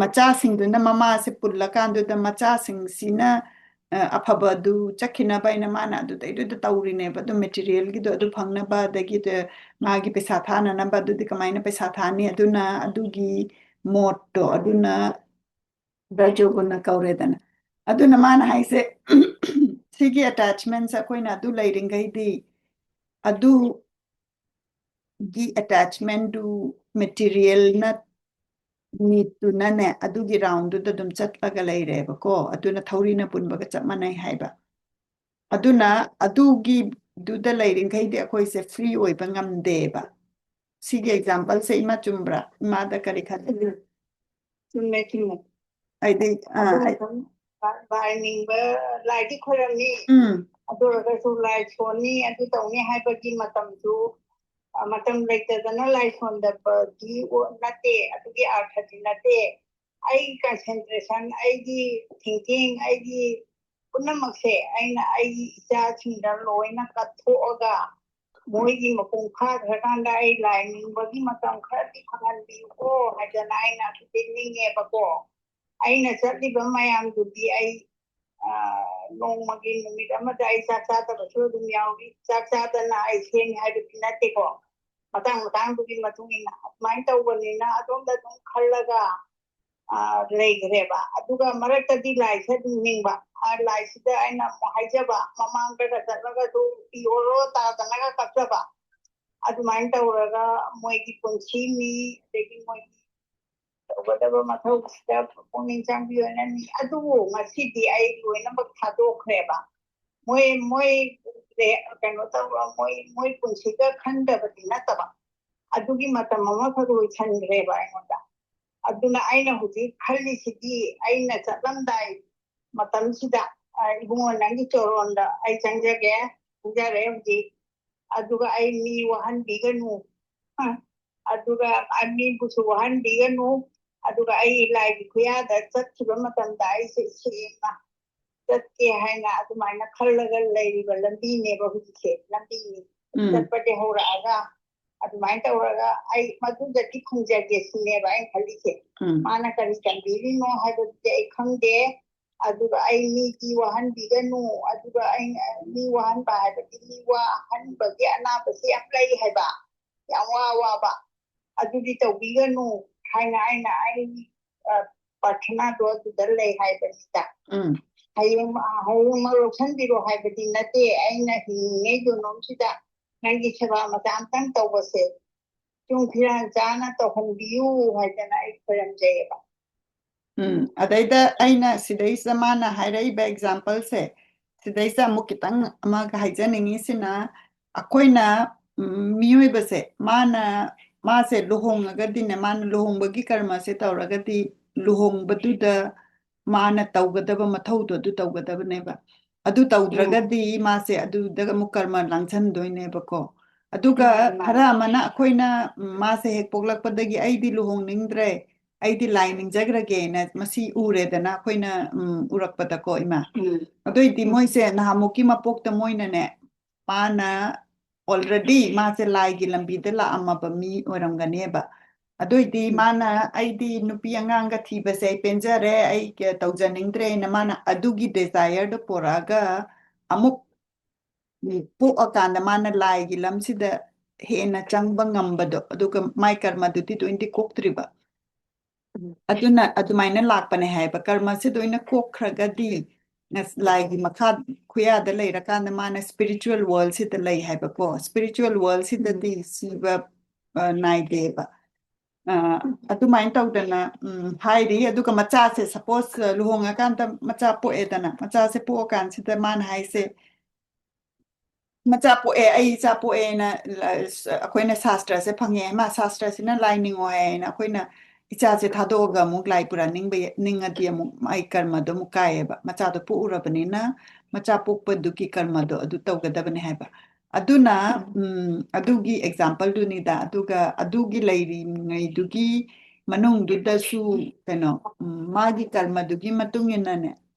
ꯃꯆꯥꯁꯤꯡꯗꯨꯅ ꯃꯃꯥꯁꯦ ꯄꯨꯜꯂꯀꯥꯟꯗꯨꯗ ꯃꯆꯥꯁꯤꯡꯁꯤꯅ, ꯑ, ꯑꯐꯕꯗꯨ ꯆꯠꯈꯤꯅꯕ ꯍꯥꯏꯅ ꯃꯥꯅ ꯑꯗꯨꯗꯩꯗꯨꯗ ꯇꯧꯔꯤꯅꯦꯕ꯫ ꯑꯗꯨ ꯃꯦꯇꯤꯔꯤꯌꯦꯜꯒꯤꯗꯣ ꯑꯗꯨ ꯐꯪꯅꯕ, ꯑꯗꯒꯤ ꯗ-, ꯃꯥꯒꯤ ꯄꯩꯁꯥ ꯊꯥꯅꯅꯕ, ꯑꯗꯨꯗꯤ ꯀꯃꯥꯏꯅ ꯄꯩꯁꯥ ꯊꯥꯅꯤ? ꯑꯗꯨꯅ ꯑꯗꯨꯒꯤ ꯃꯣꯠꯇꯣ, ꯑꯗꯨꯅ ꯔꯖꯣꯒꯨꯅ ꯀꯧꯔꯦꯗꯅ꯫ ꯑꯗꯨꯅ ꯃꯥꯅ ꯍꯥꯏꯁꯦ, ꯁꯤꯒꯤ ꯑꯦꯇꯦꯆꯃꯦꯟꯁꯦ ꯑꯩꯈꯣꯏꯅ ꯑꯗꯨ ꯂꯩꯔꯤꯉꯩꯗꯤ ꯑꯗꯨꯒꯤ ꯑꯦꯇꯦꯆꯃꯦꯟꯗꯨ ꯃꯦꯇꯤꯔꯤꯌꯦꯜꯅ ꯅꯤꯠꯇꯨꯅꯅꯦ ꯑꯗꯨꯒꯤ ꯔꯥꯎꯟꯗꯨꯗ ꯑꯗꯨꯝ ꯆꯠꯂꯒ ꯂꯩꯔꯦꯕꯀꯣ꯫ ꯑꯗꯨꯅ ꯊꯧꯔꯤꯅ ꯄꯨꯟꯕꯒ ꯆꯞ ꯃꯥꯟꯅꯩ ꯍꯥꯏꯕ꯫ ꯑꯗꯨꯅ ꯑꯗꯨꯒꯤꯗꯨꯗ ꯂꯩꯔꯤꯈꯩꯗꯤ ꯑꯩꯈꯣꯏꯁꯦ ꯐ꯭ꯔꯤ ꯑꯣꯏꯕ ꯉꯝꯗꯦꯕ꯫ ꯁꯤꯒꯤ ꯑꯦꯛꯖꯥꯝꯄꯜꯁꯦ ꯏꯃꯥ ꯆꯨꯝꯕ꯭ꯔꯥ? ꯏꯃꯥꯗ ꯀꯔꯤ ꯈꯜꯂꯤ? ꯆꯨꯝꯃꯦ ꯆꯨꯝꯃꯦ꯫ ꯍꯥꯏꯗꯤ ꯑ, ꯑꯗꯨ ꯑꯩ- ꯃꯇꯝ ꯂꯥꯏ ꯅꯤꯡꯕ, ꯂꯥꯏꯗꯤ ꯈꯣꯏꯔꯝꯃꯤ꯫ ꯎꯝ ꯑꯗꯨ ꯑꯣꯏꯔꯒꯁꯨ ꯂꯥꯏ ꯁꯣꯟꯅꯤ, ꯑꯗꯨ ꯇꯧꯅꯤ ꯍꯥꯏꯕꯒꯤ ꯃꯇꯝꯁꯨ, ꯑ, ꯃꯇꯝ ꯂꯩꯇꯗꯅ ꯂꯥꯏ ꯁꯣꯟꯗꯕꯒꯤ ꯑꯣ-, ꯅꯠꯇꯦ, ꯑꯗꯨꯒꯤ ꯑꯥꯔꯊꯗꯤ ꯅꯠꯇꯦ꯫ ꯑꯩ ꯀꯟꯁꯦꯟꯇ꯭ꯔꯦꯁꯟ, ꯑꯩꯒꯤ ꯊꯤꯡꯀꯤꯡ, ꯑꯩꯒꯤ ꯄꯨꯝꯅꯃꯛꯁꯦ ꯑꯩꯅ ꯑꯩꯒꯤ ꯏꯆꯥꯁꯤꯡꯗ ꯂꯣꯏꯅ ꯀꯠꯊꯣꯛꯑꯒ ꯃꯣꯏꯒꯤ ꯃꯄꯨꯡ ꯐꯥꯈ꯭ꯔꯀꯥꯟꯗ ꯑꯩ ꯂꯥꯏ ꯅꯤꯡꯕꯒꯤ ꯃꯇꯝ ꯈꯔꯗꯤ ꯐꯪꯍꯟꯕꯤꯌꯨꯀꯣ ꯍꯥꯏꯗꯅ ꯑꯩꯅ ꯑꯗꯨꯗꯤ ꯅꯤꯡꯉꯦꯕꯀꯣ꯫ ꯑꯩꯅ ꯆꯠꯂꯤꯕ ꯃꯌꯥꯝꯗꯨꯗꯤ ꯑꯩ, ꯑ, ꯅꯣꯡꯃꯒꯤ ꯅꯨꯃꯤꯠ ꯑꯃꯗ ꯑꯩ ꯆꯥꯛ ꯆꯥꯗꯕꯁꯨ ꯑꯗꯨꯝ ꯌꯥꯎꯔꯤ꯫ ꯆꯥꯛ ꯆꯥꯗꯅ ꯑꯩ ꯁꯦꯝꯃꯤ ꯍꯥꯏꯕꯗꯤ ꯅꯠꯇꯦꯀꯣ꯫ ꯃꯇꯥꯡ ꯃꯇꯥꯡꯗꯨꯒꯤ ꯃꯇꯨꯡ ꯏꯟꯅ ꯑꯗꯨꯃꯥꯏꯅ ꯇꯧꯕꯅꯤꯅ ꯑꯗꯣꯝꯗ ꯑꯗꯨꯝ ꯈꯜꯂꯒ, ꯑ, ꯂꯩꯈ꯭ꯔꯦꯕ꯫ ꯑꯗꯨꯒ ꯃꯔꯛꯇꯗꯤ ꯂꯥꯏꯁꯦ ꯑꯗꯨꯝ ꯅꯤꯡꯕ꯫ ꯑ, ꯂꯥꯏꯁꯤꯗ ꯑꯩꯅ ꯑꯃꯨꯛ ꯍꯥꯏꯖꯕ, ꯃꯃꯥꯡꯗꯒ ꯆꯠꯂꯒꯁꯨ ꯄꯤ ꯑꯣꯔꯣ ꯇꯥꯗꯅꯒ ꯀꯞꯆꯕ꯫ ꯑꯗꯨꯃꯥꯏꯅ ꯇꯧꯔꯒ ꯃꯣꯏꯒꯤ ꯄꯨꯟꯁꯤ ꯃꯤ, ꯑꯗꯒꯤ ꯃꯣꯏꯒꯤ ꯇꯧꯒꯗꯕ ꯃꯊꯧꯁꯤꯗ ꯄꯨꯛꯅꯤꯡ ꯆꯪꯕꯤꯌꯣꯅ ꯅꯤ꯫ ꯑꯗꯨꯕꯨ ꯉꯁꯤꯗꯤ ꯑꯩ ꯂꯣꯏꯅꯃꯛ ꯊꯥꯗꯣꯛꯈ꯭ꯔꯦꯕ꯫ ꯃꯣꯏ, ꯃꯣꯏ ꯔꯦ-, ꯀꯩꯅꯣ ꯇꯧꯕ, ꯃꯣꯏ, ꯃꯣꯏ ꯄꯨꯟꯁꯤꯒ ꯈꯟꯗꯕꯗꯤ ꯅꯠꯇꯕ, ꯑꯗꯨꯒꯤ ꯃꯇꯝ ꯑꯃꯈꯛ ꯂꯣꯏꯁꯟꯈ꯭ꯔꯦꯕ ꯑꯩꯉꯣꯟꯗ꯫ ꯑꯗꯨꯅ ꯑꯩꯅ ꯍꯧꯖꯤꯛ ꯈꯜꯂꯤꯁꯤꯗꯤ ꯑꯩꯅ ꯆꯠꯂꯝꯗꯥꯏ ꯃꯇꯝꯁꯤꯗ, ꯑ, "ꯏꯕꯨꯡꯉꯣ, ꯅꯪꯒꯤ ꯆꯣꯔꯣꯟꯗ ꯑꯩ ꯆꯪꯖꯒꯦ, ꯆꯪꯖꯔꯦ ꯍꯧꯖꯤꯛ꯫ ꯑꯗꯨꯒ ꯑꯩ ꯃꯤ ꯋꯥꯍꯟꯕꯤꯒꯅꯨ, ꯑ, ꯑꯗꯨꯒ ꯑ, ꯃꯤꯕꯨꯁꯨ ꯋꯥꯍꯟꯕꯤꯒꯅꯨ꯫ ꯑꯗꯨꯒ ꯑꯩ ꯂꯥꯏꯒꯤ ꯈꯨꯌꯥꯗ ꯆꯠꯈꯤꯕ ꯃꯇꯝꯗ ꯑꯩꯁꯦ ꯁꯦꯡꯅ ꯆꯠꯀꯦ" ꯍꯥꯏꯅ ꯑꯗꯨꯃꯥꯏꯅ ꯈꯜꯂꯒ ꯂꯩꯔꯤꯕ ꯂꯝꯕꯤꯅꯦꯕ ꯍꯧꯖꯤꯛꯁꯦ, ꯂꯝꯕꯤꯅꯤ꯫ ꯎꯝ ꯆꯠꯄꯗꯤ ꯍꯧꯔꯛꯑꯒ ꯑꯗꯨꯃꯥꯏꯅ ꯇꯧꯔꯒ ꯑꯩ ꯃꯗꯨꯗꯗꯤ ꯐꯪꯖꯒꯦ ꯁꯤꯅꯦꯕ ꯑꯩꯅ ꯈꯜꯂꯤꯁꯦ꯫ ꯎꯝ ꯃꯥꯅ ꯀꯔꯤ ꯇꯝꯕꯤꯔꯤꯅꯣ ꯍꯥꯏꯕꯗꯨꯗꯤ ꯑꯩ ꯈꯪꯗꯦ꯫ ꯑꯗꯨꯒ ꯑꯩ ꯃꯤꯗꯤ ꯋꯥꯍꯟꯕꯤꯒꯅꯨ, ꯑꯗꯨꯒ ꯑꯩ, ꯃꯤ ꯋꯥꯍꯟꯕ ꯍꯥꯏꯕꯗꯤ ꯃꯤ ꯋꯥꯍꯟꯕꯒꯤ ꯑꯅꯥꯕꯁꯤ ꯌꯥꯝ ꯂꯩ ꯍꯥꯏꯕ, ꯌꯥꯝ ꯋꯥ ꯋꯥꯕ, ꯑꯗꯨꯗꯤ ꯇꯧꯕꯤꯒꯅꯨ ꯍꯥꯏꯅ ꯑꯩꯅ ꯑꯩ, ꯑ, ꯄ꯭ꯔꯥꯊꯅꯥꯗꯣ ꯑꯗꯨꯗ ꯂꯩ ꯍꯥꯏꯕꯅꯤꯗ꯫ ꯎꯝ ꯍꯌꯦꯡ ꯍꯌꯦꯡꯃꯛ ꯂꯧꯁꯟꯕꯤꯔꯣ ꯍꯥꯏꯕꯗꯤ ꯅꯠꯇꯦ꯫ ꯑꯩꯅ ꯍꯤꯡꯉꯤꯉꯩ ꯖꯣꯅꯣꯝꯁꯤꯗ ꯅꯪꯒꯤ ꯁꯦꯕꯥ ꯃꯆꯥ ꯑꯝꯇꯪ ꯇꯧꯕꯁꯦ ꯁꯨꯝ ꯐꯤꯔꯥꯟ ꯆꯥꯅ ꯇꯧꯍꯟꯕꯤꯌꯨ ꯍꯥꯏꯗꯅ ꯑꯩ ꯈꯣꯏꯔꯝꯖꯩꯌꯦꯕ꯫ ꯎꯝ ꯑꯗꯩꯗ ꯑꯩꯅ ꯁꯤꯗꯩꯁꯤꯗ ꯃꯥꯅ ꯍꯥꯏꯔꯛꯏꯕ ꯑꯦꯛꯖꯥꯝꯄꯜꯁꯦ, ꯁꯤꯗꯩꯁꯤꯗ ꯑꯃꯨꯛ ꯈꯤꯇꯪ ꯑꯃꯒ ꯍꯥꯏꯖꯅꯤꯡꯉꯤꯁꯤꯅ, ꯑꯩꯈꯣꯏꯅ ꯎꯝ, ꯃꯤꯑꯣꯏꯕꯁꯦ ꯃꯥꯅ ꯃꯥꯁꯦ ꯂꯨꯍꯣꯡꯉꯒꯗꯤꯅꯦ, ꯃꯥꯅ ꯂꯨꯍꯣꯡꯕꯒꯤ ꯀꯔꯃꯁꯦ ꯇꯧꯔꯒꯗꯤ ꯂꯨꯍꯣꯡꯕꯗꯨꯗ ꯃꯥꯅ ꯇꯧꯒꯗꯕ ꯃꯊꯧꯗꯣ ꯑꯗꯨ ꯇꯧꯒꯗꯕꯅꯦꯕ꯫ ꯑꯗꯨ ꯇꯧꯗ꯭ꯔꯒꯗꯤ ꯃꯥꯁꯦ ꯑꯗꯨꯗ ꯑꯃꯨꯛ ꯀꯔꯃ ꯂꯥꯡꯁꯟꯗꯣꯏꯅꯦꯕꯀꯣ꯫ ꯑꯗꯨꯒ ꯎꯝ, ꯎꯝ꯫ ꯈꯔ ꯑꯃꯅ ꯑꯩꯈꯣꯏꯅ ꯎꯝ, ꯃꯥꯁꯦ ꯍꯦꯛ ꯄꯣꯛꯂꯛꯄꯗꯒꯤ ꯑꯩꯗꯤ ꯂꯨꯍꯣꯡꯅꯤꯡꯗ꯭ꯔꯦ, ꯑꯩꯗꯤ ꯂꯥꯏ ꯅꯤꯡꯖꯈ꯭ꯔꯒꯦꯅ ꯃꯁꯤ ꯎꯔꯦꯗꯅ ꯑꯩꯈꯣꯏꯅ ꯎꯝ, ꯎꯔꯛꯄꯗꯀꯣ ꯏꯃꯥ꯫ ꯎꯝ, ꯑꯗꯨꯏꯗꯤ ꯎꯝ꯫ ꯃꯣꯏꯁꯦ ꯅꯍꯥꯟꯃꯨꯛꯀꯤ ꯃꯄꯣꯛꯇ ꯃꯣꯏꯅꯅꯦ, ꯃꯥꯅ already ꯃꯥꯁꯦ ꯂꯥꯏꯒꯤ ꯂꯝꯕꯤꯗ ꯂꯥꯛꯑꯝꯃꯕ ꯃꯤ ꯑꯣꯏꯔꯝꯒꯅꯦꯕ꯫ ꯑꯗꯨꯏꯗꯤ ꯎꯝ꯫ ꯃꯥꯅ ꯑꯩꯗꯤ ꯅꯨꯄꯤ ꯑꯉꯥꯡꯒ ꯊꯤꯕꯁꯦ ꯑꯩ ꯄꯦꯟꯖꯔꯦ, ꯑꯩ ꯀ- ꯇꯧꯖꯅꯤꯡꯗ꯭ꯔꯦꯅ ꯃꯥꯅ ꯑꯗꯨꯒꯤ ꯗꯦꯖꯥꯏꯌꯔꯗꯣ ꯄꯣꯔꯛꯑꯒ ꯑꯃꯨꯛ ꯄꯣꯛꯑꯀꯥꯟꯗ ꯃꯥꯅ ꯂꯥꯏꯒꯤ ꯂꯝꯁꯤꯗ ꯍꯦꯟꯅ ꯆꯪꯕ ꯉꯝꯕꯗꯣ, ꯑꯗꯨꯒ ꯃꯥꯏ ꯀꯔꯃꯗꯨꯗꯤ ꯇ꯭ꯋꯦꯟꯇꯤ ꯀꯣꯛꯇ꯭ꯔꯤꯕ꯫ ꯎꯝ꯫ ꯑꯗꯨꯅ ꯑꯗꯨꯃꯥꯏꯅ ꯂꯥꯛꯄꯅꯦ ꯍꯥꯏꯕ꯫ ꯀꯔꯃꯁꯤ ꯂꯣꯏꯅ ꯀꯣꯛꯈ꯭ꯔꯒꯗꯤ ꯉꯁ- ꯂꯥꯏꯒꯤ ꯃꯈꯥ ꯈꯨꯌꯥꯗ ꯂꯩꯔꯀꯥꯟꯗ ꯃꯥꯅ ꯁ꯭ꯄꯤꯔꯤꯆꯨꯋꯦꯜ ꯋꯥꯔꯜꯁꯤꯗ ꯂꯩ ꯍꯥꯏꯕꯀꯣ꯫ ꯁ꯭ꯄꯤꯔꯤꯆꯨꯋꯦꯜ ꯋꯥꯔꯜꯁꯤꯗꯗꯤ ꯁꯤꯕ ꯑ, ꯅꯥꯏꯗꯦꯕ꯫ ꯑ, ꯑꯗꯨꯃꯥꯏꯅ ꯇꯧꯗꯅ ꯎꯝ, ꯍꯥꯏꯔꯤ꯫ ꯑꯗꯨꯒ ꯃꯆꯥꯁꯦ ꯁꯄꯣꯁ ꯂꯨꯍꯣꯡꯉꯀꯥꯟꯗ ꯃꯆꯥ ꯄꯣꯛꯑꯦꯗꯅ, ꯃꯆꯥꯁꯦ ꯄꯣꯛꯑꯀꯥꯟꯁꯤꯗ ꯃꯥꯅ ꯍꯥꯏꯁꯦ, ꯃꯆꯥ ꯄꯣꯛꯑꯦ, ꯑꯩ ꯏꯆꯥ ꯄꯣꯛꯑꯦꯅ ꯂ- ꯁ- ꯑꯩꯈꯣꯏꯅ ꯁꯥꯁꯇ꯭ꯔꯁꯦ ꯐꯪꯉꯦ, ꯃꯥ ꯁꯥꯁꯇ꯭ꯔꯁꯤꯅ ꯂꯥꯏ ꯅꯤꯡꯉꯣ ꯍꯥꯏꯌꯦꯅ ꯑꯩꯈꯣꯏꯅ ꯏꯆꯥꯁꯦ ꯊꯥꯗꯣꯛꯑꯒ ꯑꯃꯨꯛ ꯂꯥꯏ ꯄꯨꯔꯥ ꯅꯤꯡꯕ ꯌ- ꯅꯤꯡꯉꯗꯤ ꯑꯃꯨꯛ ꯑꯩ ꯀꯔꯃꯗꯣ ꯑꯃꯨꯛ ꯀꯥꯏꯌꯦꯕ꯫ ꯃꯆꯥꯗꯣ ꯄꯣꯛꯎꯔꯕꯅꯤꯅ ꯃꯆꯥ ꯄꯣꯛꯄꯗꯨꯒꯤ ꯀꯔꯃꯗꯣ ꯑꯗꯨ ꯇꯧꯒꯗꯕꯅꯦ ꯍꯥꯏꯕ꯫ ꯑꯗꯨꯅ ꯎꯝ, ꯑꯗꯨꯒꯤ ꯑꯦꯛꯖꯥꯝꯄꯜꯗꯨꯅꯤꯗ꯫ ꯑꯗꯨꯒ ꯑꯗꯨꯒꯤ ꯂꯩꯔꯤꯉꯩꯗꯨꯒꯤ ꯃꯅꯨꯡꯗꯨꯗꯁꯨ ꯀꯩꯅꯣ ꯎꯝ, ꯃꯥꯒꯤ ꯀꯔꯃꯗꯨꯒꯤ ꯃꯇꯨꯡ ꯏꯟꯅꯅꯦ,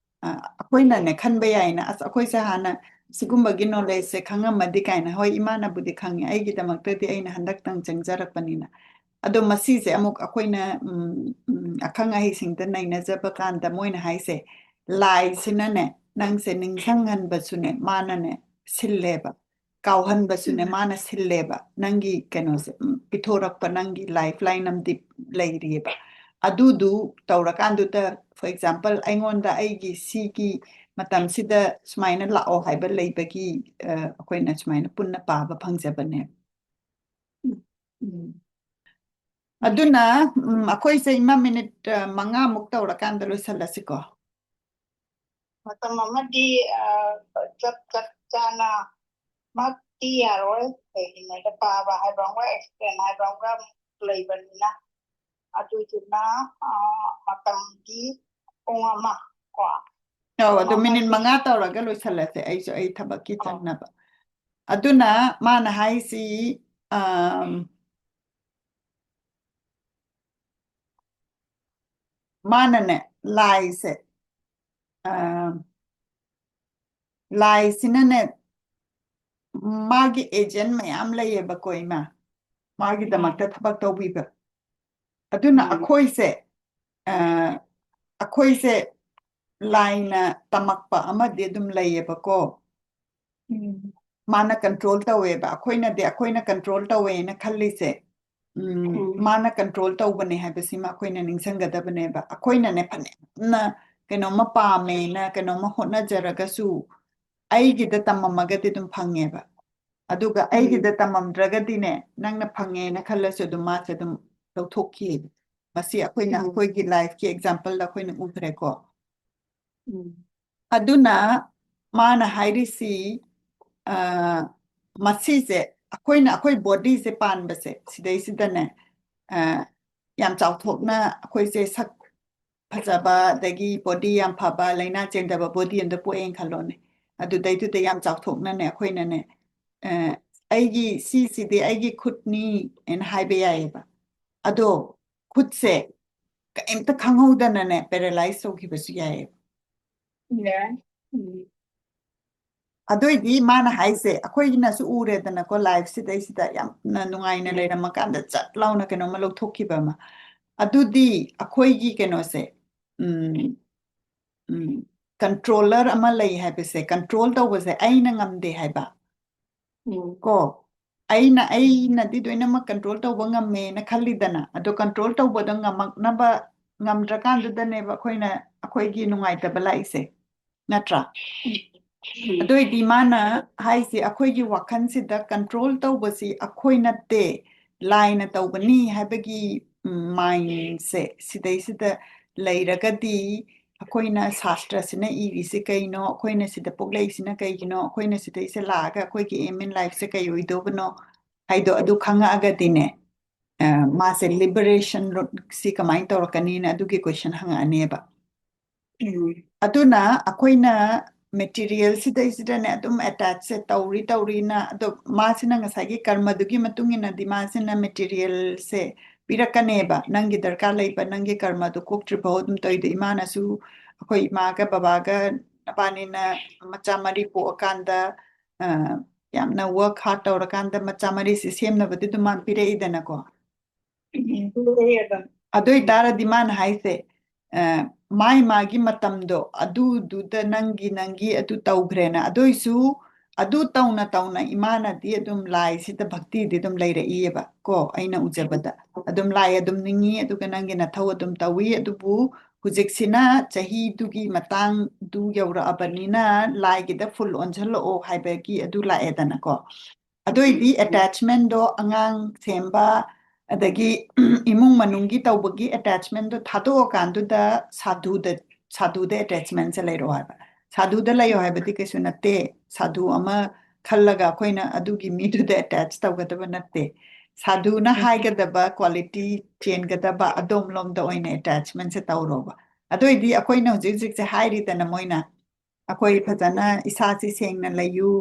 ꯑ, ꯑꯩꯈꯣꯏꯅꯅꯦ ꯈꯟꯕ ꯌꯥꯏꯅ, "ꯑꯁ, ꯑꯩꯈꯣꯏꯁꯦ ꯍꯥꯟꯅ ꯁꯤꯒꯨꯝꯕꯒꯤ ꯅꯣꯂꯦꯖꯁꯦ ꯈꯪꯉꯝꯃꯗꯤ" ꯀꯥꯏꯅ꯫ ꯍꯣꯏ, ꯏꯃꯥꯅꯕꯨꯗꯤ ꯈꯪꯉꯦ, ꯑꯩꯒꯤꯗꯃꯛꯇꯗꯤ ꯑꯩꯅ ꯍꯟꯗꯛꯇꯪ ꯆꯪꯖꯔꯛꯄꯅꯤꯅ꯫ ꯑꯗꯣ ꯃꯁꯤꯁꯦ ꯑꯃꯨꯛ ꯑꯩꯈꯣꯏꯅ ꯎꯝ, ꯎꯝ, ꯑꯈꯪ ꯑꯍꯩꯁꯤꯡꯗ ꯅꯩꯅꯖꯕ ꯀꯥꯟꯗ ꯃꯣꯏꯅ ꯍꯥꯏꯁꯦ, ꯂꯥꯏꯁꯤꯅꯅꯦ ꯅꯪꯁꯦ ꯅꯤꯡꯁꯤꯡꯍꯟꯕꯁꯨꯅꯦ ꯃꯥꯅꯅꯦ ꯁꯤꯜꯂꯦꯕ, ꯀꯥꯎꯍꯟꯕꯁꯨꯅꯦ ꯃꯥꯅ ꯁꯤꯜꯂꯦꯕ꯫ ꯅꯪꯒꯤ ꯀꯩꯅꯣꯁꯦ ꯎꯝ, ꯄꯤꯊꯣꯔꯛꯄ ꯅꯪꯒꯤ ꯂꯥꯏꯐ ꯂꯥꯏꯟ ꯑꯃꯗꯤ ꯂꯩꯔꯤꯑꯕ꯫ ꯑꯗꯨꯗꯨ ꯇꯧꯔꯀꯥꯟꯗꯨꯗ, for example, ꯑꯩꯉꯣꯟꯗ ꯑꯩꯒꯤ ꯁꯤꯒꯤ ꯃꯇꯝꯁꯤꯗ ꯁꯨꯃꯥꯏꯅ ꯂꯥꯛꯑꯣ ꯍꯥꯏꯕ ꯂꯩꯕꯒꯤ, ꯑ, ꯑꯩꯈꯣꯏꯅ ꯁꯨꯃꯥꯏꯅ ꯄꯨꯟꯅ ꯄꯥꯕ ꯐꯪꯖꯕꯅꯦ꯫ ꯎꯝ꯫ ꯑꯗꯨꯅ, ꯎꯝ, ꯑꯩꯈꯣꯏꯁꯦ ꯏꯃꯥ minute, ꯑ, ꯃꯉꯥꯃꯨꯛ ꯇꯧꯔꯀꯥꯟꯗ ꯂꯣꯏꯁꯜꯂꯁꯤꯀꯣ꯫ ꯃꯇꯝ ꯑꯃꯗꯤ, ꯑ, ꯆꯞ, ꯆꯞ ꯆꯥꯅ ꯃꯛꯇꯤ ꯌꯥꯔꯣꯏ꯫ ꯀꯩꯒꯤꯅꯣꯗ ꯄꯥꯕ ꯍꯥꯏꯕ ꯑꯃꯒ explain ꯍꯥꯏꯕ ꯑꯃꯒ ꯑꯃꯨꯛ ꯂꯩꯕꯅꯤꯅ꯫ ꯑꯗꯨꯗꯨꯅ, ꯑ, ꯃꯇꯝꯗꯤ ꯄꯨꯡ ꯑꯃ ꯀꯣ꯫ ꯑꯧ, ꯑꯗꯨ ꯄꯨꯡ minute ꯑꯃꯗꯤ ꯃꯉꯥ ꯇꯧꯔꯒ ꯂꯣꯏꯁꯜꯂꯁꯦ, ꯑꯩꯁꯨ ꯑꯩ ꯊꯕꯛꯀꯤ ꯑꯧ꯫ ꯆꯠꯅꯕ꯫ ꯑꯗꯨꯅ ꯃꯥꯅ ꯍꯥꯏꯁꯤ, ꯑꯝ, ꯃꯥꯅꯅꯦ, ꯂꯥꯏꯁꯦ, ꯑꯝ, ꯂꯥꯏꯁꯤꯅꯅꯦ, ꯃꯥꯒꯤ agent ꯃꯌꯥꯝ ꯂꯩꯌꯦꯕꯀꯣ, ꯏꯃꯥ꯫ ꯃꯥꯒꯤꯗꯃꯛꯇ ꯎꯝ꯫ ꯊꯕꯛ ꯇꯧꯕꯤꯕ꯫ ꯑꯗꯨꯅ ꯎꯝ꯫ ꯑꯩꯈꯣꯏꯁꯦ, ꯑ, ꯑꯩꯈꯣꯏꯁꯦ ꯂꯥꯏꯅ ꯇꯝꯃꯛꯄ ꯑꯃꯗꯤ ꯑꯗꯨꯝ ꯂꯩꯌꯦꯕꯀꯣ꯫ ꯎꯝ꯫ ꯃꯥꯅ control ꯇꯧꯋꯦꯕ꯫ ꯑꯩꯈꯣꯏꯅꯗꯤ ꯑꯩꯈꯣꯏꯅ control ꯇꯧꯋꯦꯅ ꯈꯜꯂꯤꯁꯦ, ꯎꯝ, ꯎꯝ꯫ ꯃꯥꯅ control ꯇꯧꯕꯅꯦ ꯍꯥꯏꯕꯁꯤꯃ ꯑꯩꯈꯣꯏꯅ ꯅꯤꯡꯁꯤꯡꯒꯗꯕꯅꯦꯕ꯫ ꯑꯩꯈꯣꯏꯅꯅꯦ ꯐꯅꯌꯥꯝꯅ ꯀꯩꯅꯣꯝꯃ ꯄꯥꯝꯃꯦꯅ, ꯀꯩꯅꯣꯝꯃ ꯍꯣꯠꯅꯖꯔꯒꯁꯨ, ꯑꯩꯒꯤꯗ ꯇꯝꯃꯝꯃꯒꯗꯤ ꯑꯗꯨꯝ ꯐꯪꯉꯦꯕ꯫ ꯑꯗꯨꯒ ꯎꯝ꯫ ꯑꯩꯒꯤꯗ ꯇꯝꯃꯝꯗ꯭ꯔꯒꯗꯤꯅꯦ, ꯅꯪꯅ ꯐꯪꯉꯦꯅ ꯈꯜꯂꯁꯨ ꯑꯗꯨꯝ ꯃꯥꯁꯦ ꯑꯗꯨꯝ ꯂꯧꯊꯣꯛꯈꯤꯑꯕ꯫ ꯃꯁꯤ ꯑꯩꯈꯣꯏꯅ ꯎꯝ꯫ ꯑꯩꯈꯣꯏꯒꯤ lifeꯀꯤ exampleꯗ ꯑꯩꯈꯣꯏꯅ ꯎꯈ꯭ꯔꯦꯀꯣ꯫ ꯎꯝ꯫ ꯑꯗꯨꯅ ꯃꯥꯅ ꯍꯥꯏꯔꯤꯁꯤ, ꯑ, ꯃꯁꯤꯁꯦ ꯑꯩꯈꯣꯏꯅ, ꯑꯩꯈꯣꯏ bodyꯁꯦ ꯄꯥꯟꯕꯁꯦ ꯁꯤꯗꯩꯁꯤꯗꯅꯦ, ꯑ, ꯌꯥꯝ ꯆꯥꯎꯊꯣꯛꯅ ꯑꯩꯈꯣꯏꯁꯦ ꯁꯛ ꯐꯖꯕ, ꯑꯗꯒꯤ body ꯌꯥꯝ ꯐꯕ, ꯂꯥꯏꯅꯥ ꯆꯦꯟꯗꯕ body ꯑꯝꯗ ꯄꯣꯛꯑꯦꯅ ꯈꯜꯂꯣꯅꯦ꯫ ꯑꯗꯨꯗꯩꯗꯨꯗ ꯌꯥꯝ ꯆꯥꯎꯊꯣꯛꯅꯅꯦ ꯑꯩꯈꯣꯏꯅꯅꯦ, ꯑ, "ꯑꯩꯒꯤ ꯁꯤꯁꯤꯗꯤ ꯑꯩꯒꯤ ꯈꯨꯠꯅꯤ" ꯍꯥꯏꯅ ꯍꯥꯏꯕ ꯌꯥꯏꯌꯦꯕ꯫ ꯑꯗꯣ ꯈꯨꯠꯁꯦ ꯀꯩꯝꯇ ꯈꯪꯍꯧꯗꯅꯅꯦ paralyze ꯇꯧꯈꯤꯕꯁꯨ ꯌꯥꯏꯌꯦꯕ꯫ ꯌꯥꯏ꯫ ꯎꯝ꯫ ꯑꯗꯨꯏꯗꯤ ꯃꯥꯅ ꯍꯥꯏꯁꯦ, ꯑꯩꯈꯣꯏꯒꯤꯅꯁꯨ ꯎꯔꯦꯗꯅꯀꯣ, lifeꯁꯤꯗꯩꯁꯤꯗ ꯌꯥꯝꯅ ꯅꯨꯡꯉꯥꯏꯅ ꯎꯝ꯫ ꯂꯩꯔꯝꯃꯀꯥꯟꯗ ꯆꯠ ꯂꯥꯎꯅ ꯀꯩꯅꯣꯝꯃ ꯂꯧꯊꯣꯛꯈꯤꯕ ꯑꯃ꯫ ꯑꯗꯨꯗꯤ ꯑꯩꯈꯣꯏꯒꯤ ꯀꯩꯅꯣꯁꯦ, ꯎꯝ, ꯎꯝ, controller ꯑꯃ ꯂꯩ ꯍꯥꯏꯕꯁꯦ, control ꯇꯧꯕꯁꯦ ꯑꯩꯅ ꯉꯝꯗꯦ ꯍꯥꯏꯕ꯫ ꯎꯝ꯫ ꯀꯣ? ꯑꯩꯅ ꯑꯩꯅꯗꯤ ꯂꯣꯏꯅꯃꯛ ꯀꯟꯇ꯭ꯔꯣꯜ ꯇꯧꯕ ꯉꯝꯃꯦꯅ ꯈꯜꯂꯤꯗꯅ, ꯑꯗꯣ ꯀꯟꯇ꯭ꯔꯣꯜ ꯇꯧꯕꯗꯣ ꯉꯝꯃꯛꯅꯕ, ꯉꯝꯗ꯭ꯔꯀꯥꯟꯗꯨꯗꯅꯦꯕ ꯑꯩꯈꯣꯏꯅ, ꯑꯩꯈꯣꯏꯒꯤ ꯅꯨꯡꯉꯥꯏꯇꯕ ꯂꯥꯛꯏꯁꯦ, ꯅꯠꯇ꯭ꯔꯥ? ꯑꯗꯨ ꯑꯣꯏꯗꯤ ꯃꯥꯅ ꯍꯥꯏꯁꯦ, ꯑꯩꯈꯣꯏꯒꯤ ꯋꯥꯈꯜꯁꯤꯗ ꯀꯟꯇ꯭ꯔꯣꯜ ꯇꯧꯕꯁꯤ ꯑꯩꯈꯣꯏ ꯅꯠꯇꯦ, ꯂꯥꯏꯅ ꯇꯧꯕꯅꯤ ꯍꯥꯏꯕꯒꯤ ꯃꯥꯏꯟꯁꯦ ꯁꯤꯗꯩꯁꯤꯗ ꯂꯩꯔꯒꯗꯤ, ꯑꯩꯈꯣꯏꯅ ꯁꯥꯁꯇ꯭ꯔꯁꯤꯅ ꯏꯔꯤꯁꯤ ꯀꯩꯅꯣ, ꯑꯩꯈꯣꯏꯅ ꯁꯤꯗ ꯄꯣꯛꯂꯛꯏꯁꯤꯅ ꯀꯩꯒꯤꯅꯣ, ꯑꯩꯈꯣꯏꯅ ꯁꯤꯗꯩꯁꯤꯗ ꯂꯥꯛꯑꯒ ꯑꯩꯈꯣꯏꯒꯤ ꯑꯦꯝ ꯏꯟ ꯂꯥꯏꯐꯁꯦ ꯀꯩ ꯑꯣꯏꯗꯧꯕꯅꯣ ꯍꯥꯏꯗꯣ ꯑꯗꯨ ꯈꯪꯉꯛꯑꯒꯗꯤꯅꯦ, ꯑ, ꯃꯥꯁꯦ ꯂꯤꯕꯔꯦꯁꯟ ꯔꯨꯠꯁꯤ ꯀꯃꯥꯏꯅ ꯇꯧꯔꯛꯀꯅꯤꯅ ꯑꯗꯨꯒꯤ ꯀꯣꯏꯁꯟ ꯍꯪꯉꯛꯑꯅꯦꯕ꯫ ꯑꯗꯨꯅ ꯑꯩꯈꯣꯏꯅ ꯃꯦꯇꯤꯔꯤꯌꯦꯜ ꯁꯤꯗꯩꯁꯤꯗꯅꯦ ꯑꯗꯨꯝ ꯑꯦꯇꯥꯆꯁꯦ ꯇꯧꯔꯤ ꯇꯧꯔꯤꯅ, ꯑꯗꯣ ꯃꯥꯁꯤꯅ ꯉꯁꯥꯏꯒꯤ ꯀꯔꯃꯗꯨꯒꯤ ꯃꯇꯨꯡ ꯏꯟꯅꯗꯤ ꯃꯥꯁꯤꯅ ꯃꯦꯇꯤꯔꯤꯌꯦꯜꯁꯦ ꯄꯤꯔꯛꯀꯅꯦꯕ꯫ ꯅꯪꯒꯤ ꯗꯔꯀꯥꯔ ꯂꯩꯕ, ꯅꯪꯒꯤ ꯀꯔꯃꯗꯨ ꯀꯣꯛꯇ꯭ꯔꯤꯐꯥꯎ ꯑꯗꯨꯝ ꯇꯧꯔꯤꯗꯣ꯫ ꯏꯃꯥꯅꯁꯨ ꯑꯩꯈꯣꯏ ꯏꯃꯥꯒ ꯕꯕꯥꯒ ꯅꯕꯥꯅꯤꯅ ꯃꯆꯥ ꯃꯔꯤ ꯄꯣꯛꯑꯀꯥꯟꯗ, ꯑ, ꯌꯥꯝꯅ ꯋꯔꯛ ꯍꯥꯔꯠ ꯇꯧꯔꯀꯥꯟꯗ ꯃꯆꯥ ꯃꯔꯤꯁꯦ ꯁꯦꯝꯅꯕꯗꯤ ꯑꯗꯨꯝ ꯃꯥꯅ ꯄꯤꯔꯛꯏꯗꯅꯀꯣ꯫ ꯑꯗꯨ ꯑꯣꯏꯇꯥꯔꯗꯤ ꯃꯥꯅ ꯍꯥꯏꯁꯦ, ꯑ, ꯃꯥꯏ ꯃꯥꯒꯤ ꯃꯇꯝꯗꯣ ꯑꯗꯨꯗꯨꯗ ꯅꯪꯒꯤ, ꯅꯪꯒꯤ ꯑꯗꯨ ꯇꯧꯈ꯭ꯔꯦꯅ꯫ ꯑꯗꯨꯏꯁꯨ ꯑꯗꯨ ꯇꯧꯅ ꯇꯧꯅ ꯏꯃꯥꯅꯗꯤ ꯑꯗꯨꯝ ꯂꯥꯏꯁꯤꯗ ꯚꯛꯇꯤꯗꯤ ꯑꯗꯨꯝ ꯂꯩꯔꯛꯏꯌꯦꯕ ꯀꯣ, ꯑꯩꯅ ꯎꯖꯕꯗ꯫ ꯑꯗꯨꯝ ꯂꯥꯏ ꯑꯗꯨꯝ ꯅꯤꯡꯉꯤ, ꯑꯗꯨꯒ ꯅꯪꯒꯤ ꯅꯊꯧ ꯑꯗꯨꯝ ꯇꯧꯏ꯫ ꯑꯗꯨꯕꯨ ꯍꯧꯖꯤꯛꯁꯤꯅ ꯆꯍꯤꯗꯨꯒꯤ ꯃꯇꯥꯡꯗꯨ ꯌꯧꯔꯛꯑꯕꯅꯤꯅ ꯂꯥꯏꯒꯤꯗ ꯐꯨꯜ ꯑꯣꯟꯁꯤꯜꯂꯛꯑꯣ ꯍꯥꯏꯕꯒꯤ ꯑꯗꯨ ꯂꯥꯛꯑꯦꯗꯅꯀꯣ꯫ ꯑꯗꯨꯏꯗꯤ ꯑꯦꯇꯦꯆꯃꯦꯟꯗꯣ ꯑꯉꯥꯡ ꯁꯦꯝꯕ, ꯑꯗꯒꯤ ꯏꯃꯨꯡ ꯃꯅꯨꯡꯒꯤ ꯇꯧꯕꯒꯤ ꯑꯦꯇꯦꯆꯃꯦꯟꯗꯣ ꯊꯥꯗꯣꯛꯑꯀꯥꯟꯗꯨꯗ ꯁꯥꯙꯨꯗ, ꯁꯥꯙꯨꯗ ꯑꯦꯇꯦꯆꯃꯦꯟꯁꯦ ꯂꯩꯔꯛꯑꯣ ꯍꯥꯏꯕ꯫ ꯁꯥꯙꯨꯗ ꯂꯩꯌꯣ ꯍꯥꯏꯕꯗꯤ ꯀꯩꯁꯨ ꯅꯠꯇꯦ꯫ ꯁꯥꯙꯨ ꯑꯃ ꯈꯜꯂꯒ ꯑꯩꯈꯣꯏꯅ ꯑꯗꯨꯒꯤ ꯃꯤꯗꯨꯗ ꯑꯦꯇꯦꯆ ꯇꯧꯒꯗꯕ ꯅꯠꯇꯦ꯫ ꯁꯥꯙꯨꯅ ꯎꯝ꯫ ꯍꯥꯏꯒꯗꯕ ꯀ꯭ꯋꯥꯂꯤꯇꯤ ꯆꯦꯟꯒꯗꯕ ꯑꯗꯣꯝꯂꯣꯝꯗ ꯑꯣꯏꯅ ꯑꯦꯇꯦꯆꯃꯦꯟꯁꯦ ꯇꯧꯔꯣꯕ꯫ ꯑꯗꯨ ꯑꯣꯏꯗꯤ ꯑꯩꯈꯣꯏꯅ ꯍꯧꯖꯤꯛ ꯍꯧꯖꯤꯛꯁꯦ ꯍꯥꯏꯔꯤꯗꯅ ꯃꯣꯏꯅ, ꯑꯩꯈꯣꯏ ꯐꯖꯅ ꯏꯁꯥꯁꯤ ꯁꯦꯡꯅ ꯂꯩꯌꯨ,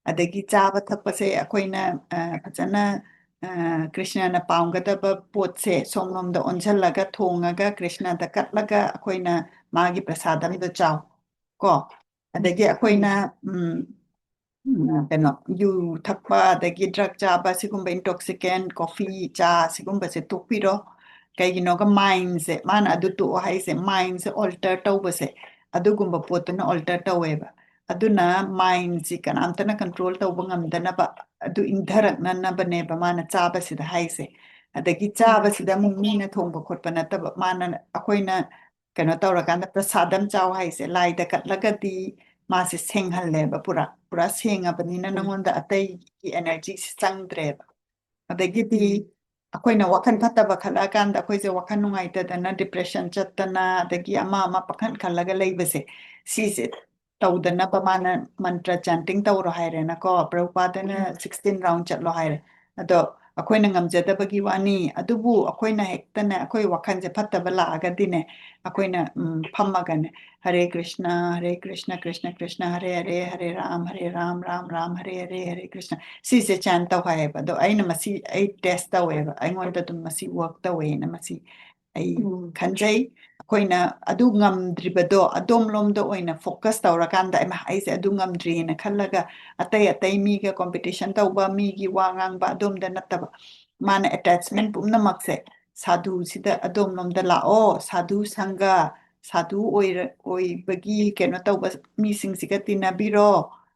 ꯑꯗꯒꯤ ꯆꯥꯕ ꯊꯛꯄꯁꯦ ꯑꯩꯈꯣꯏꯅ, ꯑ, ꯐꯖꯅ, ꯑ, ꯀ꯭ꯔꯤꯁꯅꯅ ꯄꯥꯝꯒꯗꯕ ꯄꯣꯠꯁꯦ ꯁꯣꯝꯂꯣꯝꯗ ꯑꯣꯟꯁꯤꯜꯂꯒ ꯊꯣꯡꯉꯒ ꯀ꯭ꯔꯤꯁꯅꯗ ꯀꯠꯂꯒ ꯑꯩꯈꯣꯏꯅ ꯃꯥꯒꯤ ꯄ꯭ꯔꯁꯥꯗꯝꯗꯣ ꯆꯥꯎ ꯀꯣ꯫ ꯑꯗꯒꯤ ꯑꯩꯈꯣꯏꯅ, ꯎꯝ, ꯎꯝ, ꯀꯩꯅꯣ, ꯌꯨ ꯊꯛꯄ, ꯑꯗꯒꯤ ꯗ꯭ꯔꯒ ꯆꯥꯕ, ꯁꯤꯒꯨꯝꯕ ꯏꯟꯇꯣꯛꯁꯤꯀꯦꯟ, ꯀꯣꯐꯤ, ꯆꯥ, ꯁꯤꯒꯨꯝꯕꯁꯦ ꯇꯣꯛꯄꯤꯔꯣ꯫ ꯀꯩꯒꯤꯅꯣꯒ ꯃꯥꯏꯟꯁꯦ, ꯃꯥꯅ ꯑꯗꯨ ꯇꯣꯛꯑꯣ ꯍꯥꯏꯁꯦ, ꯃꯥꯏꯟꯁꯦ ꯑꯣꯜꯇꯔ ꯇꯧꯕꯁꯦ, ꯑꯗꯨꯒꯨꯝꯕ ꯄꯣꯠꯇꯨꯅ ꯑꯣꯜꯇꯔ ꯇꯧꯋꯦꯕ꯫ ꯑꯗꯨꯅ mindꯁꯤ ꯀꯅꯥꯝꯇꯅ control ꯇꯧꯕ ꯉꯝꯗꯅꯕ, ꯑꯗꯨ ꯏꯪꯊꯔꯛꯅꯅꯕꯅꯦꯕ ꯃꯥꯅ ꯆꯥꯕꯁꯤꯗ ꯍꯥꯏꯁꯦ꯫ ꯑꯗꯒꯤ ꯆꯥꯕꯁꯤꯗ ꯑꯃꯨꯛ ꯃꯤꯅ ꯊꯣꯡꯕ ꯈꯣꯠꯄ ꯅꯠꯇꯕ, ꯃꯥꯅ, ꯑꯩꯈꯣꯏꯅ ꯀꯩꯅꯣ ꯇꯧꯔꯀꯥꯟꯗ ꯄ꯭ꯔꯁꯥꯗꯝ ꯆꯥꯎ ꯍꯥꯏꯁꯦ, ꯂꯥꯏꯗ ꯀꯠꯂꯒꯗꯤ ꯃꯥꯁꯦ ꯁꯦꯡꯍꯜꯂꯦꯕ ꯄꯨꯔꯥ꯫ ꯄꯨꯔꯥ ꯁꯦꯡꯉꯕꯅꯤꯅ ꯎꯝ꯫ ꯅꯉꯣꯟꯗ ꯑꯇꯩꯒꯤ energyꯁꯤ ꯆꯪꯗ꯭ꯔꯦꯕ꯫ ꯑꯗꯒꯤꯗꯤ ꯎꯝ꯫ ꯑꯩꯈꯣꯏꯅ ꯋꯥꯈꯜ ꯐꯠꯇꯕ ꯈꯜꯂꯛꯑꯀꯥꯟꯗ ꯑꯩꯈꯣꯏꯁꯦ ꯋꯥꯈꯜ ꯅꯨꯡꯉꯥꯏꯇꯗꯅ, depression ꯆꯠꯇꯅ, ꯑꯗꯒꯤ ꯑꯃ ꯑꯃ ꯄꯥꯈꯜ ꯈꯜꯂꯒ ꯂꯩꯕꯁꯦ, ꯁꯤꯁꯦ ꯇꯧꯗꯅꯕ ꯃꯥꯅ ꯃꯟꯇ꯭ꯔ chanting ꯇꯧꯔꯣ ꯍꯥꯏꯔꯦꯅꯀꯣ, ꯄ꯭ꯔꯚꯨꯄꯥꯗꯅ ꯎꯝ꯫ sixteen round ꯆꯠꯂꯣ ꯍꯥꯏꯔꯦ꯫ ꯑꯗꯣ ꯑꯩꯈꯣꯏꯅ ꯉꯝꯖꯗꯕꯒꯤ ꯋꯥꯅꯤ, ꯑꯗꯨꯕꯨ ꯑꯩꯈꯣꯏꯅ ꯍꯦꯛꯇꯅꯦ, ꯑꯩꯈꯣꯏ ꯋꯥꯈꯜꯁꯦ ꯐꯠꯇꯕ ꯂꯥꯛꯑꯒꯗꯤꯅꯦ, ꯑꯩꯈꯣꯏꯅ, ꯎꯝ, ꯐꯝꯃꯒꯅꯦ, "ꯍꯔꯦ ꯀ꯭ꯔꯤꯁꯅ, ꯍꯔꯦ ꯀ꯭ꯔꯤꯁꯅ, ꯀ꯭ꯔꯤꯁꯅ ꯀ꯭ꯔꯤꯁꯅ, ꯍꯔꯦ ꯍꯔꯦ, ꯍꯔꯦ ꯔꯥꯝ, ꯍꯔꯦ ꯔꯥꯝ, ꯔꯥꯝ ꯔꯥꯝ, ꯍꯔꯦ ꯍꯔꯦ, ꯍꯔꯦ ꯀ꯭ꯔꯤꯁꯅ", ꯁꯤꯁꯦ chant ꯇꯧ ꯍꯥꯏꯌꯦꯕ꯫ ꯑꯗꯣ ꯑꯩꯅ ꯃꯁꯤ ꯑꯩ test ꯇꯧꯋꯦꯕ, ꯑꯩꯉꯣꯟꯗ ꯑꯗꯨꯝ ꯃꯁꯤ work ꯇꯧꯋꯦꯅ ꯃꯁꯤ ꯑꯩ ꯎꯝ꯫ ꯈꯟꯖꯩ꯫ ꯑꯩꯈꯣꯏꯅ ꯑꯗꯨ ꯉꯝꯗ꯭ꯔꯤꯕꯗꯣ ꯑꯗꯣꯝꯂꯣꯝꯗ ꯑꯣꯏꯅ focus ꯇꯧꯔꯀꯥꯟꯗ, "ꯑꯩꯃ, ꯑꯩꯁꯦ ꯑꯗꯨ ꯉꯝꯗ꯭ꯔꯤꯅ" ꯈꯜꯂꯒ, ꯑꯇꯩ ꯑꯇꯩ ꯃꯤꯒ competition ꯇꯧꯕ, ꯃꯤꯒꯤ ꯋꯥ ꯉꯥꯡꯕ, ꯑꯗꯣꯝꯗ ꯅꯠꯇꯕ, ꯃꯥꯅ attachment ꯄꯨꯝꯅꯃꯛꯁꯦ ꯁꯥꯗꯨꯁꯤꯗ, ꯑꯗꯣꯝꯂꯣꯝꯗ ꯂꯥꯛꯑꯣ, ꯁꯥꯗꯨ ꯁꯪꯒ, ꯁꯥꯗꯨ ꯑꯣꯏꯔ-, ꯑꯣꯏꯕꯒꯤ ꯀꯩꯅꯣ ꯇꯧꯕ ꯃꯤꯁꯤꯡꯁꯤꯒ ꯇꯤꯟꯅꯕꯤꯔꯣ꯫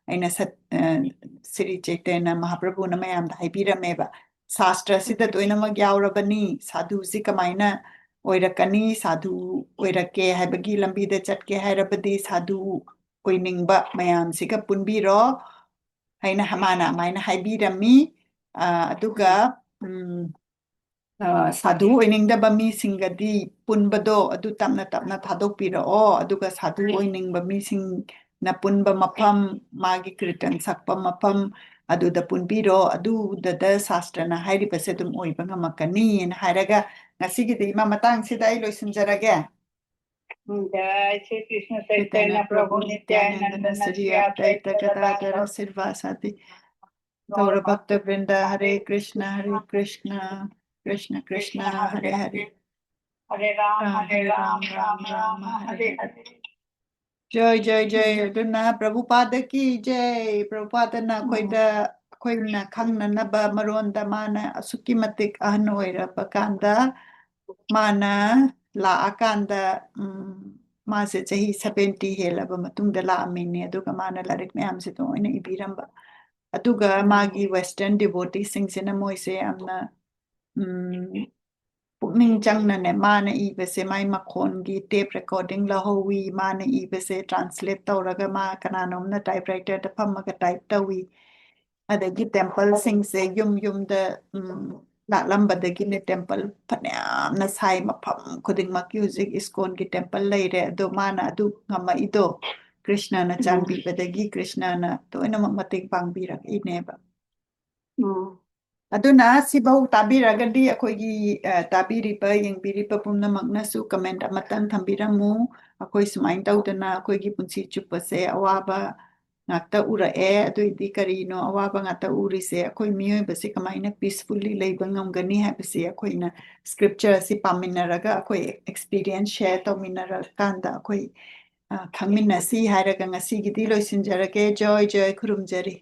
ꯑꯩꯅ ꯁꯠ-, ꯑ, ꯁ꯭ꯔꯤ ꯆꯩꯇꯟꯌ ꯃꯍꯥꯄ꯭ꯔꯚꯨꯅ ꯃꯌꯥꯝꯗ ꯍꯥꯏꯕꯤꯔꯝꯃꯦꯕ, ꯁꯥꯁꯇ꯭ꯔꯁꯤꯗ ꯂꯣꯏꯅꯃꯛ ꯌꯥꯎꯔꯕꯅꯤ꯫ ꯁꯥꯗꯨꯁꯤ ꯀꯃꯥꯏꯅ ꯑꯣꯏꯔꯛꯀꯅꯤ? ꯁꯥꯗꯨ ꯑꯣꯏꯔꯛꯀꯦ ꯍꯥꯏꯕꯒꯤ ꯂꯝꯕꯤꯗ ꯆꯠꯀꯦ ꯍꯥꯏꯔꯕꯗꯤ ꯁꯥꯗꯨ ꯑꯣꯏꯅꯤꯡꯕ ꯃꯌꯥꯝꯁꯤꯒ ꯄꯨꯟꯕꯤꯔꯣ ꯍꯥꯏꯅ ꯃꯥꯅ ꯑꯗꯨꯃꯥꯏꯅ ꯍꯥꯏꯕꯤꯔꯝꯃꯤ꯫ ꯑ, ꯑꯗꯨꯒ, ꯎꯝ, ꯑ, ꯁꯥꯗꯨ ꯑꯣꯏꯅꯤꯡꯗꯕ ꯃꯤꯁꯤꯡꯒꯗꯤ ꯄꯨꯟꯕꯗꯣ ꯑꯗꯨ ꯇꯞꯅ ꯇꯞꯅ ꯊꯥꯗꯣꯛꯄꯤꯔꯛꯑꯣ꯫ ꯑꯗꯨꯒ ꯁꯥꯗꯨ ꯑꯣꯏꯅꯤꯡꯕ ꯃꯤꯁꯤꯡꯅ ꯄꯨꯟꯕ ꯃꯐꯝ, ꯃꯥꯒꯤ ꯀꯤꯔꯇꯟ ꯁꯛꯄ ꯃꯐꯝ, ꯑꯗꯨꯗ ꯄꯨꯟꯕꯤꯔꯣ꯫ ꯑꯗꯨꯗꯗ ꯁꯥꯁꯇ꯭ꯔꯅ ꯍꯥꯏꯔꯤꯕꯁꯦ ꯑꯗꯨꯝ ꯑꯣꯏꯕ ꯉꯝꯃꯛꯀꯅꯤꯅ ꯍꯥꯏꯔꯒ, ꯉꯁꯤꯒꯤꯗꯤ ꯏꯃꯥ ꯃꯇꯥꯡꯁꯤꯗ ꯑꯩ ꯂꯣꯏꯁꯤꯟꯖꯔꯒꯦ꯫ जय श्री कृष्ण चैतन्य प्रभु नित्यानंद श्री अद्वैत गदाधर श्रीवासादि गौर भक्त वृंद। हरे कृष्ण, हरे कृष्ण, कृष्ण कृष्ण, हरे हरे, हरे राम, हरे राम, राम राम, हरे हरे। जय जय जय। ꯑꯗꯨꯅ ꯄ꯭ꯔꯚꯨꯄꯥꯗ ꯀꯤ ꯖꯩ꯫ ꯄ꯭ꯔꯚꯨꯄꯥꯗꯅ ꯑꯩꯈꯣꯏꯗ, ꯑꯩꯈꯣꯏꯅ ꯈꯪꯅꯅꯕ ꯃꯔꯣꯟꯗ ꯃꯥꯅ ꯑꯁꯨꯛꯀꯤ ꯃꯇꯤꯛ ꯑꯍꯟ ꯑꯣꯏꯔꯕ ꯀꯥꯟꯗ, ꯃꯥꯅ ꯂꯥꯛꯑꯀꯥꯟꯗ, ꯎꯝ, ꯃꯥꯁꯦ ꯆꯍꯤ ꯁꯚꯦꯟꯇꯤ ꯍꯦꯜꯂꯕ ꯃꯇꯨꯡꯗ ꯂꯥꯛꯑꯝꯃꯤꯅꯦ꯫ ꯑꯗꯨꯒ ꯃꯥꯅ ꯂꯥꯏꯔꯤꯛ ꯃꯌꯥꯝꯁꯦ ꯂꯣꯏꯅ ꯏꯕꯤꯔꯝꯕ꯫ ꯑꯗꯨꯒ ꯃꯥꯒꯤ Western devoteeꯁꯤꯡꯁꯤꯅ ꯃꯣꯏꯁꯦ ꯌꯥꯝꯅ, ꯎꯝ, ꯄꯨꯛꯅꯤꯡ ꯆꯪꯅꯅꯦ, ꯃꯥꯅ ꯏꯕꯁꯦ, ꯃꯥꯏ ꯃꯈꯣꯟꯒꯤ tape recording ꯂꯧꯍꯧꯋꯤ, ꯃꯥꯅ ꯏꯕꯁꯦ translate ꯇꯧꯔꯒ ꯃꯥ ꯀꯅꯥꯅꯣꯝꯅ typewriterꯗ ꯐꯝꯃꯒ type ꯇꯧꯋꯤ꯫ ꯑꯗꯒꯤ templeꯁꯤꯡꯁꯦ ꯌꯨꯝ ꯌꯨꯝꯗ, ꯎꯝ, ꯂꯥꯛꯂꯝꯕꯗꯒꯤꯅꯦ, temple ꯐꯅꯌꯥꯝꯅ ꯁꯥꯏ, ꯃꯐꯝ ꯈꯨꯗꯤꯡꯃꯛꯀꯤ ꯍꯧꯖꯤꯛ ISKCONꯒꯤ temple ꯂꯩꯔꯦ꯫ ꯑꯗꯣ ꯃꯥꯅ ꯑꯗꯨ ꯉꯝꯃꯛꯏꯗꯣ ꯀ꯭ꯔꯤꯁꯅꯅ ꯎꯝ꯫ ꯆꯥꯟꯕꯤꯕꯗꯒꯤ, ꯀ꯭ꯔꯤꯁꯅꯅ ꯂꯣꯏꯅꯃꯛ ꯃꯇꯦꯡ ꯄꯥꯡꯕꯤꯔꯛꯏꯅꯦꯕ꯫ ꯎꯝ꯫ ꯑꯗꯨꯅ ꯁꯤꯐꯧ ꯇꯥꯕꯤꯔꯒꯗꯤ ꯑꯩꯈꯣꯏꯒꯤ, ꯑ, ꯇꯥꯕꯤꯔꯤꯕ, ꯌꯦꯡꯕꯤꯔꯤꯕ ꯄꯨꯝꯅꯃꯛꯅꯁꯨ comment ꯑꯃꯇꯪ ꯊꯝꯕꯤꯔꯝꯃꯨ꯫ ꯑꯩꯈꯣꯏ ꯁꯨꯃꯥꯏꯅ ꯇꯧꯗꯅ ꯑꯩꯈꯣꯏꯒꯤ ꯄꯨꯟꯁꯤ ꯆꯨꯞꯄꯁꯦ ꯑꯋꯥꯕ ꯉꯥꯛꯇ ꯎꯔꯛꯑꯦ꯫ ꯑꯗꯨꯏꯗꯤ ꯀꯔꯤꯅꯣ ꯑꯋꯥꯕ ꯉꯥꯛꯇ ꯎꯔꯤꯁꯦ? ꯑꯩꯈꯣꯏ ꯃꯤꯑꯣꯏꯕꯁꯦ ꯀꯃꯥꯏꯅ peacefully ꯂꯩꯕ ꯉꯝꯒꯅꯤ ꯍꯥꯏꯕꯁꯤ ꯑꯩꯈꯣꯏꯅ scripture ꯑꯁꯤ ꯄꯥꯃꯤꯟꯅꯔꯒ, ꯑꯩꯈꯣꯏ experience share ꯇꯧꯃꯤꯟꯅꯔꯀꯥꯟꯗ ꯑꯩꯈꯣꯏ, ꯑ, ꯈꯪꯃꯤꯟꯅꯁꯤ ꯍꯥꯏꯔꯒ ꯉꯁꯤꯒꯤꯗꯤ ꯂꯣꯏꯁꯤꯟꯖꯔꯒꯦ꯫ ꯖꯣꯏ ꯖꯣꯏ, ꯈꯨꯔꯨꯝꯖꯔꯤ꯫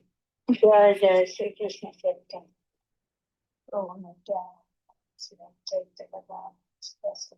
ꯖꯣꯏ ꯖꯣꯏ, ꯁ꯭ꯔꯤ ꯀ꯭ꯔꯤꯁꯅ ꯆꯩꯇꯟꯌ꯫ ꯄ꯭ꯔꯚꯨ ꯅꯤꯇ꯭ꯌꯥꯅꯟꯗ, ꯁ꯭ꯔꯤ ꯆꯩꯇꯟꯌ ꯗꯦꯕ, ꯁ꯭ꯔꯤ